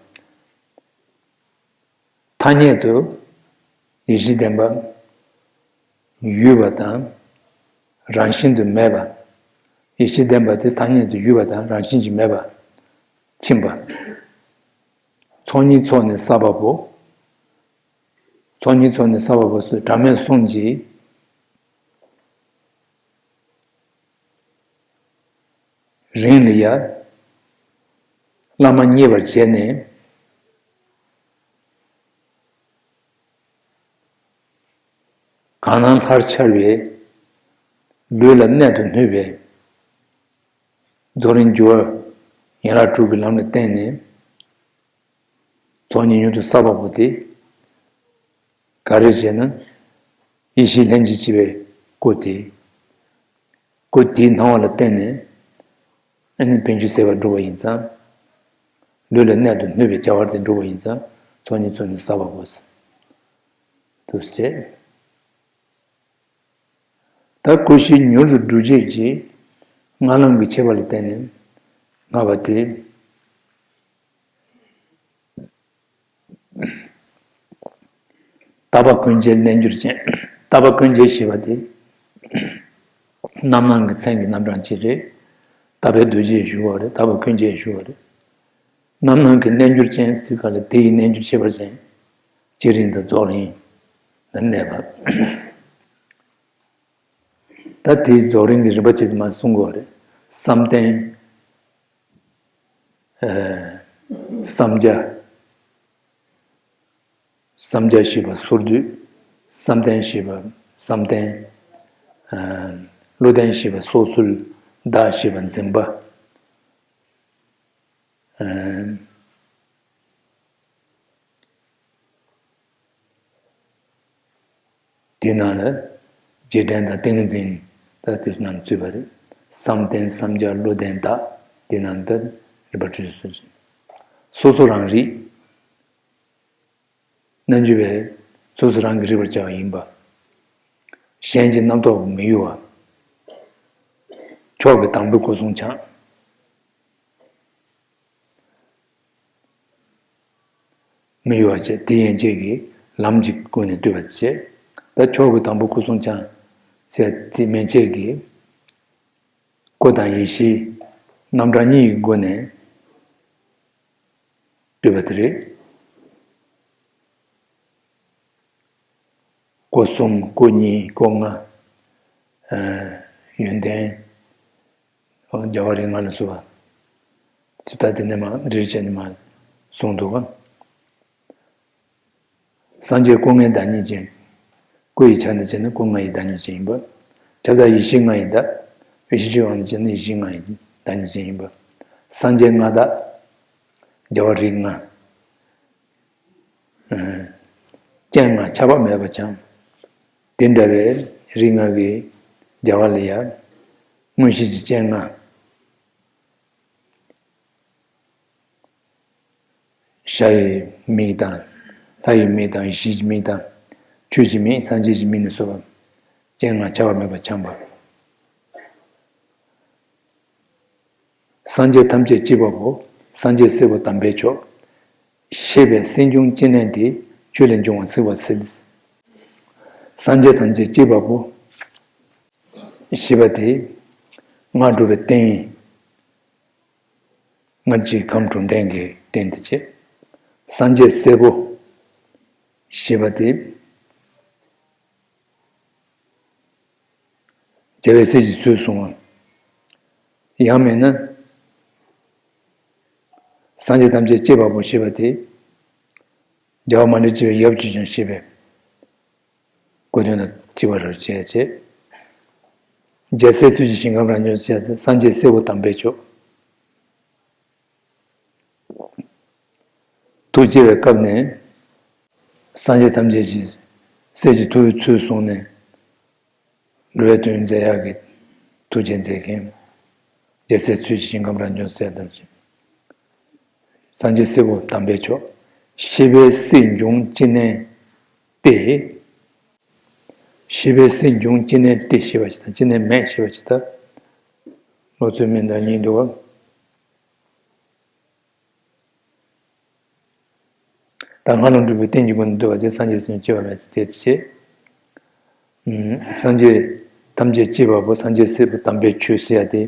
ཐ་སྙད་དུ། ཡེ་ཤེས་ལྡན་པ། ཡོད་པ་དང་། རང་བཞིན་དུ་མེད་པ། ཡེ་ཤེས་ལྡན་པ་དེ་ཐ་སྙད་དུ་ཡོད་པ་དང་རང་བཞིན་གྱིས་མེད་པ། ཕྱིན་པ། ཚོགས་གཉིས་ཚོགས་ནི་བསགས་པ་པོ། ཚོགས་གཉིས་ཚོགས་ནི་བསགས་པ་པོ་སུ། གྲངས་མེད་གསུམ་གྱི་རིང་ལ་ཡ། བླ་མ་མཉེས་པར་བྱས་ནས། གང་སྣང་ལྷར་འཆར་བའི། ལུས་ལ་གནད་དུ་སྣུན་པའི། རྫོགས་རིམ་སྦྱོར་བ་ཡན་ལག་དྲུག་གི་ལམ་ལ་བརྟེན་ནས། ཚོགས་གཉིས་མྱུར་དུ་བསགས་པ་པོ་དེ། ག་རེ་བྱས་ན། ཡེ་ཤེས་ལྷན་ཅིག་སྐྱེས་པའི་སྐུ་དེ། སྐུ་དེའི་སྣང་བ་ལ་བརྟེན་ནས། ཨ་ནི་བྱང་ཆུབ་སེམས་དཔའ་འགྲུབ་པ་ཡིན་ཙང་། ལུས་ལ་གནད་དུ་སྣུན་པའི་བྱ་བ་དེ་འགྲུབ་པ་ཡིན་ཙང་། ཚོགས་གཉིས་ཚོགས་ནི་བསགས་པ་པོ་ཟེར། དུ་བྱས། ད་སྐུ་བཞི་མྱུར་དུ་སྒྲུབ་བྱེད་ཀྱི། སྔགས་ལམ་གྱི་ཁྱད་པར་ལ་བརྟེན་ནས་སྔགས་པ་དེ། དག་པ་ཀུན་རྒྱལ་རྣལ་འབྱོར་ཅན། དག་པ་ཀུན་རྒྱལ་ཞེས་པ་དེ། རྣམ་སྣང་གི་མཚན་གྱི་རྣམ་གྲངས་གཅིག་རེད། དག་པའི་རྡོ་རྗེ་ཞུ་བ་རེད། དག་པ་ཀུན་རྒྱལ་ཞུ་བ་རེད། རྣམ་སྣང་གི་རྣལ་འབྱོར་ཅན་ཟེར་དུས་སྐབས་ལ་དེ་ཡི་རྣལ་འབྱོར་ཁྱད་པར་ཅན། བསྐྱེད་རིམ་དང་རྫོགས་རིམ་ལ་གནས་པ། ད་དེའི་རྫོགས་རིམ་གྱི་རིམ་པ་བྱེད་དུ་མ་གསུང་དགོས་པ་རེད། བསམ་གཏན། བསམ་བྱ། བསམ་བྱ་ཞེས་པ་སོར་སྡུད། བསམ་གཏན་ཞེས་པ་བསམ་གཏན། བློ་ལྡན་ཞེས་པ་སོ་སོར། བདག་ཞེས་པ་འཛིན་པ། དེའི་ནང་ལ་རྗེས་དྲན་དང་ཏིང་ངེ་འཛིན་ད་དེ་རྣམས་ཚུད་པ་རེད། བསམ་གཏན་བསམ་བྱ་བློ་ལྡན་བདག་དེ་རྣམས་ད་རིམ་པ་བྲིས་སོ། སོ་སོ་རང་རིག་རྣལ་འབྱོར་པས་སོ་སོ་རང་གིས་རིག་པར་བྱ་བ་ཡིན་པ། གཞན་གྱི་རྣམ་རྟོག་མི་གཡོ་བ། མཆོག་གི་དང་པོའི་སྐུ་གསུང་འཆང་། མི་གཡོ་བ་བྱས། དེ་ཡན་ཆད་ཀྱིས་ལམ་གྱི་སྒོ་ནས་བསྡུས་པ་བྱས། ད་མཆོག་གི་དང་པོའི་སྐུ་གསུང་འཆང་ཟེར་དེ་མན་ཆད་ཀྱིས་སྐུ་དང་ཡེ་ཤེས་རྣམ་གྲངས་གཉིས་ཀྱི་སྒོ་ནས་བསྡུས་པ་དེ་རེད། སྐུ་གསུམ། སྐུ་གཉིས། སྐུ་ལྔ། ཨ། ཡོན་ཏན། རྒྱལ་བ་རིགས་ལྔ་ལ་སོགས་པ། ཚུལ་ལྟར་དེ་ནས་མར་འགྲེལ་བྱས་ནས་མར་གསུངས་འདུག་ག། སངས་རྒྱས་སྐུ་ལྔའི་བདག་ཉིད་ཅན། སྐུ་ཡི་ཆ་ནས་བྱས་ན་སྐུ་ལྔ་ཡི་བདག་ཉིད་ཅན་ཡིན་པ། ཁྱབ་བདག་ཡེ་ཤེས་ལྔ་ཡི་བདག། ཡེ་ཤེས་ཀྱི་དབང་དུ་བྱས་ན་ཡེ་ཤེས་ལྔ་ཡི་བདག་ཉིད་ཅན་ཡིན་པ། སངས་རྒྱས་མངའ་བདག། རྒྱལ་བ་རིགས་ལྔ། སྤྱན་ལྔ་ཆགས་པ་མེད་པར་འཆང་། དེ་འདྲ་བའི་རིགས་ལྔ་གི་རྒྱལ་བ་ལ་ཡང་མངོན་ཤེས་ཀྱི་སྤྱན་ལྔ། ཤ་ཡི་མིག་དང་། ལྷ་ཡི་མིག་དང་། ཡེ་ཤེས་ཀྱི་མིག་དང་། ཆོས་ཀྱི་མིག། སངས་རྒྱས་ཀྱི་མིག་ནས་སོ། སྤྱན་ལྔ་ཆགས་པ་མེད་པར་འཆང་བ། སངས་རྒྱས་ཐམས་ཅད་གཅེས་པ་པོ། སངས་རྒྱས་སྲས་པོ་དམ་པའི་མཆོག། ཞེས་པའི་སེམས་བྱུང་སྤྱི་གནས་དེ། ཆོས་ལས་འབྱུང་བ་སྲིད་པ་སེལ། སངས་རྒྱས་ཐམས་ཅད་གཅེས་པ་པོ། ཞེས་པ་དེ། སྔར་སྒྲུབ་པའི་རྟེན། སྔར་གྱི་ཁམས་དྲུག་ལྡན་གྱི་རྟེན་དེ་བྱས། སངས་རྒྱས་སྲས་པོ། ཞེས་པ་དེ། རྒྱལ་བའི་སྲས་ཀྱི་ཚུལ་བཟུང་བ། ཡང་མིན་ན། སངས་རྒྱས་ཐམས་ཅད་གཅེས་པ་པོ་ཞེས་པ་དེ། རྒྱལ་བ་མ་ལུས་སྤྱི་བའི་ཡབ་ཀྱིས་ཀྱང་ཞེས་པའི་སྐུ་དོན་ལ་གཅེས་པར་བྱས་བྱས། རྒྱལ་སྲས་ཚུལ་གྱི་ཞིང་ཁམས་རང་བྱུང་ཟེར་ཏེ། སངས་རྒྱས་སྲས་པོ་དམ་པའི་མཆོག། ཐུགས་བསྐྱེད་པའི་སྐབས་ནས། སངས་རྒྱས་ཐམས་ཅད་ཀྱི་སྲས་ཀྱི་ཐུགས་ཚུལ་བཟུང་ནས། འགྲོ་བའི་དོན་མཛད་ཡག་གི་ཐུགས་རྗེ་མཛད་མཁན། རྒྱལ་སྲས་ཚུལ་གྱི་ཞིང་ཁམས་རང་བྱུང་ཟེར་དང་ཞིང་། སངས་རྒྱས་སྲས་པོ་དམ་པའི་མཆོག། ཞེས་པའི་སེམས་བྱུང་སྤྱི་གནས་ཏེ། ཞེས་པའི་སེམས་བྱུང་སྤྱི་གནས་ཏེ་ཞེས་པ་ཞིག་དང་། སྤྱི་གནས་མེད་ཞེས་པ་ཞིག་དང་། ལོ་ཚོད་མི་འདྲ་གཉིས་འདུག་བ། ད་སྔ་ལོགས་འགྲུབ་པའི་རྟེན་གྱི་སྒོ་ནས་བསྡུས་པ་དེ། སངས་རྒྱས་སེམས་བྱུང་སྤྱི་བ་མེད་ཚེ་དེ་བྱས། སངས་རྒྱས་ཐམས་ཅད་གཅེས་པ་པོ། སངས་རྒྱས་སྲས་པོ་དམ་པའི་མཆོག་ཟེར་ཡ་དེ།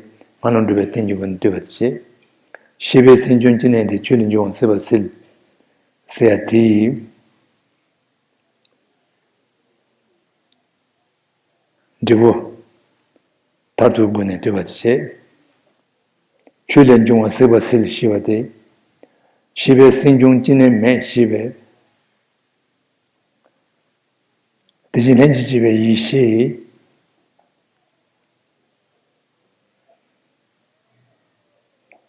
སྔ་ལོགས་འགྲུབ་པའི་རྟེན་གྱི་སྒོ་ནས་བསྡུས་པ་དེ་བྱས། ཞེས་པའི་སེམས་བྱུང་སྤྱི་གནས་དེ། ཆོས་ལས་འབྱུང་བ་སྲིད་པ་སེལ། ཟེར་ཡ་དེ་ཡི་འབྲས་བུ་མཐར་ཐུག་སྒོ་ནས་བསྡུས་པ་དེ་བྱས། ཆོས་ལས་འབྱུང་བ་སྲིད་པ་སེལ་ཞེས་པ་དེ། ཞེས་པའི་སེམས་བྱུང་སྤྱི་གནས་མེད་ཞེས་པའི། དེ་བཞིན་ལྷན་ཅིག་སྐྱེས་པའི་ཡེ་ཤེས་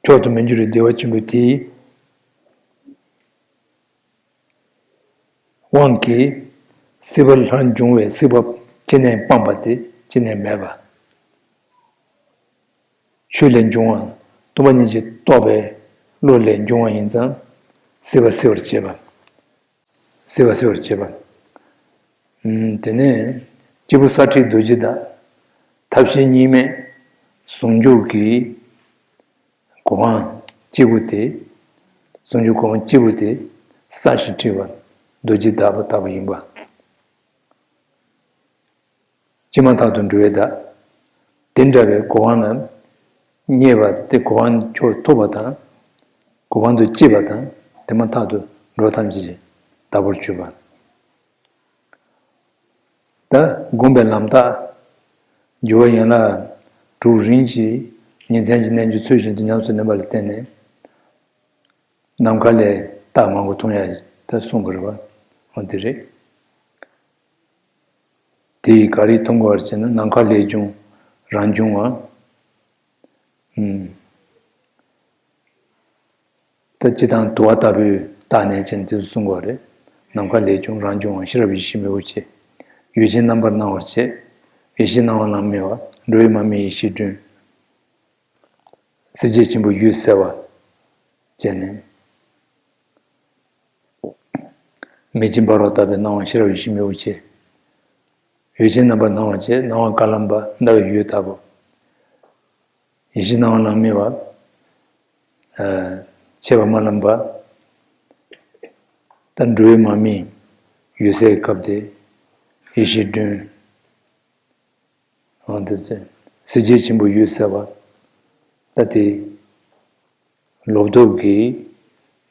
མཆོག་ཏུ་མི་འགྱུར་བའི་བདེ་བ་ཆེན་པོ་དེའི་དབང་གིས། སྲིད་པ་ལྷར་འབྱུང་བའི་སྲིད་པ་སྤྱི་གནས་སྤངས་པ་དེ་སྤྱི་གནས་མེད་པ། ཆོས་ལས་འབྱུང་བ། སྟོང་པ་ཉིད་ཀྱིས་རྟོགས་པའི་བློ་ལས་འབྱུང་བ་ཡིན་ཙང་། སྲིད་པ་སེལ་བར་བྱེད་པ། སྲིད་པ་སེལ་བར་བྱེད་པ། ཨུམ། དེ་ནས་སྐྱེས་བུ་ས་ཁྲའི་རྡོ་རྗེ་བདག། ཐབས་ཤེས་གཉིས་མེད་ཟུང་འཇུག་གི་གོ་འཕང་སྐྱེས་བུ་དེ། ཟུང་འཇུག་གོ་འཕང་སྐྱེས་བུ་དེ། ས་ཞེས་བྲིས་པ་རྡོ་རྗེ་བདག་པོ་ལྟ་བུ་ཡིན་པ། སྐྱེས་མ་ཐག་ཏུ་འགྲོ་བའི་བདག། དེ་འདྲ་བའི་གོ་འཕང་ལ་བརྙེས་པ་དེ། གོ་འཕང་མཆོག་ཐོབ་པ་དང་། གོ་འཕང་དུ་སྐྱེས་པ་དང་། དེ་མ་ཐག་ཏུ་འགྲོ་བ་ཐམས་ཅད་ཀྱི་བདག་པོར་གྱུར་པ། ད་སྒོམ་པའི་ལམ་རྟགས། སྦྱོར་བ་ཡན་ལག་དྲུག་རིམ་གྱིས་ཉིན་མཚན་གྱི་རྣལ་འབྱོར་ཚུལ་བཞིན་དུ་ཉམས་སུ་ལེན་པ་ལ་བརྟེན་ནས། ནམ་མཁའ་ལས་རྟགས་མང་པོ་མཐོང་ཡ་ད་གསུངས་པ་རེད་བ། འོ་དེ་རེད། དེ་ཡིས་ག་རེ་མཐོང་དགོས་པ་རེད་ཟེར་ན། ནམ་མཁའ་ལས་བྱུང་རང་བྱུང་བ། ཨུམ། ད་སྤྱིར་བཏང་དུ་བ་ལྟ་བུའི་རྟགས་ནས་ཅན་དེ་ཚོ་གསུང་གི་ཡོད་རེད། ནམ་མཁའ་ལས་བྱུང་རང་བྱུང་བ། ཤེས་རབ་ཡེ་ཤེས་མི་འོད་ཆེ། ཡུལ་ཅན་རྣམ་པར་སྣང་བར་བྱེད། ཡེ་ཤེས་སྣང་བ་ལམ་མེ་བ། འགྲོ་བའི་མ་མི་ཡེ་ཤེས་སྒྲོན། སྲིད་རྒྱལ་ཆེན་པོ་འོད་གསལ་བ། བྱས་ནས། མེ་ལྕེ་འབར་བ་ལྟ་བུའི་སྣང་བ། ཤེས་རབ་ཡེ་ཤེས་མི་འོད་ཆེ། ཡུལ་ཅན་རྣམ་པར་སྣང་བར་བྱེད། སྣང་བ་དཀར་ལམ་པ་ཟླ་བའི་འོད་ལྟ་བུ། ཡེ་ཤེས་སྣང་བ་ལམ་མེ་བ། ཨ། ཆད་པ་མ་ལམ་པ། ད་འགྲོ་བའི་མ་རྨིས་འོད་གསལ་སྐབས་དེ། ཡེ་ཤེས་སྒྲོན། འོ་དེ་ཚེ་སྲིད་རྒྱལ་ཆེན་པོ་འོད་གསལ་བ། ད་དེ་ལོབ་ཐོབ་ཀྱི་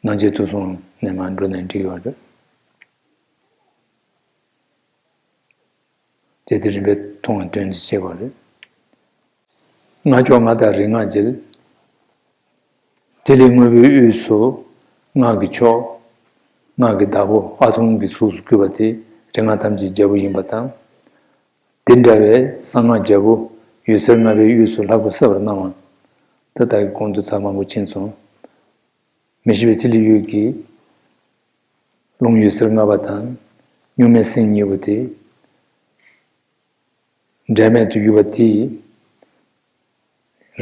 སྣང་མཆེད་ཐོས་བསམ་ནས་མར་འགྲོ་ནས་འགྲིག་ཡོད་རེད། དེ་དེ་རིམ་པས་མཐོང་བའི་དོན་དུ་བྱེད་པ་རེད། སྔགས་མཆོག་སྔགས་དང་རིག་སྔགས་རྒྱལ། དེ་ལས་དངོས་པོའི་དབུས་སུ་སྔགས་ཀྱི་མཆོག་སྔགས་ཀྱི་བདག་པོ་ཨ་ཐུང་གི་གཟུགས་སུ་བཀོད་པ་དེ་རིག་སྔགས་ཐམས་ཅད་རྒྱལ་པོ་ཡིན་པ་དང་། དེ་འདྲ་བའི་གསང་སྔགས་རྒྱལ་པོ་འོད་ཟེར་ལྔ་པའི་དབུས་སུ་ལྷ་སྐུ་གསལ་བར་སྣང་བ། ད་ལྟ་གི་གོང་དུ་ཚར་མང་པོ་ཕྱིན་སོང་། མི་ཤིགས་པའི་ཐིག་ལེ་འོད་ཀྱི་རླུང་འོད་ཟེར་ལྔ་པ་དང་། གཉུག་མའི་སེམས་གཉིས་པོ་དེ། འབྲལ་མེད་དུ་ཡོད་པ་དེ།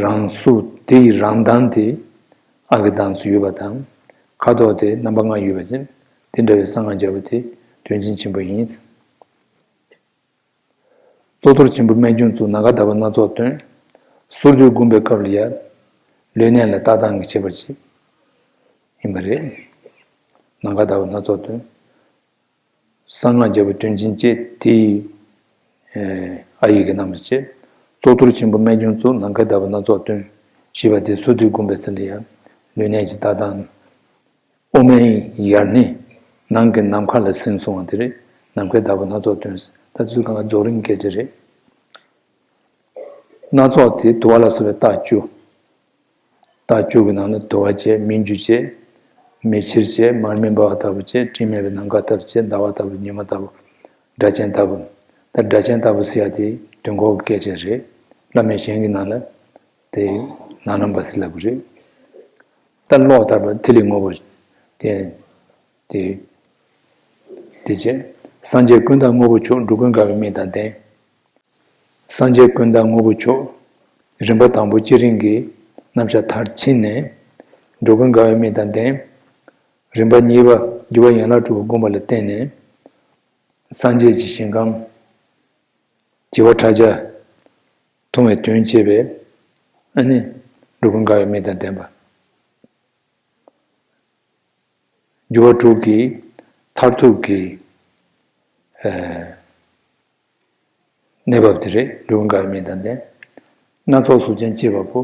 རང་གཟུགས་དེ་ཡི་རང་མདངས་དེ། སྔགས་ཀྱི་མདངས་སུ་ཡོད་པ་དང་། ཁ་དོག་དེ་རྣམ་པ་ལྔ་ཡོད་པ་ཅན། དེ་འདྲ་བའི་གསང་སྔགས་རྒྱལ་པོ་དེ་དོན་ཆེན་ཆེན་པོ་ཡིན། གཙུག་ཏོར་ཆེན་པོ་རྨད་བྱུང་གཙུག་ནམ་མཁའ་ཟླ་བ་སྣ་ཚོགས་སྟོན། སོར་སྡུད་བསྒོམ་པའི་སྐབས་ལ་ཡང་། ལུས་གནད་ལ་ལྟ་སྟངས་ཀྱི་ཁྱད་པར་ཅིག་ཡིན་པ་རེད། ནམ་མཁའ་ཟླ་བ་སྣ་ཚོགས་སྟོན། གསང་སྔགས་རྒྱལ་པོ་དོན་ཆེན་བཅས་དེ་ཡི་ཨ་ཡིག་གི་རྣམ་པ་བཅས། གཙུག་ཏོར་ཆེན་པོ་རྨད་བྱུང་གཙུག་ནམ་མཁའ་ཟླ་བ་སྣ་ཚོགས་སྟོན། ཞེས་པ་དེ་སོར་སྡུད་བསྒོམ་པའི་ཚུལ་ལ་ཡང་ལུས་གནད་ཀྱི་ལྟ་སྟངས། དབུ་མའི་ཡར་སྣེ། ནང་གི་ནམ་མཁའ་ལ་ཟིན་སོང་བ་དེ་རེད། ནམ་མཁའི་ཟླ་བ་སྣ་ཚོགས་སྟོན། ད་དུས་གང་ག་རྫོགས་རིམ་སྐད་ཆ་རེད། སྣ་ཚོགས་དེ་དུ་བ་ལ་སོགས་པའི་རྟགས་བཅུ། རྟགས་བཅུ་གི་ནང་ལ་དུ་བ་བཅས། མིག་འགྱུ་བཅས། མེ་ཕྱེད་བཅས། མར་མེ་འབར་བ་ལྟ་བུ་བཅས། སྤྲིན་མེད་པའི་ནམ་མཁའ་ལྟ་བུ་བཅས། ཟླ་བ་ལྟ་བུ། ཉི་མ་ལྟ་བུ། སྒྲ་གཅན་ལྟ་བུ། ད་སྒྲ་གཅན་ལྟ་བུ་ཟེར་ཡ་དེ་དུས་འཁོར་གྱི་སྐད་ཆ་རེད། བླ་མེད་གཞན་གྱི་ནང་ལ་དེ་ནང་ལམ་པ་ཟེར་ལབ་གི་རེད། ད་གློག་ལྟར་བ་ཐིག་ལེ་དངོས་པོ་དེ། དེ། དེ་བཅས། སངས་རྒྱས་ཀུན་བདག་དངོས་པོ་མཆོག་འགྲོ་ཀུན་དགའ་བའི་མིག་དང་ལྡན། སངས་རྒྱས་ཀུན་བདག་དངོས་པོ་མཆོག་རིམ་པ་དང་པོ་བསྐྱེད་རིམ་གྱི་རྣམ་གཞག་མཐར་ཕྱིན་ནས། འགྲོ་ཀུན་དགའ་བའི་མིག་དང་ལྡན། རིམ་པ་གཉིས་པ་རྒྱུ་བ་ཡན་ལག་དྲུག་གི་བསྒོམ་པ་ལ་བརྟེན་ནས། སངས་རྒྱས་ཀྱི་ཞིང་ཁམས་བྱེ་བ་ཕྲག་བརྒྱ་མཐོང་བའི་དོན་བྱེད་པས། ཨ་ནི་འགྲོ་ཀུན་དགའ་བའི་མིག་དང་ལྡན་པ། རྒྱུ་བ་དྲུག་གི་མཐར་ཐུག་གི་ཨ་གནས་བབ་དེ་རེད། འགྲོ་ཀུན་དགའ་བའི་མིག་དང་ལྡན། སྣ་ཚོགས་གཟུགས་ཅན་སྐྱེས་པ་པོ།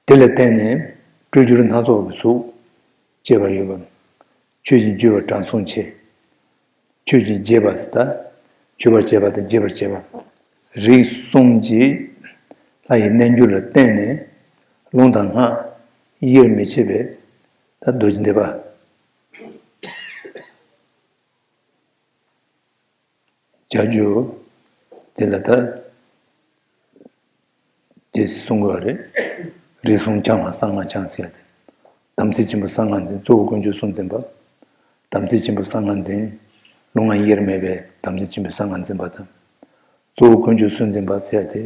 དེ་ལ་བརྟེན་ནས་སྤྲུལ་སྒྱུར་སྣ་ཚོགས་ཀྱི་གཟུགས་སྐྱེས་པ་ཡོད་པ། མཆོད་ཅིང་བརྗོད་པ་དྲང་སྲོང་ཆེ། མཆོད་ཅིང་རྗེད་པ་ཟེར་ད། མཆོད་པར་བྱེད་པ་དང་རྗེད་པར་བྱེད་པ། རིགས་གསུམ་གྱི་ལྷ་ཡི་རྣལ་འབྱོར་ལ་བརྟེན་ནས་རླུང་དང་སྔགས་དབྱེར་མི་ཕྱེད་པའི་ད་རྡོ་རྗེ་ཐེག་པ། བྱ་རྒྱུ་དེ་ལ་ད་དེ་གསུང་དགོས་རེད། རིགས་གསུམ་འཆང་བ་གསང་སྔགས་འཆང་ཟེར་ཏེ། དམ་ཚིག་ཆེན་པོ་གསང་སྔགས་འཛིན། གཙོ་བོ་དཀོན་མཆོག་གསུམ་འཛིན་པ། དམ་ཚིག་ཆེན་པོ་གསང་སྔགས་འཛིན། རླུང་ལྔ་དབྱེར་མེད་པའི་དམ་ཚིག་ཆེན་པོའི་གསང་སྔགས་འཛིན་པ་དང་། གཙོ་བོ་དཀོན་མཆོག་གསུམ་འཛིན་པ་ཟེར་ཏེ།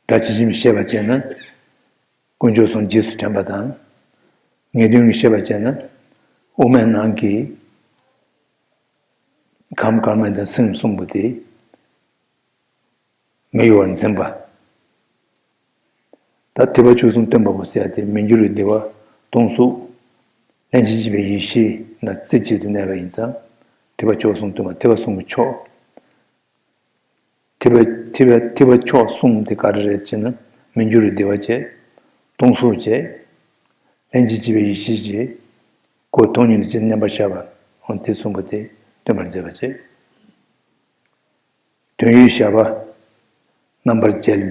སྒྲ་ཇི་བཞིན་ཤེས་པར་བྱས་ན། དཀོན་མཆོག་གསུམ་རྗེས་སུ་དྲན་པ་དང་། ངེས་དོན་གྱི་ཤེས་པར་བྱས་ན། དབུ་མའི་ནང་གི་ཁམས་དཀར་དམར་དང་སེམས་གསུམ་པོ་དེ་མི་གཡོ་བར་འཛིན་པ། ད་ཐེག་པ་མཆོག་གསུམ་སྟོན་པ་པོ་ཟེར་ཡ་དེ་མི་འགྱུར་བའི་བདེ་བ་སྟོང་གཟུགས། ལྷན་ཅིག་སྐྱེས་པའི་ཡེ་ཤེས་ལ་རྩེ་གཅིག་ཏུ་གནས་པ་ཡིན་ཙང་། ཐེག་པ་མཆོག་གསུམ་སྟོན་པ། ཐེག་པ་གསུམ་གྱི་མཆོག་ཐེག་པ་ཐེག་པ་ཐེག་པ་མཆོག་གསུམ་དེ་ག་རེ་རེད་ཅེ་ན། མི་འགྱུར་བའི་བདེ་བ་བཅས། སྟོང་གཟུགས་བཅས། ལྷན་ཅིག་སྐྱེས་པའི་ཡེ་ཤེས་བཅས། ཁོ་སྟོང་ཉིད་ཀྱི་ཚུལ་མཉམ་པར་བཞག་པ། འོ་དེ་གསུངས་པ་དེ་སྟོན་པར་མཛད་པ་བཅས། དོན་ཡོད་ཞགས་པ་རྣམ་པར་རྒྱལ།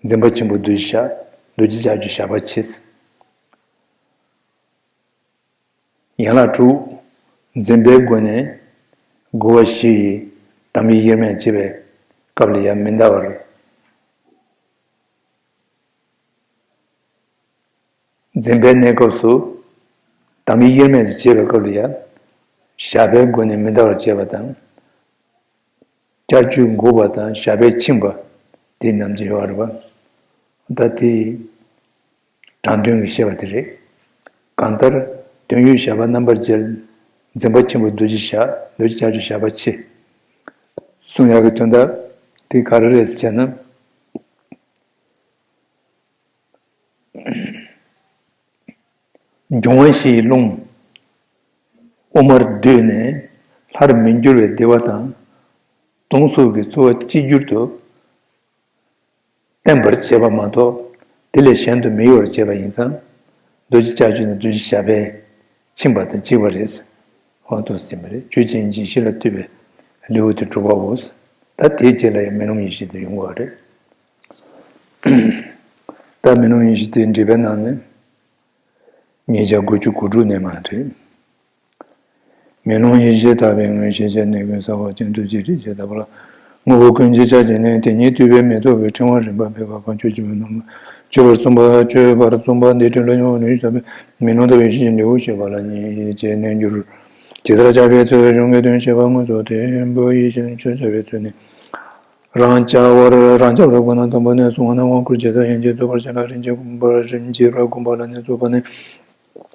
འཛིན་པ་ཆེན་པོ་རྡོ་རྗེ་ཞགས། རྡོ་རྗེ་ལྕགས་ཀྱུ་ཞགས་པ་ཆེ། ཡན་ལག་དྲུག་འཛིན་པའི་སྒོ་ནས་དགུ་པ་བཞི་ཡི་དམ་ཡིག་དབྱེར་མེད་བྱེད་པའི་སྐབས་ལ་ཡང་མི་འདའ་བར། འཛིན་པའི་གནས་སྐབས་སུ་དམ་ཡིག་དབྱེར་མེད་དུ་བྱེད་པའི་སྐབས་ལ་ཡང་ཞགས་པའི་སྒོ་ནས་མི་འདའ་བར་བྱེད་པ་དང་། ལྕགས་ཀྱུས་འགུགས་པ་དང་ཞགས་པས་འཆིང་བ། དེ་རྣམས་ཀྱི་ཡོད་རེད་པ། ད་དེ་དྲང་དོན་གྱི་བཤད་པ་དེ་རེད། གང་ལྟར་དོན་ཡོད་ཞགས་པ་རྣམ་པར་རྒྱལ། འཛིན་པ་ཆེན་པོ་རྡོ་རྗེ་ཞགས། རྡོ་རྗེ་ལྕགས་ཀྱུ་ཞགས་པ་ཆེ། གསུང་ཡག་གི་དོན་དག་དེ་ག་རེ་རེད་ཟེར་ན། འབྱུང་བ་བཞི་ཡི་རླུང་དབུ་མར་བསྡུས་ནས་སླར་མི་འགྱུར་བའི་བདེ་བ་དང་། སྟོང་གཟུགས་ཀྱི་ཚོར་བ་གཅིག་གྱུར་དུ་བརྟན་པར་བྱེད་པ་མ་གཏོགས། དེ་ལས་གཞན་དུ་མི་གཡོ་བར་བྱེད་པ་ཡིན་ཙང་། རྡོ་རྗེ་ལྕགས་ཀྱུ་ནི་རྡོ་རྗེ་ཞགས་པས་ཕྱིན་པ་དང་གཅིག་པ་རེད། འོ་དུ་ཟིན་པ་རེད། ཆོས་ཅན་གྱི་གཞི་ལ་ལྟོས་པའི་ལེའུ་དེ་དྲུག་པའོ། ད་དེའི་རྗེས་ལ་ཡང་མེ་ལོང་ཡེ་ཤེས་དེ་ཡོང་བ་རེད། ད་མེ་ལོང་ཡེ་ཤེས་དེ་འགྲེལ་པའི་ནང་ནས། ཉིས་བརྒྱ་དགུ་བཅུ་གོ་དྲུག་ནས་མར་རེད། མེ་ལོང་ཡེ་ཤེས་དག་པའི་ངོས་ཤེས་བྱ། གནས་ཀུན་ས་འཁོར་ཅན། རྡོ་རྗེ་རིགས་ཀྱི་བདག་པོ་ལ། དངོས་པོ་ཀུན་གྱི་ཆ་བྱད་ནི། དེ་ཉིད་བསྡུས་པའི་མེ་ཏོག་གི་ཕྲེང་བ་རིམ་པ་བར་གང་བྱོའི་སྤྱི་བོའི་ནང་ལ་མཆོད་པར་གསུངས་པ། མཆོད་པར་གསུངས་པ་འདི་དྲི་ལོ་ཉི་ཤུ་རྩ་བའི་མེ་ལོང་ལྟ་བུའི་ཡེ་ཤེས་ཀྱི་འབྲས་བུ་བཤད་པ་ལ་ཉེར་གཅིག་གནས་འགྱུར། ཇི་ལྟར་བྱ་བའི་ཚུལ་གཞུང་གི་དོན་བཤད་པ་སྔོན་སོགས་ཏེ། བོད་ཡེ་ཤེས་ཆོས་བྱ་བའི་ཚུལ་ནི། རང་རྐྱ་བར་རང་རྐྱ་བར་དགོངས་ན་དང་པོ་ནས་གསུངས་པ་ན། དབང་བསྐུར་ཇི་ལྟར་ཡན་ཆད་རྫོགས་པར་བྱ་ལ། རིམ་གྱིས་བསྒོམ་པར་རིམ་གྱིས་པར་བསྒོམ་པ་ལ་ནི་རྫོགས་པ་ནས།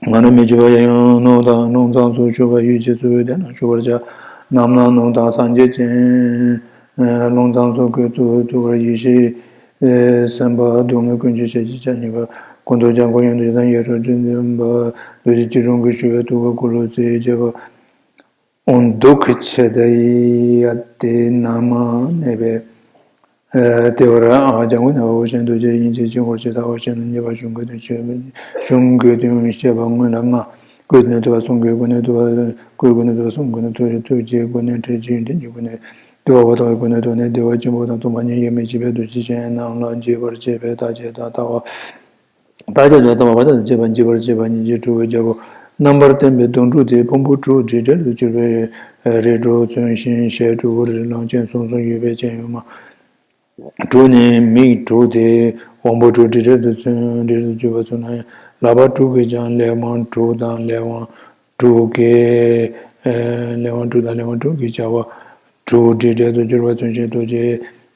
ང་རང་མི་འགྱུར་བ་ཡང་ཡང་རླུང་དང་རླུང་མཚམས་སུ་ཞུགས་པ་ཡུལ་གྱི་ཚུལ་དེ་ན་ཞུགས་པར་བྱ། རྣམ་སྣང་རླུང་དང་སངས་རྒྱས་ཅན། རླུང་མཚམས་སུ་སྐུ་ཚུགས་ཐུགས་ཀར་ཡེ་ཤེས་སེམས་དཔའ་སྡུག་བསྔལ་ཀུན་གྱི་ཞལ་གྱི་ཕྱག་གཉིས་པ། སྐུ་མདོག་ལྗང་གུ་ཡང་དུ་ཡང་ཡེ་རོ་དྲི་འཛིན་པ། རྡོ་རྗེ་སྐྱིལ་ཀྲུང་གིས་ཞུ་བའི་ཐུགས་ཀར་འཁོར་ལོ་རྩིབས་བརྒྱད་པ། འོ་འདུག་གི་ཆེད་དུ་ཡ་དེ་ན་མ་གནས་པའི། ཨ་དེ་བར་ཨ་ལྗང་གུ་ནས་འོ་ཞེས་འདུ་བྱེད་ཡིན་གྱི་ཕྱིར་འཁོར་ཇི་ལྟ་བ་བཞིན་དུ་གཉིས་པ་གཞུང་གི་དོན་བཤད་པ། གཞུང་གི་དོན་བཤད་པ་སྔོན་ལ་ལྔ། སྐུའི་སྒོ་ནས་བསྡུ་བ། གསུང་གི་སྒོ་ནས་བསྡུ་བ། སྐུའི་སྒོ་ནས་བསྡུ་བ། གསུང་གི་སྒོ་ནས་ཐུགས་ཀྱི་སྒོ་ནས་ཐུགས་རྗེའི་སྒོ་ནས་ཐུགས་རྗེ་ཡོན་ཏན་གྱི་སྒོ་ནས་བསྡུ་བ། འོ་ཐོག་གི་སྒོ་ནས་ཐོག་ནས་བདེ་བ་ཆེན་པོ་དང་སྟོང་པ་ཉིད་དབྱེར་མི་ཕྱེད་པའི་འདུ་བྱེད་ཅན་རྣམས་ལ་འཇིགས་པར་བྱེད་པའི་རྟག་ཆད་དང་ལྟ་བ། རྟག་ཆད་དང་ལྟ་བ་བར་ཆད་དང་བཅས་པ་འཇིགས་པར་བྱེད་པ་ཉིད་ཀྱི་དྲུག་གི་རྒྱལ་པོ་རྣམ་པར་བསྟན་པའི་དོན་དྲུག་སྟེ། ཕུང་པོ་དྲུག་དྲི་བྲལ་དུ་གྱུར་པའི་རིགས་དྲུག་མཚོན་ཞིང་ཞལ་དྲུག་རིགས་ལམ་ཅན་གསུམ་གསུམ་ཡོད་པའི་སྤྱན་ཡོད་མ། དྲུག་ནི་མིག་དྲུག་སྟེ། དབང་པོ་དྲུག་དྲི་བྲལ་དུ་མཚོན། དྲི་བྲལ་དུ་གྱུར་པ་མཚོན་ན་ཡང་ལག་པ་དྲུག་གིས་ཀྱང་ལས་དབང་དྲུག་དང་ལས་དབང་དྲུག་གིས། ལས་དབང་དྲུག་དང་ལས་དབང་དྲུག་གིས་བྱ་བ། དྲུག་དྲི་བྲལ་དུ་གྱུར་པ་མཚོན་ཞིང་རྡོ་རྗེ་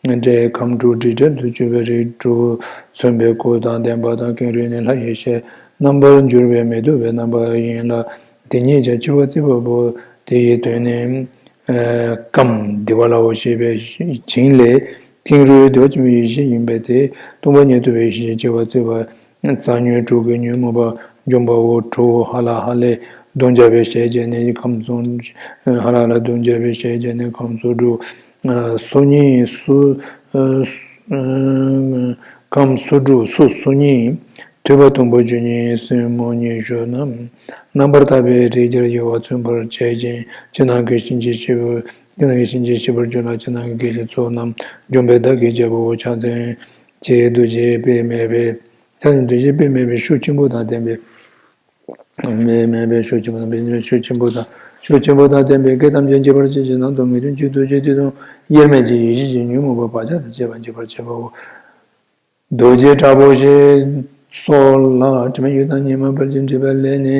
སྒྲའི་ཁམས་དྲུག་དྲི་བྲལ་དུ་གྱུར་པའི་རིགས་དྲུག་མཚོན་པའི་སྐུ་དང་ལྡན་པ་དང་། ཀེང་རུས་ནི་ལྷ་ཡི་ཞལ། རྣམ་པར་འགྱུར་བའི་མི་སྡུག་པའི་རྣམ་པ་ཡིན་ལ། དེ་ཉིད་ཀྱང་འཆི་བ་བརྩི་བ་པོ། དེ་ཡི་དོན་ནི། ཨ་ཀམ་བདེ་བ་ལའོ་ཞེས་པའི་བྱིངས་ལས། ཀེང་རུས་བདེ་བ་ཆེན་པོའི་ཡེ་ཤེས་ཡིན་པས་ཏེ། སྟོང་པ་ཉིད་རྟོགས་པའི་ཡེ་ཤེས་འཆི་བ་བརྩི་བ། རྩ་ཉོན་དྲུག་གི་ཉོན་མོངས་པ་འཇོམས་པའོ། དྲུག་ཧ་ལ་ཧ་ལས་གདོན་བརྒྱ་པའི་ཞལ་བྱས་ནས་ཁམས་གསུམ། ཧ་ལ་ཧ་ལས་གདོན་བརྒྱ་པའི་ཞལ་བྱས་ནས་ཁམས་སོ་དྲུག། ཨ་སོ་གཉིས་སུ། ཨ་ཁམས་སོ་དྲུག་སོ་སོ་གཉིས། ཐོད་པ་དུམ་བུ་བཅུ་གཉིས་སེན་མོ་ཉི་ཤུ་རྣམས། རྣམ་པར་དག་པའི་རིགས་བརྒྱར་དབྱེ་བ་མཚོན་པར་བྱེད་ཅིང་། ཕྱི་ནང་གི་གཤིན་རྗེ་ཤི་བོ། ཕྱི་ནང་གི་གཤིན་རྗེ་ཤི་བར་འགྱུར་ལ། ཕྱི་ནང་གི་སྐད་ཅིག་ཚོགས་རྣམས་འཇོམས་པའི་བདག་གི་རྒྱལ་པོའོ། ཕྱག་མཚན་གྱི་རྡོ་རྗེ་དཔེ་མེད་པའི། ཕྱག་མཚན་རྡོ་རྗེ་དཔེ་མེད་པའི་ཤུགས་ཆེན་པོ་དང་ལྡན་པའི། དཔེ་མེད་པའི་ཤུགས་ཆེན་པོ་དང་། དཔེ་མེད་པའི་ཤུགས་ཆེན་པོ་དང་། ཤུགས་ཆེན་པོ་དང་ལྡན་པའི་སྐད་ཐམས་ཅད་འཇིག་པར་བྱེད་ཅིང་། ནང་དུ་ངེས་དོན་གྱི་རྡོ་རྗེ་དེ་དང་དབྱེར་མེད་ཀྱི་ཡེ་ཤེས་ཀྱི་ཉོན་མོངས་པ་བག་ཆགས་དང་བཅས་པ་འཇིག་པར་བྱེད་པའོ། རྡོ་རྗེ་དྲག་པོ་ཞེས་སོགས་ལ་དྲི་མེད་ཡུལ་དང་ཉི་མ་བར་གྱི་འགྲེལ་པ་ལས་ནི།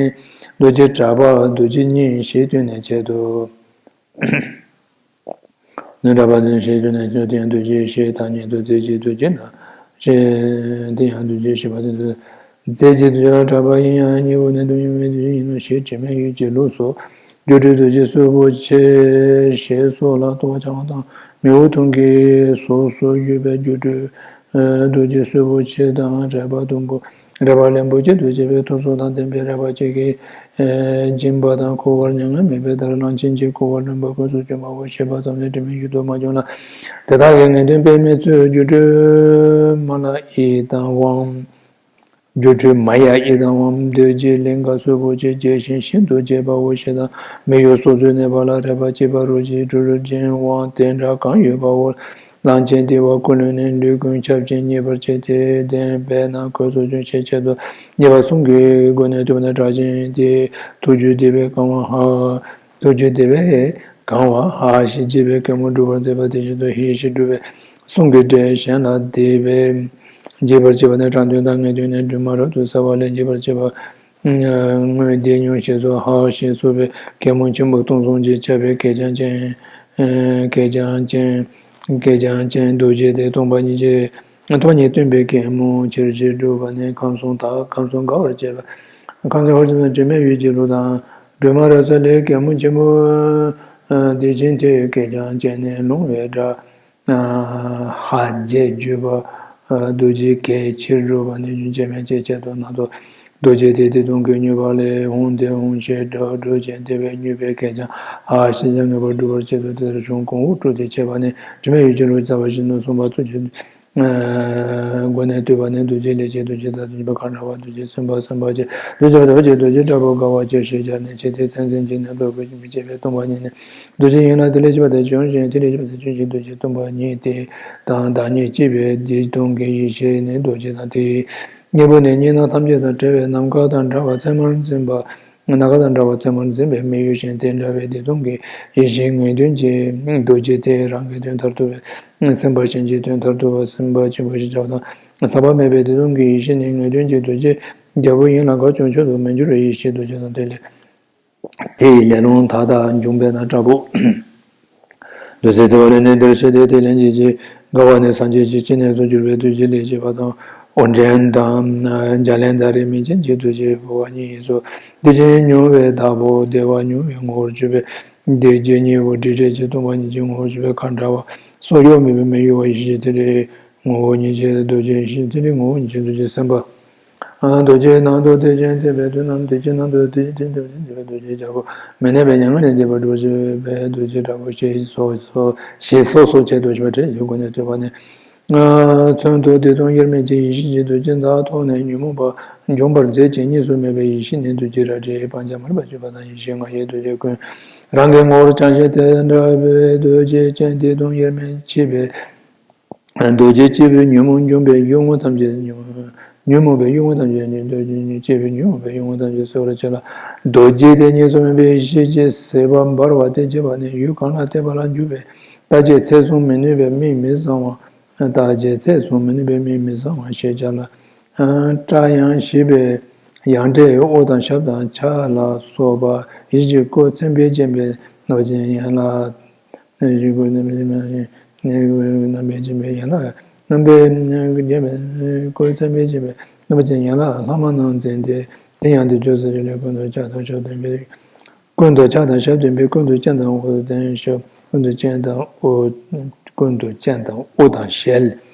རྡོ་རྗེ་དྲག་པ་རྡོ་རྗེ་སྙིང་ཞེས་བསྟན་ནས་བྱེད་དོ། ནི་དྲག་པ་དེ་ཞེས་བསྟན་ནས་བྱེད་དོ། དེ་ཡང་རྡོ་རྗེ་ཞེས་ཐ་སྙད་དུ་རྫས་ཀྱི་རྡོ་རྗེ་ན། ཞེས་དེ་ཡང་རྡོ་རྗེ་ཞེས་པ་དེ་རྫས་ཀྱི་རྡོ་རྗེ་ལ་གྲགས་པ་ཡིན་ཡང་གཉིས་པོ་ནི་དོན་ཡོད་མེད་དུ་ཡིན་ནོ་ཞེས་དྲི་མེད་ཡུལ་གྱི་ལུགས་སོ། སྒྱུ་འཕྲུལ་རྡོ་རྗེ་གསོན་པོ་ཆེ་ཞེས་སོགས་ལ་ལྟོ་བ་འཆང་བ་དང་མིའུ་གདུང་གི་གཟུགས་སུ་ཡོད་པའི་སྒྱུ་འཕྲུལ་རྡོ་རྗེ་གསོན་པོ་ཆེ་དང་རལ་པ་ཟླུམ་པོ། རལ་པ་རློན་པོ་ཆེ་འདུ་བྱེད་པའི་ཐོར་ཚུགས་དང་ལྡན་པའི་རལ་པ་ཅན་གྱིས་སྦྱིན་པ་དང་འཁོར་བར་མྱ་ངན་མེད་པའི་བརྡར་གླང་ཆེན་གྱི་འཁོར་བ་ལོན་པ་ཀུན་སུ་འབྱུང་བའོ་ཞེས་པ་ཙམ་ལས་དྲི་མེད་ཡུལ་དུ་མ་བྱུང་ལ། དེ་དག་གི་ངེས་དོན་དཔེ་མེད་ཚུལ་སྒྱུ་འཕྲུལ་མ་ལ་ཡི་དམ་དབང་། སྒྱུ་འཕྲུལ་མ་ཡ་ཡི་དམ་དབང་། རྡོ་རྗེ་ལིང་ག་གསོན་པོ་ཆེ་རྒྱས་ཤིང་ཤིན་ཏུ་རྒྱས་པའོ་ཞེས་དང་། མི་གཡོ་སྲོག་རྩོལ་གནས་པ་ལ་རལ་པ་གཅིག་པ་རུ་ཞིག་སྤྲུལ་ཅན་དབང་དེ་འདྲ་གང་ཡོད་པའོ། གླང་ཆེན་དེ་བ་ཀུན་ལོན་ནི་ལུས་ཀུན་ཁྱབ་ཅིང་མཉེས་པར་བྱེད་དེ། ལྡན་པས་ན་ཁོ་ཚོ་ཅུང་ཤེས་ཆེད་དུ་མཉེས་པ་གསུམ་གྱི་སྒོ་ནས་བསྟོད་པ་ནི། གྲགས་ཅན་དེ་ཐུགས་རྒྱུད་བདེ་བའི་གང་བ་ཧ། ཐུགས་རྒྱུད་བདེ་བའི་གང་བ་ཧ་ཞེས་བགྱི་བའི་གད་མོ་སྒྲུབ་པར་མཛད་པ་དེ་བཞིན་དུ་ཧི་ཞེས་སྒྲུབ་པའི་གསུང་གི་སྒྲས་གཞན་ལ་བདེ་བས་བགྱིད་པར་བྱེད་པ་ནི། དྲང་དོན་དང་ངེས་དོན་ནི་སྒྲོན་མ་རབ་ཏུ་གསལ་བ་ལས་བགྱིད་པར་བྱེད་པ། དངོས་བདེ་མྱོང་ཞེས་སོགས་ཧ་ཞེས་སོགས་པའི་གད་མོ་ཆེན་པོ་སྟོང་གསུམ་གྱིས་ཁྱབ་པའི་གད་རྒྱངས་ཅན། གད་རྒྱངས་ཅན། གད་རྒྱངས་ཅན་རྡོ་རྗེ་སྟེ་སྟོང་པ་ཉིད་ཀྱི། སྟོང་པ་ཉིད་སྟོན་པའི་གད་མོ་ཆེར་ཆེར་སྒྲུབ་པ་ནི་ཁམས་གསུམ་དག་ཁམས་གསུམ་དགའ་བར་བྱེད་པ། ཁམས་གསུམ་དགའ་བར་བྱེད་པ་དྲི་མེད་ཡུལ་གྱི་ལུགས་དང་ སྒྲོལ་མ་རབ་གསལ་ལས། གད་མོ་ཆེན་པོ་བདེ་ཆེན་དེ། གད་རྒྱངས་བཅས་ནས་ལྷུང་བའི་སྒྲ། ཧ་རྒྱས་བརྗོད་པ། རྡོ་རྗེ་གད་ཕྱིར་སྒྲོགས་པ་ནས། རྒྱུན་ཆད་མེད་ཅེས་བྱ་དོན་སྣ་ཚོགས། རྡོ་རྗེ་དེ་དེ་དུས་ཀྱི་སྙུས་པ་ལས། ཧཱུྃ་དེ་ཧཱུྃ་ཞེས་སྒྲོགས་སྒྲོགས་ཀྱིན་དེ་བས་སྙུས་པའི་གད་རྒྱངས་ཧ་ཞེས་ཀྱང་ངེས་པར་སྒྲུབ་པར་བྱེད་དོ། དེ་ལྟར་བྱུང་གོང་འོག་དྲུག་དེ་འཆད་པ་ནི། དྲི་མེད་ཡུལ་གྱི་ལུགས་རྩ་བ་བཞི་ནི་གསུངས་པ། ཐུགས་ཀྱི་སྒོ་ནས་བསྡུས་པ་ནི། རྡོ་རྗེ་ལས་སྐྱེས་རྡོ་རྗེ་དང་། རྡོ་རྗེ་འབར་ཁ་འདྲ་བ་རྡོ་རྗེ་སེམས་དཔའ་སེམས་དཔའ་ཆེ། རྡོ་རྗེ་འབར་བ་ཆེ། རྡོ་རྗེ་དྲག་པོ་དགའ་བ་ཆེ་ཞེས་སྦྱར་ནས། ཆེ་སྟེ་མཚན་མཚོན་གྱི་ནི་རྡོ་རྗེ་མི་བསྐྱེད་པའི་སྟོང་པ་ཉིད་ནི། རྡོ་རྗེ་ཡིན་ལ། དེ་ལས་སྐྱེས་པ་དེ་བྱུང་ཞིང་། དེ་ལས་སྐྱེས་པ་དེ་བྱུང་ཞིང་། རྡོ་རྗེ་སྟོང་པ་ཉིད་དེ་དང་བདག་ཉིད་གཅིག་པའི་དེ་སྟོང་གི་ཡེ་ཤེས་ནི། རྡོ་རྗེ་དང་དེའི་སྙིང་པོ་ནི། གཉིས་སྣང་ཐམས་ཅད་དང་བྲལ་བའི་ནམ་མཁའ་དང་འདྲ་བ་མཚན་མར་འཛིན་པ། ནམ་མཁའ་དང་འདྲ་བ་མཚན་མར་འཛིན་པའི་མི་ཡུལ་གཞན་དེ་འདྲ་བའི་བདེ་སྟོང་གི་ཡེ་ཤེས་ངེས་དོན་གྱི་རྡོ་རྗེ་དེ་རང་གི་དོན་མཐར་ཐུག་པའི་སེམས་དཔའ་གཞན་གྱི་དོན་མཐར་ཐུག་པ་སེམས་དཔའ་ཆེན་པོ་ཞེས་བྱ་བ་དང་། ཟག་པ་མེད་པའི་བདེ་སྟོང་གི་ཡེ་ཤེས་ནི་ངེས་དོན་གྱི་རྡོ་རྗེ་རྒྱལ་པོ་ཡིན་ལ། གང་བྱུང་བྱུང་དུ་མི་འགྱུར་བའི་ཡེ་ཤེས་རྡོ་རྗེ་དང་། དེ་ལས་དེ་ཡི་ལས་རླུང་མཐའ་དག་འབྱུང་བས་ན་དྲག་པོ། རྡོ་རྗེ་དེ་བ་ལས་ནི་འདིར་བཤད་དེ། དེ་ལན་གྱི་རྗེས་དགའ་བ་ནི་སངས་རྒྱས་ཀྱི་སྤྱན་ནས་སུ་གྱུར་པའི་རྡོ་རྗེ་ལས་སྐྱེས་པ་དང་། འོད་འདྲེན་དང་། འཇའ་ལན་དང་རིས་མེད་ཅན་གྱི་རྡོ་རྗེ་འབར་བ་གཉིས་སོ། བདེ་ཆེན་མྱུར་བའི་བདག་པོ་བདེ་བ་མྱུར་བའི་ངོ་བོར་གྱུར་པའི་རྡོ་རྗེ་གཉིས་པོ་དྲི་བྲལ་གྱི་སྟོང་པ་ཉིད་ཀྱི་ངོ་བོར་གྱུར་པའི་ཁ་འདྲ་བ་སོགས་གཡོ་མེད་པའི་མི་གཡོ་བ་ཡེ་ཤེས་ཐིག་ལེའི་ངོ་བོ་ཉིད་ཀྱི་རྡོ་རྗེ། ཡེ་ཤེས་ཐིག་ལེའི་ངོ་བོ་ཉིད་ཀྱི་རྡོ་རྗེ་སེམས་དཔའ། རྡོ་རྗེའི་ནང་དུ་དེ་བཞིན་གཤེགས་པའི་མཐུ་རྣམས། དེ་བཞིན་ནང་དུ་དེ་བཞིན་གཤེགས་པའི་རྡོ་རྗེ་རྒྱལ་པོ། མི་གནས་པའི་མྱ་ངན་ལས་འདས་པར་སྒྲོལ་བྱེད་པའི་རྡོ་རྗེ་དྲག་པོ་ཞེས་སོགས་སོ་ཞེས་སོ་སོར་ཕྱེ་སྟོབས་ཆེ་བ་དྲིལ་གྱི་སྒོ་ནས་བསྡུས་པ་ནི། མཚོན་དུ་བདེ་སྟོང་དབྱེར་མེད་ཀྱི་ཡེ་ཤེས་ཀྱི་རྡོ་རྗེ་མདའ་ཐོགས་ནས་ཉོན་མོངས་པ་འཇོམས་པར་མཛད་ཅིང་གཉིས་སུ་མེད་པའི་ཡེ་ཤེས་ནི། རྡོ་རྗེ་རལ་གྲིའི་སྤང་བྱ་མར་པ་གཅོད་པ་དང་། ཡེ་ཤེས་ལྔ་ཡི་རྡོ་རྗེ་ཀུན་རང་གི་ངོ་བོར་བྱང་ཞིང་དེ་འདྲ་བའི་རྡོ་རྗེ་ཅན་བདེ་སྟོང་དབྱེར་མེད་ཕྱེད་པའི། རྡོ་རྗེ་སྐྱེས་བུའི་ཉོན་མོངས་འཇོམས་པའི་གཡུལ་ངོ་ཐམས་ཅད་ཉོན་མོངས་པའི་གཡུལ་ངོ་ཐམས་ཅད་ཉོན། རྡོ་རྗེ་སྐྱེས་བུའི་ཉོན་མོངས་པའི་གཡུལ་ངོ་ཐམས་ཅད་སེལ་བར་བྱེད་ལ། རྡོ་རྗེ་དེ་གཉིས་སུ་མེད་པའི་ཡེ་ཤེས་ཀྱི་ཟིལ་པ་འབར་བ་དེ་བྱེད་པ་ནི། ཡུལ་གང་ལ་བལྟས་པ་ལ་འཇུག་པའི་རྟག་ཆད་ཚད་བཟུང་མི་ནུས་པའི་མིག་མི་བཟང་བ། རྟག་ཆད་ཚད་བཟུང་མི་ནུས་པའི་མིག་མི་བཟང་བ་ཞེས་བྱ་ལ། སྐྲ་ཡང་ཞིབ་པའི་ཡང་སྐྲའི་དབུ་དང་ཞབས་དང་ཕྱག་ལ་སོགས་པ་ཡེ་ཤེས་ཀྱི་སྐུ་ཚད་འབེབས་ཅན་པའི་རྣམ་པ་ཅན་ཡན་ལག་ཡེ་ཤེས་ཀྱི་སྐུ་ཚད་འབེབས་ཅན་པའི་རྣམ་པ་ཅན་པའི་ཡན་ལག་རྣམ་པའི་རྒྱན་པའི་སྐུ་ཚད་འབེབས་ཅན་པའི་རྣམ་པ་ཅན་ཡན་ལག་ལྷག་མ་རྣམས་འཛིན་ཏེ། དེ་ཡང་དེ་ཆོས་ཟེར་ཞིང་ལས། ཀུན་ཏུ་ཕྱག་དང་ཞབས་བརྟན་པའི། ཀུན་ཏུ་ཕྱག་དང་ཞབས་བརྟན་པའི། ཀུན་ཏུ་སྤྱན་དང་དབུ་ལྡན་ཞབས། ཀུན་ཏུ་སྤྱན་དང་དབུ། ཀུན་ཏུ་སྤྱན་དང་དབུ་དང་ཞལ།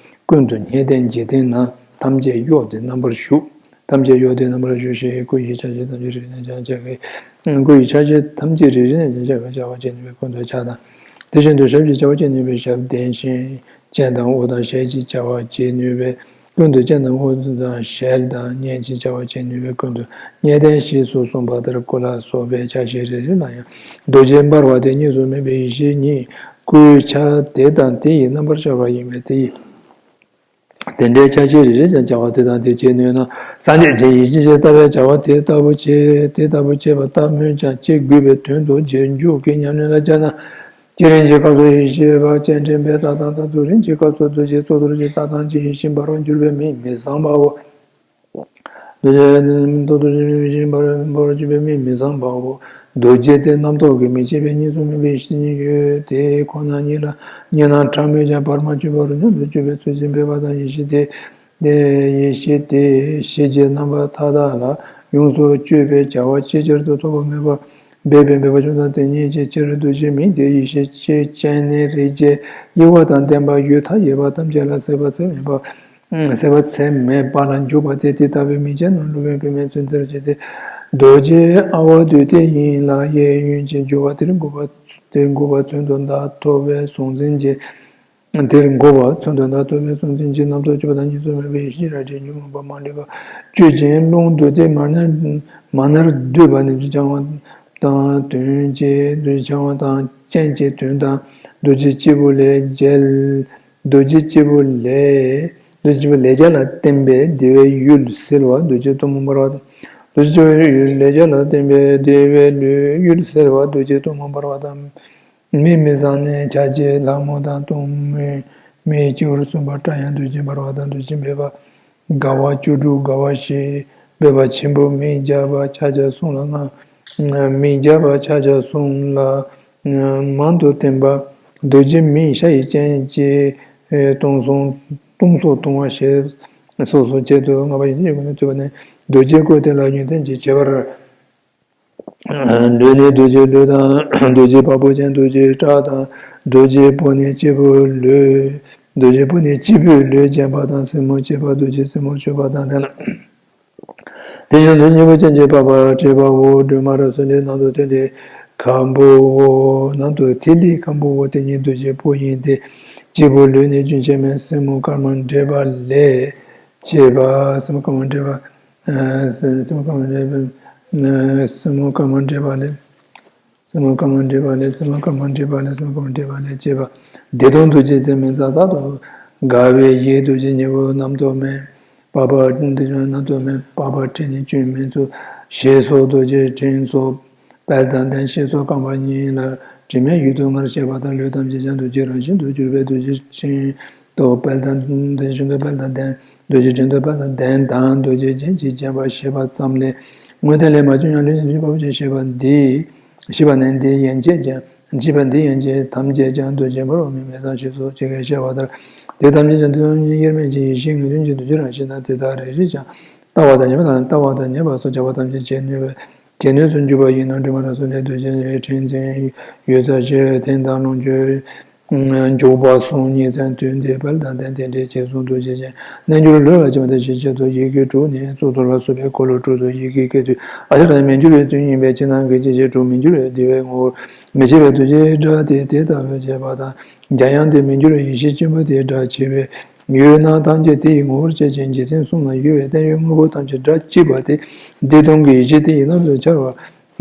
ཀུན་ཏུ་སྙན་ལྡན་འཇིག་རྟེན་ན། ཐམས་ཅད་གཡོགས་ཏེ་རྣམ་པར་བཞུགས། ཐམས་ཅད་གཡོགས་ཏེ་རྣམ་པར་བཞུགས་ཞེས། སྐུ་ཡི་ཆ་བྱད་ཐམས་ཅད་རིག་ནས་ཀྱང་བྱ་དགའི། སྐུ་ཡི་ཆ་བྱད་ཐམས་ཅད་རིག་ནས་ཀྱང་བྱ་དགའི་བྱ་བ་བྱེད་ནུས་པའི་ཀུན་ཏུ་ཕྱག་དང་། དེ་བཞིན་དུ་ཞབས་ཀྱི་བྱ་བ་བྱེད་ནུས་པའི་ཞབས་ལྡན་ཞིང་། སྤྱན་དང་དབུ་དང་ཞལ་གྱི་བྱ་བ་བྱེད་ནུས་པའི་ཀུན་ཏུ། སྤྱན་དང་དབུ་དང་ཞལ་དང་སྙན་གྱི་བྱ་བ་བྱེད་ནུས་པའི་ཀུན་ཏུ། སྙན་ལྡན་ཞེས་སུ་གསུངས་པ་ལྟར་སྐུ་ལ་སོགས་པའི་ཆ་ཤས་རེ་རེ་ལ་ཡང་རྡོ་རྗེ་འབར་བ་དེ་གཉིས་སུ་མེད་པའི་ཡེ་ཤེས་ཉིད་སྐུའི་ཆ་དེ་དང་དེ་ཡི་རྣམ་པར་ཤར་བ་ཡིན་པས། དེ་ཡི་དེ་འདྲའི་ཆ་ཤས་རེ་རེ་ཀྱང་བྱ་བ་དེ་དང་དེ་བྱེད་ནུས་ན། སངས་རྒྱས་ཀྱི་ཡེ་ཤེས་ཀྱིས་ལྟ་བའི་བྱ་བ་དེ་ལྟ་བུ་བྱེད། དེ་ལྟ་བུ་བྱེད་པ་ལྟ་སྨོས་ཀྱང་། ཅི་དགོས་པའི་དོན་དུ་རྗེས་འཇུག་གི་ཉམས་ལེན་ལ་སྦྱར་ན། སྤྱིར་རིམ་གྱིས་སྐབས་སུ་ཡེ་ཤེས་པ་སྤྱན་འདྲེན་པའི་ལྟ་སྟངས་ལྟར་དུ། རིམ་གྱིས་སྐབས་སུ་རྡོ་རྗེ་གཙུག་ཏོར་གྱི་ལྟ་སྟངས་ཀྱི་ཡེ་ཤེས་འབར་བར་གྱུར་པའི་མིག་མི་བཟང་བའོ། རྡོ་རྗེ་གཙུག་ཏོར་གྱི་ཡེ་ཤེས་འབར་བར་གྱུར་པའི་མིག་མི་བཟང་བའོ། རྡོ་རྗེ་སྟེ་རྣམ་རྟོག་གིས་མི་ཕྱེད་པའི་གཉིས་སུ་མེད་པའི་ཡེ་ཤེས་ཉིད་ཡོད་དེ། ཁོ་ན་ཉིད་ལ་གཉིས་སྣང་ཕྲ་མོས་ཀྱང་བར་མ་ཆོད་པ་རུ་སྙོམས་སུ་གྱུར་པའི་ཚུལ་གྱིས་འབད་པ་དང་། ཡེ་ཤེས་དེ། དེ་ཡེ་ཤེས་དེ་ཤེས་བྱའི་རྣམ་པ་མཐའ་དག་ལ་ཡོངས་སུ་གཅོད་པའི་བྱ་བ་ཅིག་ཅར་དུ་ཐོགས་པ་མེད་པར་འབད་པའི་འབད་པ་བཅོམ་ལྡན་འདས་ཉིད་ཀྱི་ཕྱིར། རྡོ་རྗེ་མིག་དེ་ཡེ་ཤེས་ཀྱི་སྤྱན་ནི་རིགས་ཀྱི་དབྱེ་བ་དང་ལྡན་པ་ཡུལ་མཐའ་ཡས་པ་ཐམས་ཅད་ལ་ཟད་པ་ཚད་མེད་པ། ཟད་པ་ཚད་མེད་པ་ལ་འཇུག་པ་སྟེ། དེ་ལྟ་བུའི་མིག་ཅན་རྣམས་སློབ་དཔོན་པདྨས་མཚོན་ཚུལ་བྱས་ཏེ། རྡོ་རྗེ་ཨ་ཝ་བདུད་རྩི་ཡིན་ལ། གཡས་གཡོན་གྱི་སྦྱོར་བ་དེར་འགོད་པ། དེར་འགོད་པ་མཚོན་དུ་མདའ་ཐོགས་པའི་གཟུང་འཛིན་གྱི། དེར་འགོད་པ་མཚོན་དུ་མདའ་ཐོགས་པའི་གཟུང་འཛིན་གྱི་རྣམ་རྟོག་གཅིག་པ་དང་། གཉིས་སུ་མེད་པའི་ཡེ་ཤེས་རལ་གྲིའི་ཉོན་མོངས་པ་མ་ལུས་པ་གཅོད་ཅིང་རླུང་རྡོ་རྡེག་མ་ནར་མ་ནར་བསྡུས་པ་ནི། འདོད་ཆེན་པ་དང་དོན་གྱི། འདོད་ཆེན་པ་དང་ཅན་གྱི་དོན་དང་། རྡོ་རྗེ་སྐྱེས་བུ་ལས་རྒྱལ། རྡོ་རྗེ་སྐྱེས་བུ་ལས། རྡོ་རྗེ་སྐྱེས་བུ་ལས་རྒྱལ་ལ་བརྟེན་པའི་བདེ་བའི་ཡུལ་སེལ་བ་རྡོ་རྗེ་གཏུམ་མོ་འབར་བ་དང་། རྡོ་རྗེ་སྐྱེས་བུ་ལས་རྒྱལ་ལ་བརྟེན་པའི་བདེ་བའི་ལུས་ཡུལ་སེལ་བ་རྡོ་རྗེ་གཏུམ་མོ་འབར་བ་དང་། མིག་མི་བཟང་ནི་ཆ་བྱད་ལྷ་མོ་དང་གཏུམ་མོའི་མིག་སྤྱི་བོར་གསུངས་པ། སྐྲ་ཡང་རྡོ་རྗེ་འབར་བ་དང་། རྡོ་རྗེ་འབེབས་པ། དགའ་བ་བཅུ་དྲུག་དགའ་བ་བཞི། འབེབས་པ་ཆེན་པོ་མིག་བརྒྱ་པ་ཕྱག་རྒྱ་གསུམ་ལ་ལྔ། མིག་བརྒྱ་པ་ཕྱག་རྒྱ་གསུམ་ལ་མང་དུ་བསྟན་པ། རྡོ་རྗེ་མིག་ཤ་ཡི་སྤྱན་གྱིས་སྟོང་གསུམ་སྟོང་གསུམ་སྟོང་བ་ཞེས་སོ་སོར་ཕྱེད་དུ་ལྔ་པ་ཡེ་ཤེས་ཀྱི་སྒོ་ནས་བསྡུས་པ་ནི། རྡོ་རྗེའི་སྐུ་དེ་ལ་ཡོན་ཏན་གྱི་ཁྱད་པར། ལུས་ནི་རྡོ་རྗེ་ལུས་དང་། རྡོ་རྗེ་བ་སྤུ་ཅན་རྡོ་རྗེ་སྐྲ་དང་། རྡོ་རྗེ་སྤུ་ནི་སྐྱེས་བུ་ལུས། རྡོ་རྗེ་སྤུ་ནི་སྐྱེས་བུའི་ལུས་བརྒྱན་པ་དང་། སེན་མོ་བཅས་པ་རྡོ་རྗེ་སེན་མོར་གྱུར་པ་དང་། དེ་ནས་དེ་ཡང་རྡོ་རྗེ་སྙིང་པོ་ཅན་གྱི་པགས་པ་བྲེ་བའོ། སྒྲོལ་མ་རབ་གསལ་ལས། ནང་དུ་ཐིག་ལེ་ཁམ་བུའོ། ནང་དུ་ཐིག་ལེ་ཁམ་བུའོ། དེ་ཉིད་རྡོ་རྗེ་སྤུ་ཡིན་ཏེ། སྐྱེས་བུ་ལུས་ནི་རྒྱུན་ཆད་མིན། སེན་མོ་དཀར་དམར་འདྲེས་པ་ལས་སྐྱེས་པ། སེན་མོ་དཀར་དམར་འདྲེས་པ། ཨ་སེན་མོ་དཀར་དམར་འདྲེས་པ། ཨ་སེན་མོ་དཀར་དམར་འདྲེས་པ་ལས། སེན་མོ་དཀར་དམར་འདྲེས་པ་ལས། སེན་མོ་དཀར་དམར་འདྲེས་པ་ལས། སེན་མོ་དཀར་དམར་འདྲེས་པ་ལས་སྐྱེས་པ། བདེ་སྟོང་རྡོ་རྗེ་རྩེ་མོའི་རྩ་དག་ཏུ་དགའ་བའི་གཞི་རྡོ་རྗེ་སྙིང་པོ་རྣམ་རྟོག་མེད་པ། པགས་པ་འདི་རྣམ་རྟོག་མེད། པགས་པ་བྲེ་ནི་སྐྱོན་མེད་ཚུལ། ཞེས་སོགས་རྡོ་རྗེ་སྤྲིན་སོགས་དཔལ་དང་ལྡན། ཞེས་སོགས་རྐང་པ་གཉིས་ལ་དྲི་མེད་ཡུལ་དུ་སྔར་བཤད་པ་ལྟར། ལུས་ཐམས་ཅད་ཀྱང་རྡོ་རྗེ་རང་བཞིན་དུ་གྱུར་པའི་རྡོ་རྗེ་སྤྲིན་དུ་དཔལ་དང་ལྡན། རྡོ་རྗེ་སྤྲིན་དུ་དཔལ་དང་ལྡན། རྡོ་རྗེ་སྤྲིན་དུ་དཔལ་དང་ལྡན་དང་རྡོ་རྗེ་རྒྱན་གྱིས་བརྒྱན་པ་ཞེས་པ་ཙམ་ལས། དངོས་བསྟན་ལས་མ་བྱུང་ཡང་ལུས་ནི་རྡོ་རྗེ་བ་སྤུ་ཅན་ཞེས་པ་འདི། ཞེས་པ་ནི་འདི་ཡན་ཆད་ཀྱང་། ཞེས་པ་འདི་ཡན་ཆད་ཐམས་ཅད་ཀྱང་རྡོ་རྗེ་འབར་བ་མིན་པས་སམ། ཞེས་སོགས་ཇི་སྐད་བཤད་པ་ལྟར། དེ་ཐམས་ཅད་ཀྱང་དེ་དང་དབྱེར་མེད་ཀྱི་ཡེ་ཤེས་ངེས་དོན་གྱི་རྡོ་རྗེ་རང་བཞིན་དང་དེ་དག་རེ་རེ་ཀྱང་ལྟ་བ་དང་ཉན་པ་དང་ལྟ་བ་དང་ཉན་པ་སོགས་བྱ་བ་ཐམས་ཅད་བྱེད་ནུས་པའི་བྱེད་ནུས་སུ་འགྱུར་བ་ཡིན་ནོ། སྒྲོལ་མ་རབ་གསལ་ལས། རྡོ་རྗེ་ཡི་ཕྲེང་འཛིན་ཡུལ་རྩ་ཤེ་དེ་དང་ལོངས་སྤྱོད་འཇུག་པ་གསུམ་ཉིན་མཚན་དུས་མཐའི་དཔལ་དང་ལྡན། རྟེན་འབྲེལ་བྱེད་གསུམ་རྡོ་རྗེ་ཅན། རྣལ་འབྱོར་ལུས་ལ་སྦྱིན་པ་དང་ཞེས་བྱ་སྟེ། ཡི་གེ་དྲུག་ནི་གཙུག་ཏོར་ལ་སོགས་པའི་འཁོར་ལོ་དྲུག་ཏུ་ཡི་གེ་སྐད་དོད་ཨ་ཤ་ར་མི་འགྱུར་བའི་དོན་ཡིན་པས། ཕྱི་ནང་གི་སྐྱེ་མཆེད་དྲུག་མི་འགྱུར་བའི་བདེ་བའི་ངོ་བོར་མི་ཕྱེད་པའི་རྡོ་རྗེའི་སྒྲ་དེས་དེ་ལྟ་བུ་བྱས་པ་དང་། འཇམ་དབྱངས་དེས་མི་འགྱུར་བའི་ཡེ་ཤེས་ཆེན་པོ་དེའི་སྒྲ་ཕྱེ་བས། ཡུལ་སྣང་ཐམས་ཅད་དེ་ཡི་ངོ་བོར་བྱེད་ཅིང་། རྗེ་བཙུན་གསུམ་ལ་ཡོད་པའི་བརྟན་གཡོའི་དངོས་པོ་ཐམས་ཅད་སྒྲ་གཅིག་པ་སྟེ། བདེ་སྟོང་གི་ཡེ་ཤེས་དེ་ཡི་རྣམ་རོལ་འཆར་བ།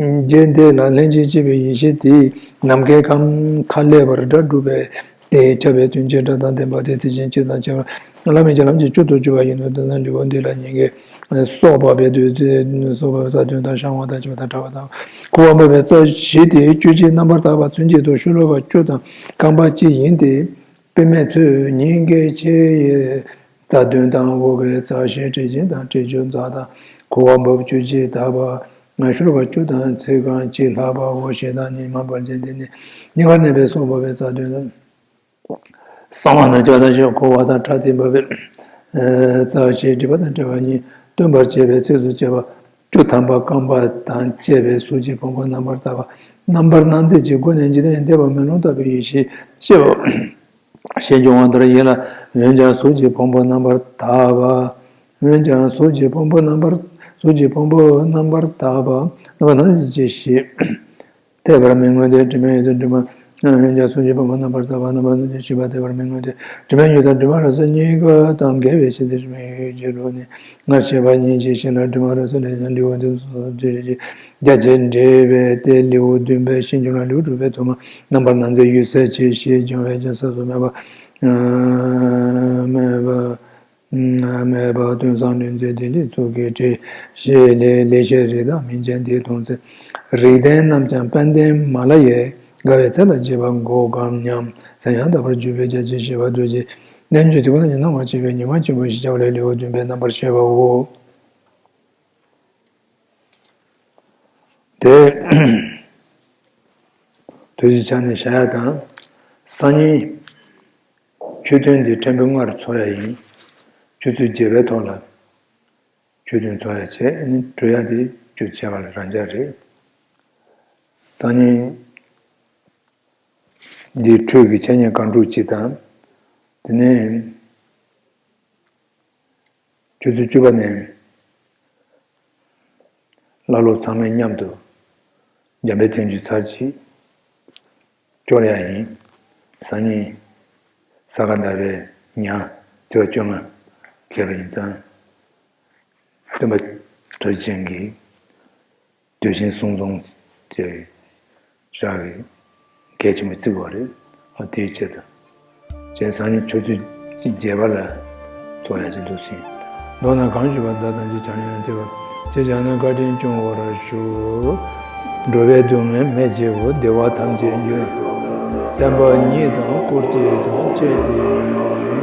རྗེ་འདི་ལ་ལྷན་ཅིག་སྐྱེས་པའི་ཡེ་ཤེས་དེས་ནམ་མཁའི་ཁམས་མཐའ་ཀླས་པར་སྒྲ་སྒྲུབ་པས་དེ་ཁྱབ་པའི་དོན་བྱེ་བྲག་དང་ལྡན་པ་སྟེ། དེ་བཞིན་གཅིག་དང་ཁྱབ་པ་བླ་མེད་ཀྱི་ལམ་གྱི་སྤྱོད་དུ་གྱུར་པ་ཡིན་ནོ། དེ་ན་ལེའུ་འདི་ལ་སྙིང་གའི་སོགས་པ་སྦས་དོན་ཏེ། སོགས་པ་རྩ་དོན་དང་ཤར་ངོ་དང་བཅས་པ་དང་བྲལ་བ་དང་། འཁོར་བ་འབབ་པའི་རྩ་བཞི་སྟེ། བཅུ་གཅིག་རྣམ་པར་དག་པ་ཚུན་ཆད་དུ་ཤོ་ལོ་ཀ་བཅུ་དང་རྐང་པ་གཅིག་ཡིན་ཏེ། དཔེ་མེད་ཚུལ་སྙིང་གའི་ཕྱི་ཡི་རྩ་བདུན་དང་འོག་གི་རྩ་བཞི་སྤྲེལ་ཆེན་དང་སྤྲེལ་ཆུང་རྩ་དང་། འཁོར་བ་འབབ་བཅུ་གཅིག་དག་པ། ཤོ་ལོ་ཀ་བཅུ་དང་ཚིག་རྐང་གཅིག་ལྷག་པའོ། ཞེ་སྡང་ཉི་མ་བར་ཆད་འདི་ནི་སྙིང་གར་གནས་པའི་སོགས་པ་བའི་རྩ་བདུན་དང་། གསང་བ་ན་བརྒྱ་དང་བཞི། འཁོར་བ་དང་བྲལ་ཏེ་འབབ་པའི་རྩ་བཞི། སྒྲིབ་པ་དང་བྲལ་བ་གཉིས། སྟོན་པར་བྱེད་པའི་ཚིགས་སུ་བཅད་པ་བཅུ་ཐམ་པ་རྐང་པ་དང་བཅས་པའི་གཟུགས་ཀྱི་ཕུང་པོ་རྣམ་པར་དག་པ། རྣམ་པར་སྣང་མཛད་ཀྱི་སྒོ་ནས་འཇིག་རྟེན་འདས་པ་མེ་ལོང་ལྟ་བུའི་ཡེ་ཤེས་སྐྱེ་བ་ཞེས་འབྱུང་བ་ལྟར་ཡིན་ལ། འོན་ཀྱང་གཟུགས་ཀྱི་ཕུང་པོ་རྣམ་པར་དག་པ། འོན་ཀྱང་གཟུགས་ཀྱི་ཕུང་པོ་རྣམ་པར། གཟུགས་ཀྱི་ཕུང་པོ་རྣམ་པར་དག་པ། རྣམ་པར་སྣང་མཛད་ཀྱི་ཡེ་ཤེས། འཐད་པར་མི་མངོན་ཏེ། དྲི་མེད་ཡུལ་དུ་དྲི་མ། འོན་ཀྱང་གཟུགས་ཀྱི་ཕུང་པོ་རྣམ་པར་དག་པ། རྣམ་པར་སྣང་མཛད་ཀྱི་ཡེ་ཤེས་པ། འཐད་པར་མི་མངོན་ཏེ། དྲི་མེད་ཡུལ་དང་དྲི་མ་རབ་གསལ་གཉིས་ཀ་དང་འགལ་བའི་ཕྱིར་ཏེ། དྲི་མེད་ཡུལ་གྱི་ལུགས་ནི་སྔར་བཤད་པ་ཉིད་ཀྱི་ཕྱིར་ལ། སྒྲོལ་མ་རབ་གསལ་ལས་ཀྱང་ལེའུ་འདི་ཚོ་རྒྱ་ཆེར་འགྲེལ་བས་ཏེ། ལེའུ་བདུན་པའི་ཤིང་ལྗོངས་ལ་ལེའུ་དྲུག་པའི་ཐོག་མ་རྣམ་པར་སྣང་མཛད་ཡུལ་གསལ་བྱེད་ཞེས་འབྱུང་བས་ཀྱང་ཟབ་སུ་སྨྲས་པ། སྨྲས་པ། སྨྲས་པ། དོན་བཟང་ལུས་མཛེས་ལྡན་ལུས་གཙུག་གི་སྲས། ཞེས་ལས་ལེགས་བཤད་རིགས་དང་མིང་ཅན་འདིའི་མདོ་ཚིག་རིགས་ལྡན་རྣམས་ཀྱང་དཔལ་ལྡན་མ་ལ་ཡའི་དགའ་བའི་ཚལ་ལ་བགྱིས་པ་དགོས་གམ་སྙམ་མཚན་ཡང་དག་པར་བརྗོད་པའི་རྒྱ་ཆེར་བཤད་པ་རྡོ་རྗེ་རྣལ་འབྱོར་དེ་ཀུན་ལ་ནི་སྣང་བ་མཆིས་པས་ཉི་མ་ཆེན་པོ་ཞེས་བྱ་བ་ལས། ལེའུ་བདུན་པའི་རྣམ་པར་བཤད་པའོ། དེ་དུས་ཀྱི་ཆ་ནས་བཤད་ཡ་དང་། སང་ཉིན་ཆོས་ཐུན་འདི་ཕྲན་བུ་སྔར་ཚོགས་ཡ་ཡིན། ཆུ་ཚོད་བརྒྱད་པའི་ཐོག་ལ་ཆོས་ཐུན་ཚོགས་ཡ་བྱས། ཨ་ནི་གྲོལ་ཡ་དེ་བཅུ་བྱས་པ་ལ་རང་འཇགས་རེད། སང་ཉིན་འདི་འཕྲོས་ཀྱི་འཆད་ཉན་སྒང་དྲུག་གཅིག་དང་། དེ་ནས་ཆུ་ཚོད་བཅུ་པ་ནས་བླ་སློབ་ཚང་མས་མཉམ་དུ་འཇམ་དཔལ་མཚན་བརྗོད་ཚར་གཅིག་སྐྱོར་ཡ་ཡིན། སང་ཉིན་ས་ག་ཟླ་བའི་ཉ་ཚེས་པ་བཅོ་ལྔ་ལྷོད་པ་ཡིན་ཙང་། སྟོན་པ་རྡོ་རྗེ་ཅན་གྱིས་གདུལ་ཞིང་གསུམ་འཛོམས་ཀྱི་ཞག་གི་གལ་ཆེན་པོ་བརྩི་དགོས་རེད། ཨ་དེའི་ཆེད་དུ། ཅེས་སང་ཉིན་ཆུ་ཚོད་བརྒྱད་པ་ལ་ཚོགས་ཡ་ཅིག་འདུག་ཟིན། མདོར་ན་གང་ཞུས་པ་དག་ཐམས་ཅད་བྱང་ཡང་ལྟེ་བ་ཅེས་བྱ་ན་བཀའ་དྲིན་སྐྱོང་བར་ཞུ། འགྲོ་བའི་སྡུག་བསྔལ་མེད་བྱེད་པོ། བདེ་བ་ཐམས་ཅད་འབྱུང་བའི་བསྟན་པ་ཉིད་དང་བཀུར་སྟི་དང་བཅས་ཏེ།